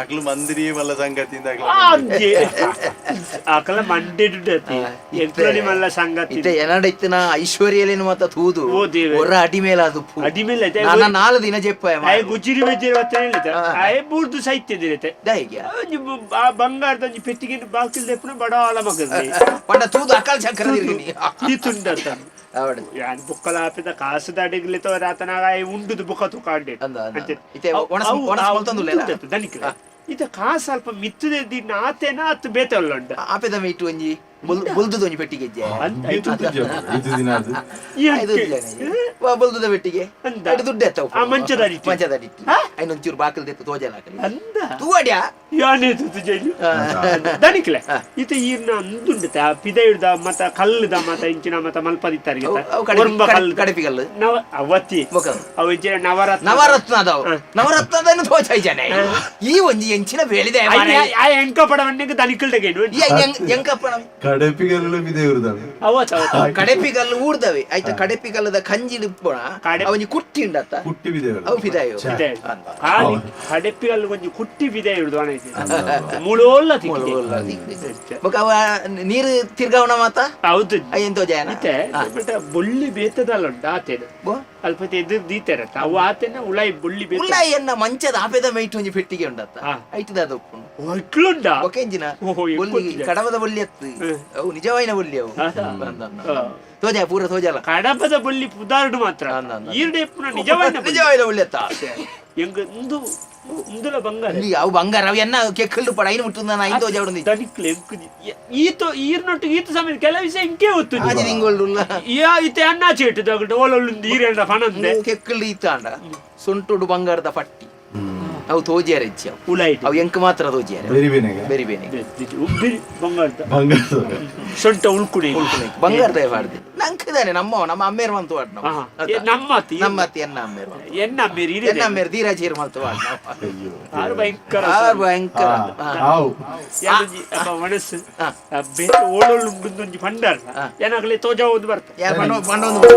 ಅಕ್ಲು ಮಂದಿರಿ ಮಲ್ಲ ಸಂಗತಿಯಿಂದ ಅಕ್ಲು ಅಂಜಿ ಆಕಲ ಮಂಡೆಡು ಎಂಕ್ಲೋನಿ ಮಲ್ಲ ಸಂಗತಿ ಇತ್ತೆ ಎನಡ ಇತ್ತಿನ ಐಶ್ವರ್ಯಲೇನು ಮಾತ ತೂದು ಓ ದೇವೆ. ಒರ ಅಡಿ ಮೇಲೆ ಅದು ಉಪ್ಪು. ಅಡಿ ಮೇಲೆ ಐತೆ. ನಾನ ನಾಲ್ ದಿನ ಜೆಪ್ಪ ಆಯ್ ಗುಜಿರಿ ಬೆಜಿರಿ ಬತ್ತ ಹೇಳಿತ ಆ. ಆಯ್ ಬೂರ್ದು ಸೈತ್ಯ ದಿನತೆ ದಾಯಿಗೆ ಒಂಜಿ ಆ ಬಂಗಾರದ ಒಂಜಿ ಪೆಟ್ಟಿಗೆ ಬಾಕಿಲ್ ದೆಪ್ಪುನ ಬಡಾಲ ಮಗಂದೆ ಪಂಡ ತೂದು ಅಕಲ್ ಚಕ್ರ ತಿರುಗಿನಿ ಈ ತುಂಡತ್ತ ಅವಡು ಯಾನ್ ಬುಕ್ಕಲ ಆಪಿದ ಕಾಸು ದಾಡಿಗ್ಲಿ ತೋರ ಆತನಾಗ ಆಯ್ ಉಂಡುದು ಬುಕ್ಕ ತುಕಾಂಡೆ ಅಂದ, ಅಂದ, ಅಂದ. ಇತ್ತೆ ಒಣಸ್ ಮಲ್ತೊಂದುಲ್ಲೆಲ? ದನಿಕ್ಲೆ ಇತ್ತೆ ಕಾಸು ಸ್ವಲ್ಪ ಮಿತ್ತುದೆ ದಿನ ಆತೇನ ಅತ್ತು ಬೇತೆ ಉಂಡ ಆಪೆದ ಮೀಟು ಒಂಜಿ ಬುಲ್ದುದ ಒಂಜಿ ಪೆಟ್ಟಿಗೆ ಇಜ್ಜೆ. ಇದು ಇದು ದಿನ ಅದು ಐದು ದುಡ್ಡು ಬುಲ್ದುದ ಪೆಟ್ಟಿಗೆ ಅಂದ. ಅಡಿ ದುಡ್ಡು ಎತ್ತವು ಆ, ಮಂಚದ ಅಡಿಟ್ಟು. ಮಂಚದ ಅಡಿಟ್ಟು ಆ? ಐನೊಂಚೂರು ಬಾಕಲ್ ದೆತ್ತು ತೋಜಲ ಹಾಕಲಿ ಅಂದ ತೂವಡ್ಯಾ ಯಾನೇ ತುತು ಜೈಲು ದನಿಕ್ಲೆ ಇತ್ತೆ ಈರ್ನ ಅಂದುಂಡುತ್ತೆ ಆ ಪಿದೈಡ್ದ ಮತ ಕಲ್ಲುದ ಮತ ಇಂಚಿನ ಮತ ಮಲ್ಪದಿತ್ತಾರಿಗೆ ಅವು- ಅವು ಕಡಿಪಿ- ಒರ್ಂಬ ಕಲ್ಲು ಕಡಿಪಿಗಲ್ಲು. ನವ ಅವತ್ತಿ ಬೊಕ. ಅವು ಇಂಚಿನ ನವರತ್ನ ನವರತ್ನ ಅದಾವು ಹಾ. ನವರತ್ನದನ್ನು ತೋಜಾಯ್ಜಾನೆ ಈ ಒಂಜಿ ಎಂಚಿನ ಬೇಳಿದೆ ಆ ಎಂಕ ಪಡವನ್ನಿಗೆ ದನಿಕಲ್ಡಗೇನು ಈ ಎಂಕಪ್ಪನ ಕಡಪಿಗಲ್ಲು ಬಿದೆ ಇರುದವೆ ಅವತ್ತು ಅವತ್ತು ಕಡೆಪಿಗಲ್ಲು ಊರ್ದವೆ ಆಯ್ತಾ ಕಡೆಪಿಗಲ್ಲದ ಕಂಜಿ ಇಪ್ಪುಣ ಕಡೆ- ಅವನಿ ಕುಟ್ಟಿ ಉಂಡತ್ತ ಕುಟ್ಟಿ ಬಿದೆ ಅವು ಪಿದಾಯು ಇದೆ. ಖಾಲಿ ಕಡೆಪಿಗಲ್ಲು ಕೊಂಚ ಕುಟ್ಟಿ ಬಿದೆ ಇಡುದು ಅಣ ಮುಳೋಲ್ಲ ತಿಕ್ಕಿದೆ. ಬೊಕ ಅವ ನೀರು ತಿರ್ಗಾವಣ ಮಾತ ಹೌದು ಅಯ್ಯನ್ ತೋಜಾಯನ ಇತ್ತೆ ಬಟ್ ಬೊಳ್ಳಿ ಬೇತದಲ್ಲ ಉಂಟು ಆತೇನ ಬೊ? ಅಲ್ಪ ಎದುರು ದೀತೆರತ್ತ ಅವು ಆತೇನ ಉಳಾಯಿ ಬೊಳ್ಳಿ ಬೇತ ಉಳ್ಳಾಯಿ ಎನ್ನ ಮಂಚದ ಆಪೆದ ಮೈಟ್ ಒಂಜಿ ಪೆಟ್ಟಿಗೆ ಉಂಡತ್ತ ಹಾ. ಐತದ ಅದು ಉಪ್ಪುಂಡು ಅಟ್ಲುಂಡ ಬೊಕೆಂಜಿನ ಓಹೋ, ಬೊಲ್ಲಿ ಎಕ್ಕೊತ್ತಿದೆ. ಕಡಬದ ಬೊಲ್ಲಿ ಅತ್ತು ಹ್ಮ್. ಅವು ನಿಜವಾಯಿನ ಬೊಲ್ಲಿ ಅವು ಹೌದಾ? ಅಂದ, ಅಂದ. ಹಾ. ತೋಜ ಪೂರ ತೋಜಲ್ಲ ಕಡಪದ ಬೊಳ್ಳಿ ಪುದಾರ್ಡು ಮಾತ್ರ ಅಂದ, ಅಂದ. ಈರ್ಡೆ ಪುನ ನಿಜವಾಯಿನ ಬೊಳ್ಳಿ. ನಿಜವಾಯಿನ ಬೊಲ್ಲಿ ಅತ್ತ ಎಂಗ ಇಂದು ಇಂದುಲ ಬಂಗಾರ ಇಲ್ಲಿ ಅವು ಬಂಗಾರ ಅವು ಎನ್ನ ಕೆಕ್ಕಲ್ಡು ಪಡ ಐನು ಮುಟ್ಟು ನಾನು ಐದು ತೋಜಾವಡು ದನಿಕ್ಲೆ ಈತ ಈರ್ನೊಟ್ಟು ಈತ ಸಮಯ ಕೆಲ ವಿಷಯ ಇಂಕೆ ಗೊತ್ತು ಆಜಿ ತಿಂಗೊಳ್ಳುಲ್ಲ ಯಾ ಇತ್ತೆ ಅಣ್ಣಾಚೆ ಇಟ್ಟು ಓಲೊಳ್ಳುಂದು ಈರೆಂಡ ಫಣಂದೆ ಕೆಕ್ಕಲ್ಡು ಈತಾಂಡ ಸೊಂಟುಡು ಬಂಗಾರದ ಪಟ್ಟಿ ಅವು ತೋಜಿಯಾರ ಇಚ್ಚಿ ಅವು ಉಲಾಯಿಟ್ ಅವು ಎಂಕ್ ಮಾತ್ರ ತೋಜಿಯಾರ ಬೇರೆ ಬೇನೆಗೆ ಬೇರೆ ಬೇನೆ ಉಬ್ಬಿರಿ ಬಂಗಾರದ ಬಂಗಾರ ಸೊಂಟ ಉಳ್ಕುಣಿ ಬಂಗಾರದ ಪಾಡ್ದು ನಂಕಿದಾನೆ ನಮ್ಮ ನಮ್ಮ ಅಮ್ಮೇರ್ ಮಂತು ವಾಡ್ ಹಾ, ಏ, ನಮ್ಮತ್ತಿ. ನಮ್ಮತ್ತಿ ಎನ್ನ ಅಮ್ಮೇರ್ ಮಂತು. ಎನ್ನ ಅಮ್ಮೇರ್ ಇದೆ ಎನ್ನ ಅಮ್ಮೇರ್ ಧೀರಾಜೀರ್ ಮಲ್ತು ವಾಡ್ ನಾವು. ಅಯ್ಯೋ ಆರು ಭಯಂಕರ ಆರ್ ಭಯಂಕರ ಹಾ. ಹಾವು ಯಾನೊಂಜಿ ಅಪ್ಪ ಮನಸ್ಸು ಹಾ. ಆ ಬೇತೆ ಓಲೊಳ್ಳುಂಡುಂದೊಂಜಿ ಭಂಡಾರ ಹಾ. ಏನಾಗಲಿ ತೋಜಾ ಒಂದು ಬರ್ತ ಯಾರ್ ಬಂಡ ಬಂಡ ಒಂದು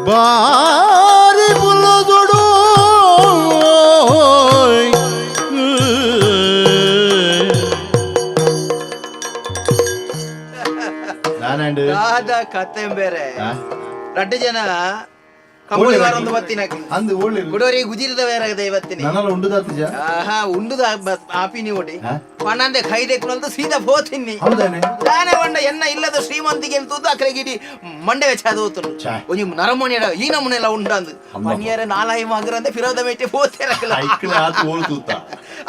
ಬಾರಿ ಬುಲ್ಲದೊಡು ನಾನಂಡ್ ದಾದ ಕತೆ ಬೇರೆ ಹಾ? ರಡ್ಡು ಜನ ಕಂಬಳಿ ವಾರೊಂದು ಬತ್ತಿನಕ್ಕೆ ಅಂದು ಒಳ್ಳೆ ಕುಡೋರಿ ಗುಜಿರಿದ ಬೇರೆ ಇವತ್ತಿನ ನನ್ನಲ್ಲ ಉಂಡುದಾತಿಜ ಆಹಾ ಉಂಡುದ ಆಪಿನಿ ಒಡಿ ಹಾ? ಪಣಂದೆ ಖೈದೆಕ್ನಂದು ಸೀದಾ ಹೋತಿನ್ನಿ ಹೌದಾನೆ ದಾನೆ వంಡ ಎನ್ನ ಇಲ್ಲದ ಶ್ರೀಮಂತಿಗೆ ತೂದು ಅಕ್ರೆಗಿಡಿ ಮಂಡೆ ವೆಚ್ಚಾದ ಹೋತನು ಛೆ. ಒಂಜಿ ನರಮಣಿಯಡ ಈ ನಮೂನೆಲ್ಲ ಉಂಡಂದು ಪಣಿಯರ ನಾಲಾಯಿ ಮಗರಂದೆ ಫಿರೋದ ಮೇಟೆ ಹೋತೇರಕಲ ಐಕ್ಲ ಆತು ಓಳು ತೂತ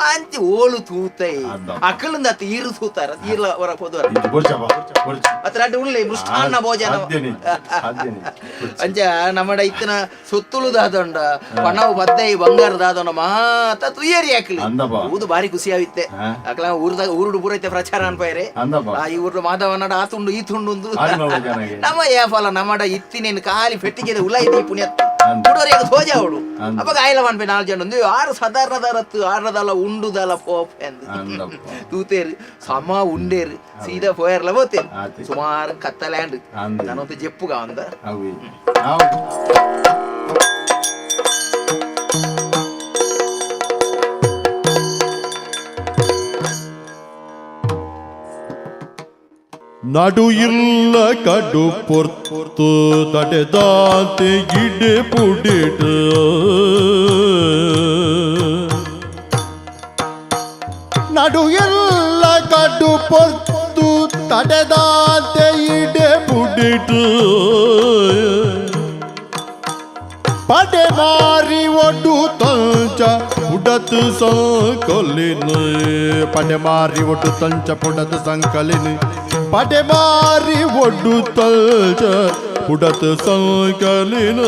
ಅಂಚಿ ಓಳು ತೂತೈ ಅಂದ. ಅಕ್ಕಳಿಂದ ಅತ್ತ ಈರು ತೂತಾರ ಈರ್ಲ ಹೊರ ಪೋದುವರ ಬೊಡ್ಚಪ್ಪ ಬೊಡ್ಚ ಅತ್ರ ಅಡ್ಡ ಉಳ್ಳೆ ಮೃಷ್ಟಾನ್ನ ಭೋಜನ ಸಾಧ್ಯನೇ ಸಾಧ್ಯನೇ ಅಂಚ ನಮ್ಮಡ ಇತ್ತನ ಸೊತ್ತುಳು ದಾದೊಂಡ ಪಣವು ಬದ್ದೈ ಬಂಗಾರ ದಾದೊಂಡ ಮಾತ ತುಯ್ಯರಿ ಹಾಕ್ಲಿ ಅಂದಪ್ಪ. ಊದು ಬಾರಿ ಖುಷಿ ಆವಿತ್ತೆ ಹಾ. ಅಕ್ಲ ಊರ್ದಾಗ ಊರುಡು ಪೂರೈತೆ ಪ್ರಚಾರ ಅನ್ಪಾಯ್ರೆ ಅಂದಪ್ಪ. ಆ ಈ ಊರು ಮಾಧವನಡ ಆ ತುಂಡು ಈ ತುಂಡು ಒಂದು ಆರು ನೋವು ಜನಗೆ. ನಮ್ಮ ಏ ಫಲ ನಮ್ಮಡ ಇತ್ತಿನೇನು ಖಾಲಿ ಪೆಟ್ಟಿಗೆ ಉಲ ಇದೆ ಪುಣ್ಯತ್ತು ಅಂದ. ಕುಡೋರಿಗೆ ತೋಜ ಅವಳು ಅಂದ. ಅಪ್ಪ ಕಾಯಿಲ ಪನ್ಪೆ ನಾಲ್ ಜನ ಒಂದು ಆರು ಸಾಧಾರಣದಾರತ್ತು ಆರದಲ್ಲ ಉಂಡುದಲ್ಲ ಪೋಪ್ ಎಂದು ಅಂದಪ್ಪ. ತೂತೇರು ಸಮ ಉಂಡೇರು ಸೀದಾ ಪೋಯರ್ಲ ಬೋತೇರು ಆತೆ. ಸುಮಾರು ಕತ್ತಲ್ಯಾಂಡ್ ಅಂದ. ನಾನೊಂದು ಜೆಪ್ಪುಗ ಅಂದ ಅವಿ ಹಾವು ನಡು ಇಲ್ಲ ಕಡು ಪೊರ್ತು ತಡೆದಾತೆ ಗಿಡೆ ಪುಡಿಟ ನಡು ಇಲ್ಲ ಕಡು ಪೊರ್ತು ತಡೆದಾತೆ ಇಡೆ ಪುಡಿಟು ಪಡೆ ಮಾರಿ ಒಡ್ಡು ತಂಚ ಉಡತು ಸಂಕಲಿನ ಪಡೆ ಮಾರಿ ಒಡ್ಡು ತಂಚ ಪುಡತು ಸಂಕಲಿನ ಪಡೆ ಮಾರಿ ಒಡ್ಡು ತಂಚ ಉಡತು ಸಂಕಲಿನ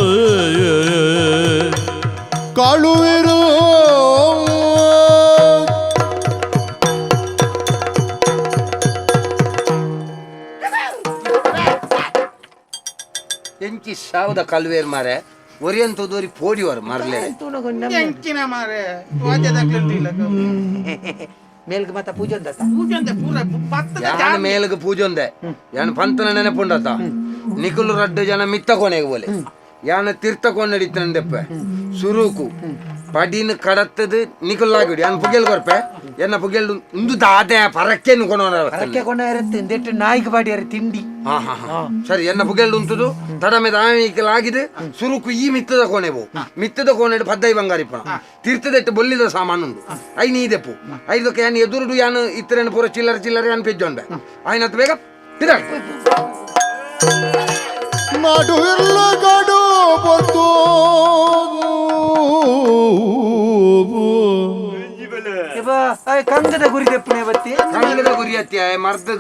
ಕಾಳುವಿರು ಎಂಚಿ ಸಾವದ ಕಲ್ವೇರ್ ಮಾರೆ ಒರಿಯಂತದೋರಿ ಪೋಡಿವರು ಮರ್ಲೆ ಎಂಚಿನ ಮಾರೆ ವಾದ್ಯದಾಗ್ಲಿಲ್ಲ ಮೇಲ್ಗೆ ಮಾತ ಪೂಜೆ ಉಂದತ್ತ ಪೂಜೆ ಪೂರ ಪತ್ತದ ಯಾನ ಮೇಲಗ ಪೂಜೊಂದೆ ಯಾನ ಪಂತನ ನೆನಪುಂಡತ ನಿಕುಲು ರಡ್ಡು ಜನ ಮಿತ್ತ ಕೋಣೆಗೆ ಬೋಲೆ ಯಾನ ತೀರ್ಥ ಕೋಣೆಡಿತ್ತಂದೆಪ್ಪ ಸುರುಕು ಪಡಿನ ಕಡತ್ತದು ನಿಕುಲ್ಲಾಗಿಡು ಯಾನ್ ಪುಗೆಲ್ ಕೊರ್ಪೆ ಎನ್ನ ಪುಗೆಲ್ ಉಂದು ದಾದೆ ಪರಕ್ಕೆನು ಕೊನೋನ ಪರಕ್ಕೆ ಕೊನ ಇರುತ್ತೆ ಇಂದೆಟ್ಟು ನಾಯಿಗೆ ಬಾಡಿಯಾರೆ ತಿಂಡಿ ಹಾ ಹಾ ಹಾ. ಸರಿ ಎನ್ನ ಪುಗೆಲ್ ಉಂಟುದು ತಡಮೆ ದಾಮಿಕಲಾಗಿದೆ ಸುರುಕು ಈ ಮಿತ್ತದ ಕೋಣೆ ಬೋ ಮಿತ್ತದ ಕೋಣೆ ಪದ್ದೈ ಬಂಗಾರಿಪ್ಪಣ ತೀರ್ಥದೆಟ್ಟು ಬೊಲ್ಲಿದ ಸಾಮಾನು ಉಂಡು I ನೀದೆಪ್ಪು ಐದಕ್ಕೆ ಯಾನ್ ಎದುರುಡು ಯಾನ್ ಇತ್ತರೇನು ಪೂರ ಚಿಲ್ಲರೆ ಚಿಲ್ಲರೆ ಯಾನ್ ಪೆಜ್ಜೊಂಡೆ ಆಯ್ನತ್ ಬೇಗ ಪಿದಾಡ್ ನಡು ಇಲ್ಲ ಗಡು ಪೊರ್ತು ಕಂಗದ ಗುರಿ ತೆಪ್ಪುನೆ ಬತ್ತಿ ಕಂಗದ ಗುರಿ ಅತ್ತಿ ಮರ್ದ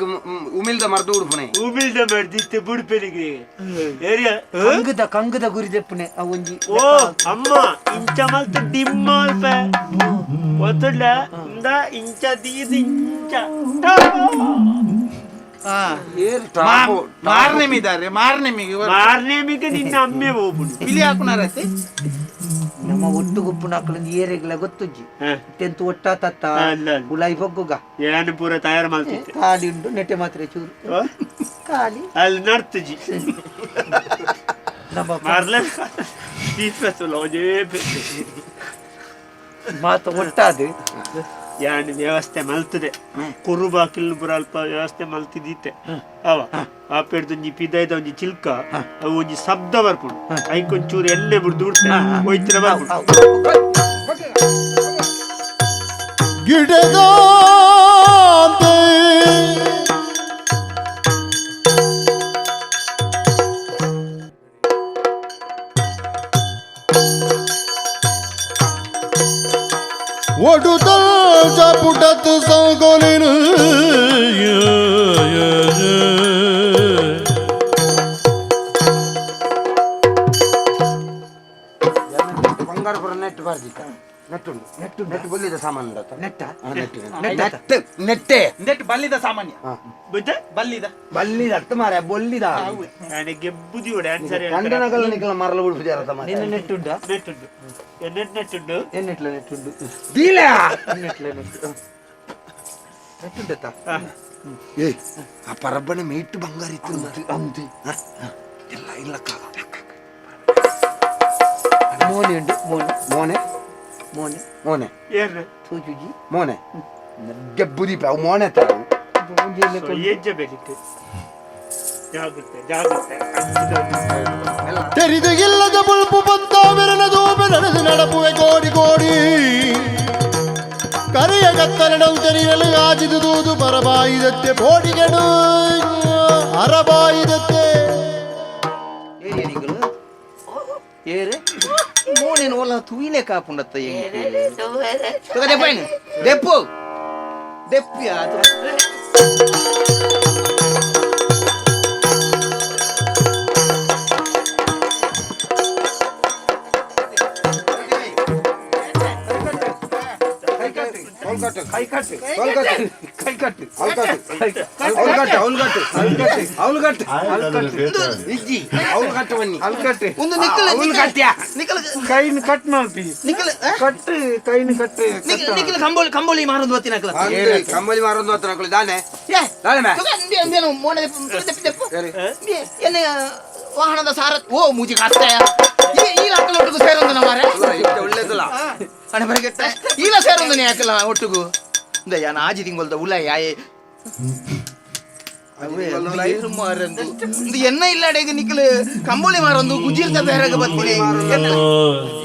ಉಮಿಲ್ದ ಮರ್ದ ಉಡುಪುಣೆ ಉಮಿಲ್ದ ಮರ್ದಿತ್ತೆ ಬುಡ್ಪೆನಿಗೆ ಏರಿಯಾ ಕಂಗದ ಕಂಗದ ಗುರಿ ತೆಪ್ಪುನೆ ಆ ಒಂಜಿ ಓ ಅಮ್ಮ ಇಂಚ ಮಲ್ತ ಡಿಮ್ಮ ಅಲ್ಪ ಗೊತ್ತುಂಡ ಇಂದ ಇಂಚ ದೀದ ಇಂಚ ಮಾರ್ನೆಮಿದ್ದಾರೆ ಮಾರ್ನೆಮಿಗೆ ಮಾರ್ನೇಮಿಗೆ ನಿನ್ನ ಅಮ್ಮೆ ಹೋಗ್ಬಿಡು ಪಿಲಿ ಹಾಕುನಾರತ್ತೆ ನಮ್ಮ ಒಟ್ಟು ಗುಪ್ಪು ನಾಕಲೊಂದು ಏರೆಗ್ಲ ಗೊತ್ತುಜ್ಜಿ ಹಾ. ತೆಂತು ಒಟ್ಟ ತತ್ತ ಹಾ, ಅಲ್ಲ, ಅಲ್ಲ. ಉಲಾಯಿ ಬೊಗ್ಗುಗ ಏನು ಪೂರ ತಯಾರು ಮಾಡ್ತಿದ್ದೆ ಖಾಲಿ ಉಂಟು ನೆಟ್ಟೆ ಮಾತ್ರ ಚೂರು ಖಾಲಿ ಅಲ್ಲಿ ನಡ್ತುಜಿ ನಮ್ಮ ಮಾರ್ಲೆ ತೀರ್ಪತ್ತಲ್ಲ ಒಂದೇ ಮಾತು ಒಟ್ಟಾದು ಯಾನ್ ವ್ಯವಸ್ಥೆ ಮಲ್ತದೆ ಕುರುಬ ಕಿಲ್ಬುರ ಅಲ್ಪ ವ್ಯವಸ್ಥೆ ಮಲ್ತಿದ್ದಿತ್ತೆ ಅವ ಆ ಪೇಡ್ದು ಒಂಜಿ ಪಿದಾಯ್ದ ಒಂಜಿ ಚಿಲ್ಕ ಅವು ಒಂಜಿ ಶಬ್ದ ಬರ್ಪುಂಡು ಐಕೊಂಚೂರು ಎಣ್ಣೆ ಬಿಡ್ದು ಬಿಡ್ತೆ ಒಯ್ತಿರ ಬರ್ಪುಂಡು ಗಿಡಗಾಂತೆ ಬತ್ತು ಸೌಗೋಲಿನು. ಬಂಗಾರ ಪುರ ನೆಟ್ ಬಾರ್ದಿತ್ತ, ನೆಟ್ಟುಂಡು, ನೆಟ್ಟು ನೆಟ್ಟು ಬಲ್ಲಿದ ಸಾಮಾನು ಉಂಡತ್ತ? ನೆಟ್ಟ ನೆಟ್ಟು ನೆಟ್ ನೆಟ್ಟೆ. ನೆಟ್ ಬಲ್ಲಿದ ಸಾಮಾನ್ಯ. ಬುದ್ಧ ಬಲ್ಲಿದ. ಬಲ್ಲಿದ ಅರ್ಥ ಮಾರ ಬೊಲ್ಲಿದ. ನಾನು ಗೆಬ್ಬುದಿ ಆನ್ಸರ್. ಕಂಡನಗಲ್ಲ ನಿಕಲ ಮರಳು ಉಡುಪು ಮಾರ್ರೆ. ನಿನ್ನ ನೆಟ್ಟುಂಡ? ನೆಟ್ಟುಂಡು, ನೆಟ್ ನೆಟ್ಟುಂಡು. ಎನ್ನೆಟ್ಲ ನೆಟ್ಟುಂಡು? ದೀಲ. ಎನ್ನೆಟ್ಲ ನೆಟ್ಟು ನೆಟ್ಟುಂಡತ್ತ? ಏ, ಆ ಪರಬ್ಬನ ಮೇಟ್ ಬಂಗಾರ ಇತ್ತು ಅಂದು ಇಲ್ಲ ಇಲ್ಲ. ಮೋನೆ ಉಂಡು, ಮೋನೆ. ಮೋನೆ. ಮೋನೆ. ಮೋನೆ. ಏನು? ತೂಜುಜಿ. ಮೋನೆ ಗೆಬ್ಬುದೀಪ ಅವು ಮೋನೆ ತಾವು. ಏಜ್ಜ ಬೇಕಿತ್ತು. ಜಾಗ್ರತೆ ಜಾಗ್ರತೆ. ತೆರಿದು ಇಲ್ಲದ ಬುಲ್ಪು ಬಂತ ಬೆರನ ದೂಪೆ ನಡೆದು ನಡಪುವೆ ಕೋಡಿ ಕೋಡಿ ಕರಿಯ ಕತ್ತಲಡವು ತೆರಿಯಲು ಆಜಿದು ದೂದು ಪರಬಾಯಿದತ್ತೆ ಬೋಡಿಗೆಡು ಅರಬಾಯಿದತ್ತೆ. ಏನಿಗಳು? ಏರೆ. ಮೋನೇನು ಒಲ್ಲ ತೂಯಿಲೆ ಕಾಪುಂಡತ್ತ? ಎಂಕು ದೆಪ್ಪಾಯ್ನ ದೆಪ್ಪು ದೆಪ್ಪಿಯ. ಕೈ ಕಟ್ಟು ಕೈ ಕಟ್ಟು ಅವ್ಲು ಕಟ್ಟು ಅವ್ಲು ಕಟ್ಟು ಅವ್ಲು ಕಟ್ಟು ಇಜ್ಜಿ ಅವ್ಲು ಕಟ್ಟು ಬನ್ನಿ. ಅಲ್ಕಟ್ಟೆ. ಒಂದು ನಿಕ್ಕಲ್. ಅವ್ಲು ಕಟ್ಟ್ಯಾ? ನಿಕ್ಕಲ್. ಕೈನ್ ಕಟ್ ಮಾಡ್ತಿ. ನಿಕ್ಕಲ್. ಕಟ್ ಕೈನ್ ಕಟ್. ನಿಕ್ಕಲ್ ಕಂಬೋಳಿ ಕಂಬೋಳಿ ಮಾರೋದು ಬತ್ತಿನಕಲ. ಕಂಬಳಿ ಮಾರೋದು ಹತ್ರ ಹಾಕೊಳ್ಳಿ ದಾನೆ. ಏ. ದಾನೆ ಮೇ. ತುಗ ಇಂದೆ ಇಂದೇನು ಮೋನೆ ದೆಪ್ಪು ದೆಪ್ಪು. ಇಂದೆ ಎನ್ನ ವಾಹನದ ಸಾರ ಓ ಮೂಜಿ ಕಾಸ್ತಾಯ ಈ ಈ ಲಾಕಲ ಒಟ್ಟಿಗೂ ಸೇರೊಂದು ಮಾರೆ. ಒಳ್ಳೇದಲ್ಲ. ಹಣೆ ಬರಗೆಟ್ಟ ಈಲ ಸೇರೊಂದು ಯಾಕಲ್ಲ ಒಟ್ಟಿಗೂ ಇಂದ ಯಾನ ಆಜಿ ತಿಂಗೊಲ್ದ ಉಲ್ಲ ಯಾಯೆ ಮಾರಂದು ಇಂದು ಎನ್ನ ಇಲ್ಲಾಡೆಗ ನಿಕ್ಕಲು ಕಂಬೋಳಿ ಮಾರೊಂದು ಗುಜಿರ್ತ ಬೇರೆಗ ಬತ್ತೀನಿ.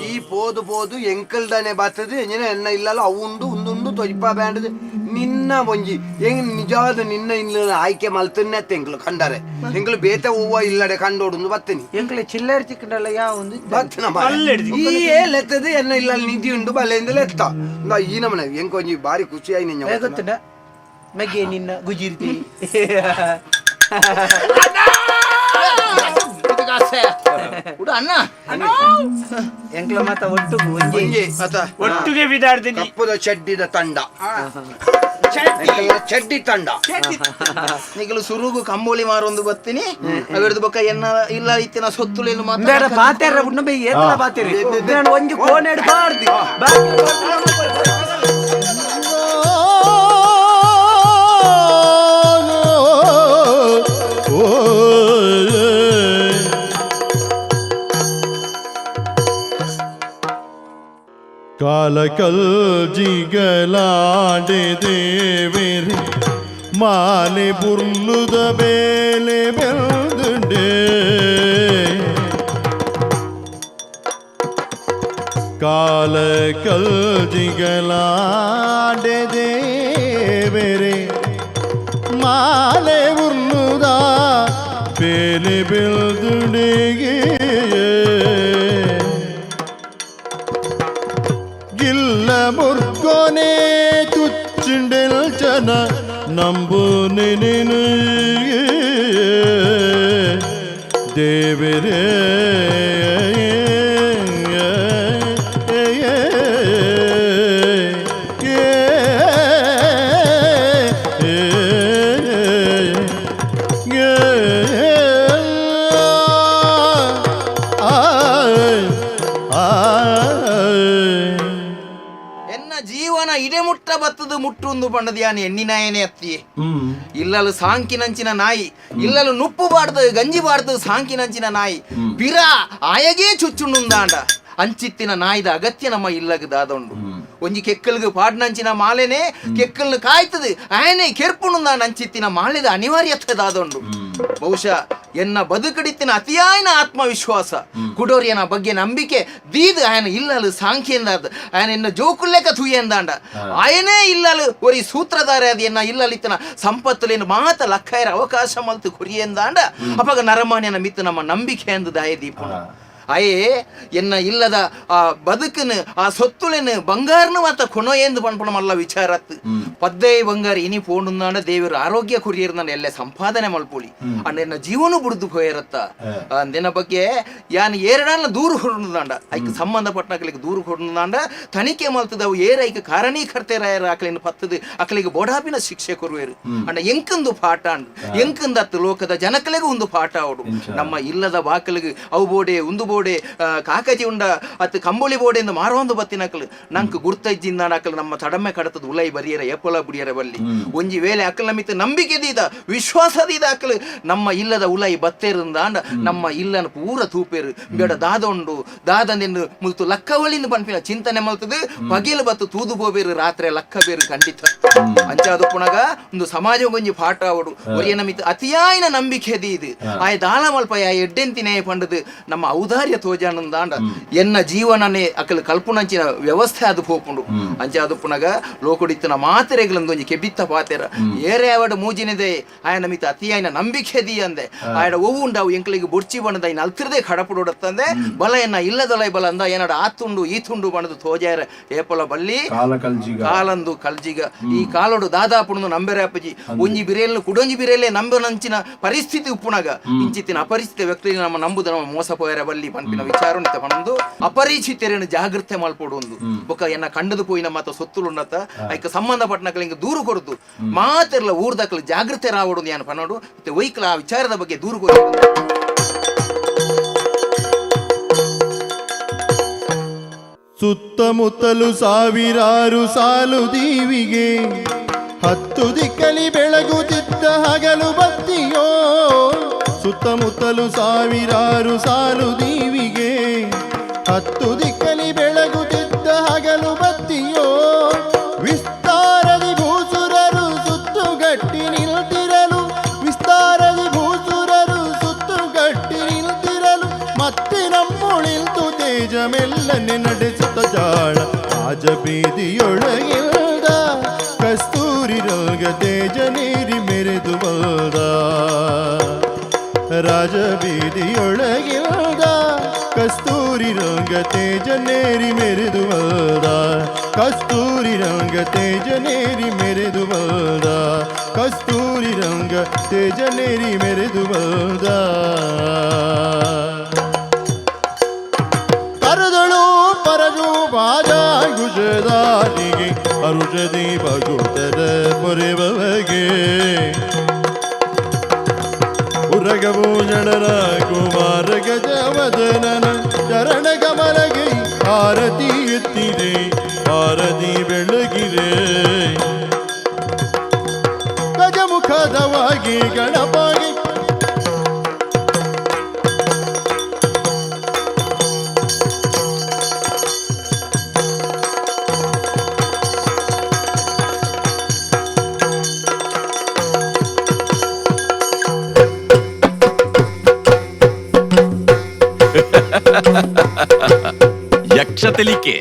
ಈ ಪೋದು ಪೋದು ಎಂಕಲ್ದಾನೆ ಬರ್ತದೆ ಎಂಜಿನ ಎನ್ನ ಇಲ್ಲಲ್ಲ ಅವು ಉಂಡು ಉಂದುಂಡು ತೊಯ್ಪ ಬ್ಯಾಂಡದು ನಿನ್ನ ಒಂಜಿ ಹೆಂಗ್ ನಿಜವಾದ ನಿನ್ನ ಇಲ್ಲ ಆಯ್ಕೆ ಮಲ್ತನ್ನೇ ಎಂಕ್ಲು ಕಂಡರೆ ಎಂಕ್ಲು ಬೇತೆ ಹೂವ ಇಲ್ಲಡೆ ಕಂಡೋಡುಂದು ಬತ್ತೀನಿ. ಎಂಕ್ಲೆ ಚಿಲ್ಲರ್ ಚಿಕ್ಕಂಡಲ್ಲ ಯಾವ ಒಂದು. ಬತ್ತಿನ ಈ ಲೆತ್ತದ ಎನ್ನ ಇಲ್ಲ ನಿಧಿ ಉಂಡು ಬಲೆಯಿಂದ ಲೆತ್ತ ಇಂದ ಈ ನಮನೆ ಎಂಕ್ ಒಂಜಿ ಬಾರಿ ಖುಷಿ ಆಯಿ ನಿನ್ನ. ಗೊತ್ತುಂಡ ಮಗೆ ನಿನ್ನ ಗುಜಿರ್ತಿ. ಉಡ ಅಣ್ಣ. ಎಂಕ್ಲ ಮಾತ ಒಟ್ಟು ಒಂಜಿ. ಒಂಜಿ ಆತ. ಒಟ್ಟಿಗೆ ಬಿದಾಡ್ತೀನಿ. ಕಪ್ಪುದ ಚಡ್ಡಿದ ತಂಡ ಎಂಕಲ್ನ ಚಡ್ಡಿ ತಂಡ. ನಿಗಲು ಸುರುಗು ಕಂಬೋಳಿ ಮಾರೊಂದು ಬತ್ತೀನಿ ಅವೆರ್ದು ಬೊಕ್ಕ ಎನ್ನ ಇಲ್ಲ ಇತ್ತಿನ ಸೊತ್ತುಲೇನು ಬೇಡ ಮಾತ್ರ. ಪಾತೆರ ಉಣ್ಣ ಬೈ ಏತಲ ಪಾತೆರೆ ನಾನು ಒಂಜಿ ಕೋನೆಡ್ ಬಾರ್ದಿ. ಕಾಲ ಜಿಗಲಾಡೆ ದೇವಿರಿ ಮಾಲೆ ಬುರ್ಲುದ ಬೇಲೆ ಬೆಲ್ದುಂಡೆ ಕಾಲ ಜಿಗಲಾಡೆ ದೇವಿರಿ ಮಾಲೆ ಉರ್ಲುದ ಬೇಲೆ ಬೆಲ್ದುಂಡೆಗೆ ಗಿಲ್ಲ ಮುರ್ಕೊನೆ ತುಚ್ಚುಂಡೆಲ್ ಚನ ನಂಬು ನೆನೆನು ದೇವರೇ. ಎನ್ನ ಜೀವನ ಇಡೆ ಮುಟ್ಟ ಬತ್ತದು ಮುಟ್ಟುಂದು ಪಂಡದ ಯಾನ್ ಎಣ್ಣಿನಾಯನೇ ಅತ್ತಿ ಇಲ್ಲಲು ಸಾಂಕಿನಂಚಿನ ನಾಯಿ ಇಲ್ಲಲು ನುಪ್ಪು ಬಾಡ್ದು ಗಂಜಿ ಬಾಡ್ದು ಸಾಂಕಿನಂಚಿನ ನಾಯಿ ಪಿರ ಆಯಗೇ ಚುಚ್ಚುಂಡುಂದಾಂಡ ಅಂಚಿತ್ತಿನ ನಾಯಿದ ಅಗತ್ಯ ನಮ್ಮ ಇಲ್ಲಗ ದಾದೊಂಡು. ಒಂಜಿ ಕೆಕ್ಕಲ್ಗ್ ಪಾಡ್ನಂಚಿನ ಮಾಲೆನೆ ಕೆಕ್ಕಲ್ನ ಕಾಯ್ತದೆ ಆಯನೆ ಕೆರ್ಪುಣುಂದಾಂಡ ಅಂಚಿತ್ತಿನ ಮಾಲೆದ ಅನಿವಾರ್ಯತೆ ದಾದೊಂಡು. ಬಹುಶಃ ಎನ್ನ ಬದುಕಡಿತ್ತಿನ ಅತಿಯಾಯನ ಆತ್ಮವಿಶ್ವಾಸ ಕುಡೋರಿಯನ ಬಗ್ಗೆ ನಂಬಿಕೆ ದೀದ್ ಆಯನ ಇಲ್ಲಲು ಸಾಂಖ್ಯಂದಾದ ಆಯನ ಎನ್ನ ಜೋಕುಲ್ಲೆಕ ಥೂಯೆಂದಾಂಡ ಆಯನೇ ಇಲ್ಲಲು ಒರಿ ಸೂತ್ರಧಾರ ಅದು ಎನ್ನ ಇಲ್ಲಲಿತ್ತನ ಸಂಪತ್ತುಲೇನು ಮಾತ ಲಕ್ಕಯರ ಅವಕಾಶ ಮಲ್ತು ಕುರಿಯೆಂದಾಂಡ ಅಪಗ ನರಮಾನ್ಯನ ಮಿತ್ತು ನಮ್ಮ ನಂಬಿಕೆ ಎಂದು ದಾಯ ದೀಪುಣ. ಅಯೇ ಎನ್ನ ಇಲ್ಲದ ಆ ಬದುಕನು ಆ ಸೊತ್ತುಲೆನು ಬಂಗಾರನು ಮಾತ ಕೊನೊಯೇಂದು ಪನ್ಪುನ ಮಲ್ಲ ವಿಚಾರತ್. ಪದ್ದೇ ಬಂಗಾರ ಇನಿ ಪೋಂಡುಂದಾಂಡ ದೇವರು ಆರೋಗ್ಯ ಕುರಿಯರ್ನ ಎಲ್ಲ ಸಂಪಾದನೆ ಮಲ್ಪೊಳಿ ಅಂಡ ಎನ್ನ ಜೀವನ ಬುಡ್ದು ಪೋಯರತ್ತ ಅಂದಿನ ಬಗ್ಗೆ ಯಾನ್ ಏರಡಾನ ದೂರು ಹೊರಡುದಾಂಡ ಐಕ್ ಸಂಬಂಧಪಟ್ಟನಕಲಿಗೆ ದೂರು ಹೊರಡುದಾಂಡ ತನಿಖೆ ಮಲ್ತದವು ಏರ ಐಕ್ ಕಾರಣೀಕರ್ತೆರಾಯರ ಅಕಲಿನ ಪತ್ತದು ಅಕಲಿಗೆ ಬೋಡಾಪಿನ ಶಿಕ್ಷೆ ಕೊರುವೇರು. ಅಂಡ ಎಂಕಂದು ಪಾಠ ಅಂಡ್ ಎಂಕಂದತ್ತು ಲೋಕದ ಜನಕಲಿಗೂ ಒಂದು ಪಾಠ ಅವಡು. ನಮ್ಮ ಇಲ್ಲದ ಬಾಕಲಿಗೆ ಅವು ಬೋಡೆ ಉಂದು ಬೋಡೆ ಕಾಕಜಿ ಉಂಡ ಅತ್ತು ಕಂಬಳಿ ಬೋಡೆ ಎಂದು ಮಾರೋಂದು ಬತ್ತಿನಕಲು ನಂಕ್ ಗುರ್ತಜ್ಜಿಂದ ಅಕಲು ನಮ್ಮ ತಡಮೆ ಕಡತದ ಉಲೈ ಬರಿಯರ ಎಪ್ಪಲ ಬುಡಿಯರ ಬಲ್ಲಿ ಒಂಜಿ ವೇಳೆ ಅಕಲ್ ನಮಿತ ನಂಬಿಕೆ ದೀದ ವಿಶ್ವಾಸದೀದ ಅಕಲು ನಮ್ಮ ಇಲ್ಲದ ಉಲೈ ಬತ್ತೇರಿಂದಾಂಡ ನಮ್ಮ ಇಲ್ಲನ ಪೂರ ತೂಪೇರು ಬೇಡ ದಾದೊಂಡು ದಾದಂದೆಂದು ಮುಲ್ತು ಲಕ್ಕವಳಿಂದ ಪನ್ಪಿನ ಚಿಂತನೆ ಮಲ್ತದು ಪಗಿಲು ಬತ್ತು ತೂದು ಪೋಬೇರು ರಾತ್ರಿ ಲಕ್ಕ ಬೇರು ಖಂಡಿತ. ಅಂಚಾದ ಪುನಗ ಒಂದು ಸಮಾಜ ಒಂಜಿ ಪಾಠ ಅವಡು ಒರಿಯ ನಮಿತ ಅತಿಯಾಯಿನ ನಂಬಿಕೆ ದೀದು ಆಯ ದಾಳ ಮಲ್ಪ ಆಯ ಎಡ್ಡೆಂತಿನೇ ಪಂಡದು ನಮ್ಮ ಔದಾರ್ಯ ತೋಜಾನಂದಾಂಡ ಎನ್ನ ಜೀವನನೇ ಅಕಲ್ ಕಲ್ಪುನಂಚಿನ ವ್ಯವಸ್ಥೆ ಅದು ಪೋಪುಂಡು. ಅಂಚಾದ ಪುನಗ ಲೋಕುಡಿತ್ತನ ಮಾತೆರೆಗ್ಲಂದು ಒಂಜಿ ಕೆಬಿತ್ತ ಪಾತೆರ ಏರೇ ಅವಡ ಮೂಜಿನಿದೆ ಆಯ ನಮಿತ ಅತಿಯಾಯಿನ ನಂಬಿಕೆ the ಅಂದೆ ಆಯಡ ಒವು ಉಂಡವು ಎಂಕ್ಲಿಗೆ ಬೊಡ್ಚಿ ಬಣ್ಣದ ಐನ ಅಲ್ತಿರದೆ ಕಡಪುಡೊಡತ್ತಂದೆ ಬಲ ಎನ್ನ ಇಲ್ಲದೊಲೈ ಬಲ ಅಂದ ಏನಡ ಆತುಂಡು ಈತುಂಡು ಬಣ್ಣದು ತೋಜಾರ ಏಪೊಲ ಬಲ್ಲಿ ಕಾಲಂದು ಕಲ್ಜಿಗ ಈ ಕಾಲೋಡು ದಾದಾಪುಣದು ನಂಬೆರೆ ಅಪ್ಪಜಿ ಒಂಜಿ ಬಿರೇಲ್ನು ಕುಡೊಂಜಿ ಬಿರೇಲೆ ನಂಬನಂಚಿನ ಪರಿಸ್ಥಿತಿ ಉಪ್ಪುನಗ ಇಂಚಿತ್ತಿನ ಅಪರಿಚಿತ ವ್ಯಕ್ತಿ ನಮ್ಮ ನಂಬುದ ನಮ್ಮ ಮೋಸ ಪೋಯರ ಬಲ್ಲಿ ಪನ್ಪಿನ ವಿಚಾರ ಪಣಂದು ಅಪರಿಚಿತರನ್ನು ಜಾಗೃತೆ ಮಲ್ಪೊಡು ಒಂದು ಬೊಕ್ಕ ಎನ್ನ ಕಂಡದು ಪೋಯಿನ ಮಾತ ಸೊತ್ತುಲುಂಡತ್ತ ಐಕ ಸಂಬಂಧಪಟ್ಟನಕಲು ಹಿಂಗ ದೂರು ಕೊರದು ಮಾತೆರ್ಲ ಊರ್ದಕ್ಕಲು ಜಾಗೃತೆ ರಾವಡು ಯಾನ್ ಪನೋಡು ಮತ್ತೆ ವೈಕ್ಲ ಆ ವಿಚಾರದ ಬಗ್ಗೆ ದೂರು ಕೊರದು. ಸುತ್ತಮುತ್ತಲು ಸಾವಿರಾರು ಸಾಲು ದೀವಿಗೆ ಹತ್ತು ದಿಕ್ಕಲಿ ಬೆಳಗುತ್ತಿದ್ದ ಹಗಲು ಬತ್ತಿಯೋ. ಸುತ್ತಮುತ್ತಲು ಸಾವಿರಾರು ಸಾಲು ದೀವಿಗೆ ಹತ್ತು ದಿಕ್ಕಲಿ ಬೆಳಗುತ್ತಿದ್ದ ಹಗಲು ಬತ್ತಿಯೋ. ವಿಸ್ತಾರದಿ ಭೂಸುರರು ಸುತ್ತುಗಟ್ಟಿ ನಿಲ್ತಿರಲು, ವಿಸ್ತಾರದಿ ಭೂಸುರರು ಸುತ್ತುಗಟ್ಟಿ ನಿಲ್ತಿರಲು, ಮತ್ತೆ ನಮ್ಮೊಳಿಲ್ತು ತೇಜ ಮೆಲ್ಲನೆ ನಡೆಸುತ್ತ ಜಾಳ ರಾಜಬೀದಿಯೊಳಗಿಲ್ದ ಕಸ್ತೂರಿ ರೋಗ ತೇಜ ನೀರಿ ಮೆರೆದು ಬಂದ. ರಾಜಬೀದಿಯೊಳಗಿಲ್ದ ಕಸ್ತೂರಿ ರಂಗ ತೇಜ ನೇರಿ ಮೆರೆದು ಬಂದ. ಕಸ್ತೂರಿ ರಂಗ ತೇಜ ನೇರಿ ಮೆರೆದು ಬಂದ. ಕಸ್ತೂರಿ ರಂಗ ತೇಜ ನೇರಿ ಮೆರೆದು ಬಂದ. ಕರೆದಳು ಪರಜು ಬಾಜಾಗುಜದಾರಿಗೆ ಅರುಷದಿ ಬಗುತರ ಮೊರೆಬಗೆ ಉರಗಭೂಷಣನ ಕುಮಾರ ಗಜವದನನ ಚರಣ ಕಮಲಗೆ ಆರತಿ ಎತ್ತಿದೆ ಆರತಿ ಬೆಳಗಿದೆ. ಗಜಮುಖದವಾಗಿ ಗಣಪಾಗಿ ಯಕ್ಷ ತೆಲಿಕೆ.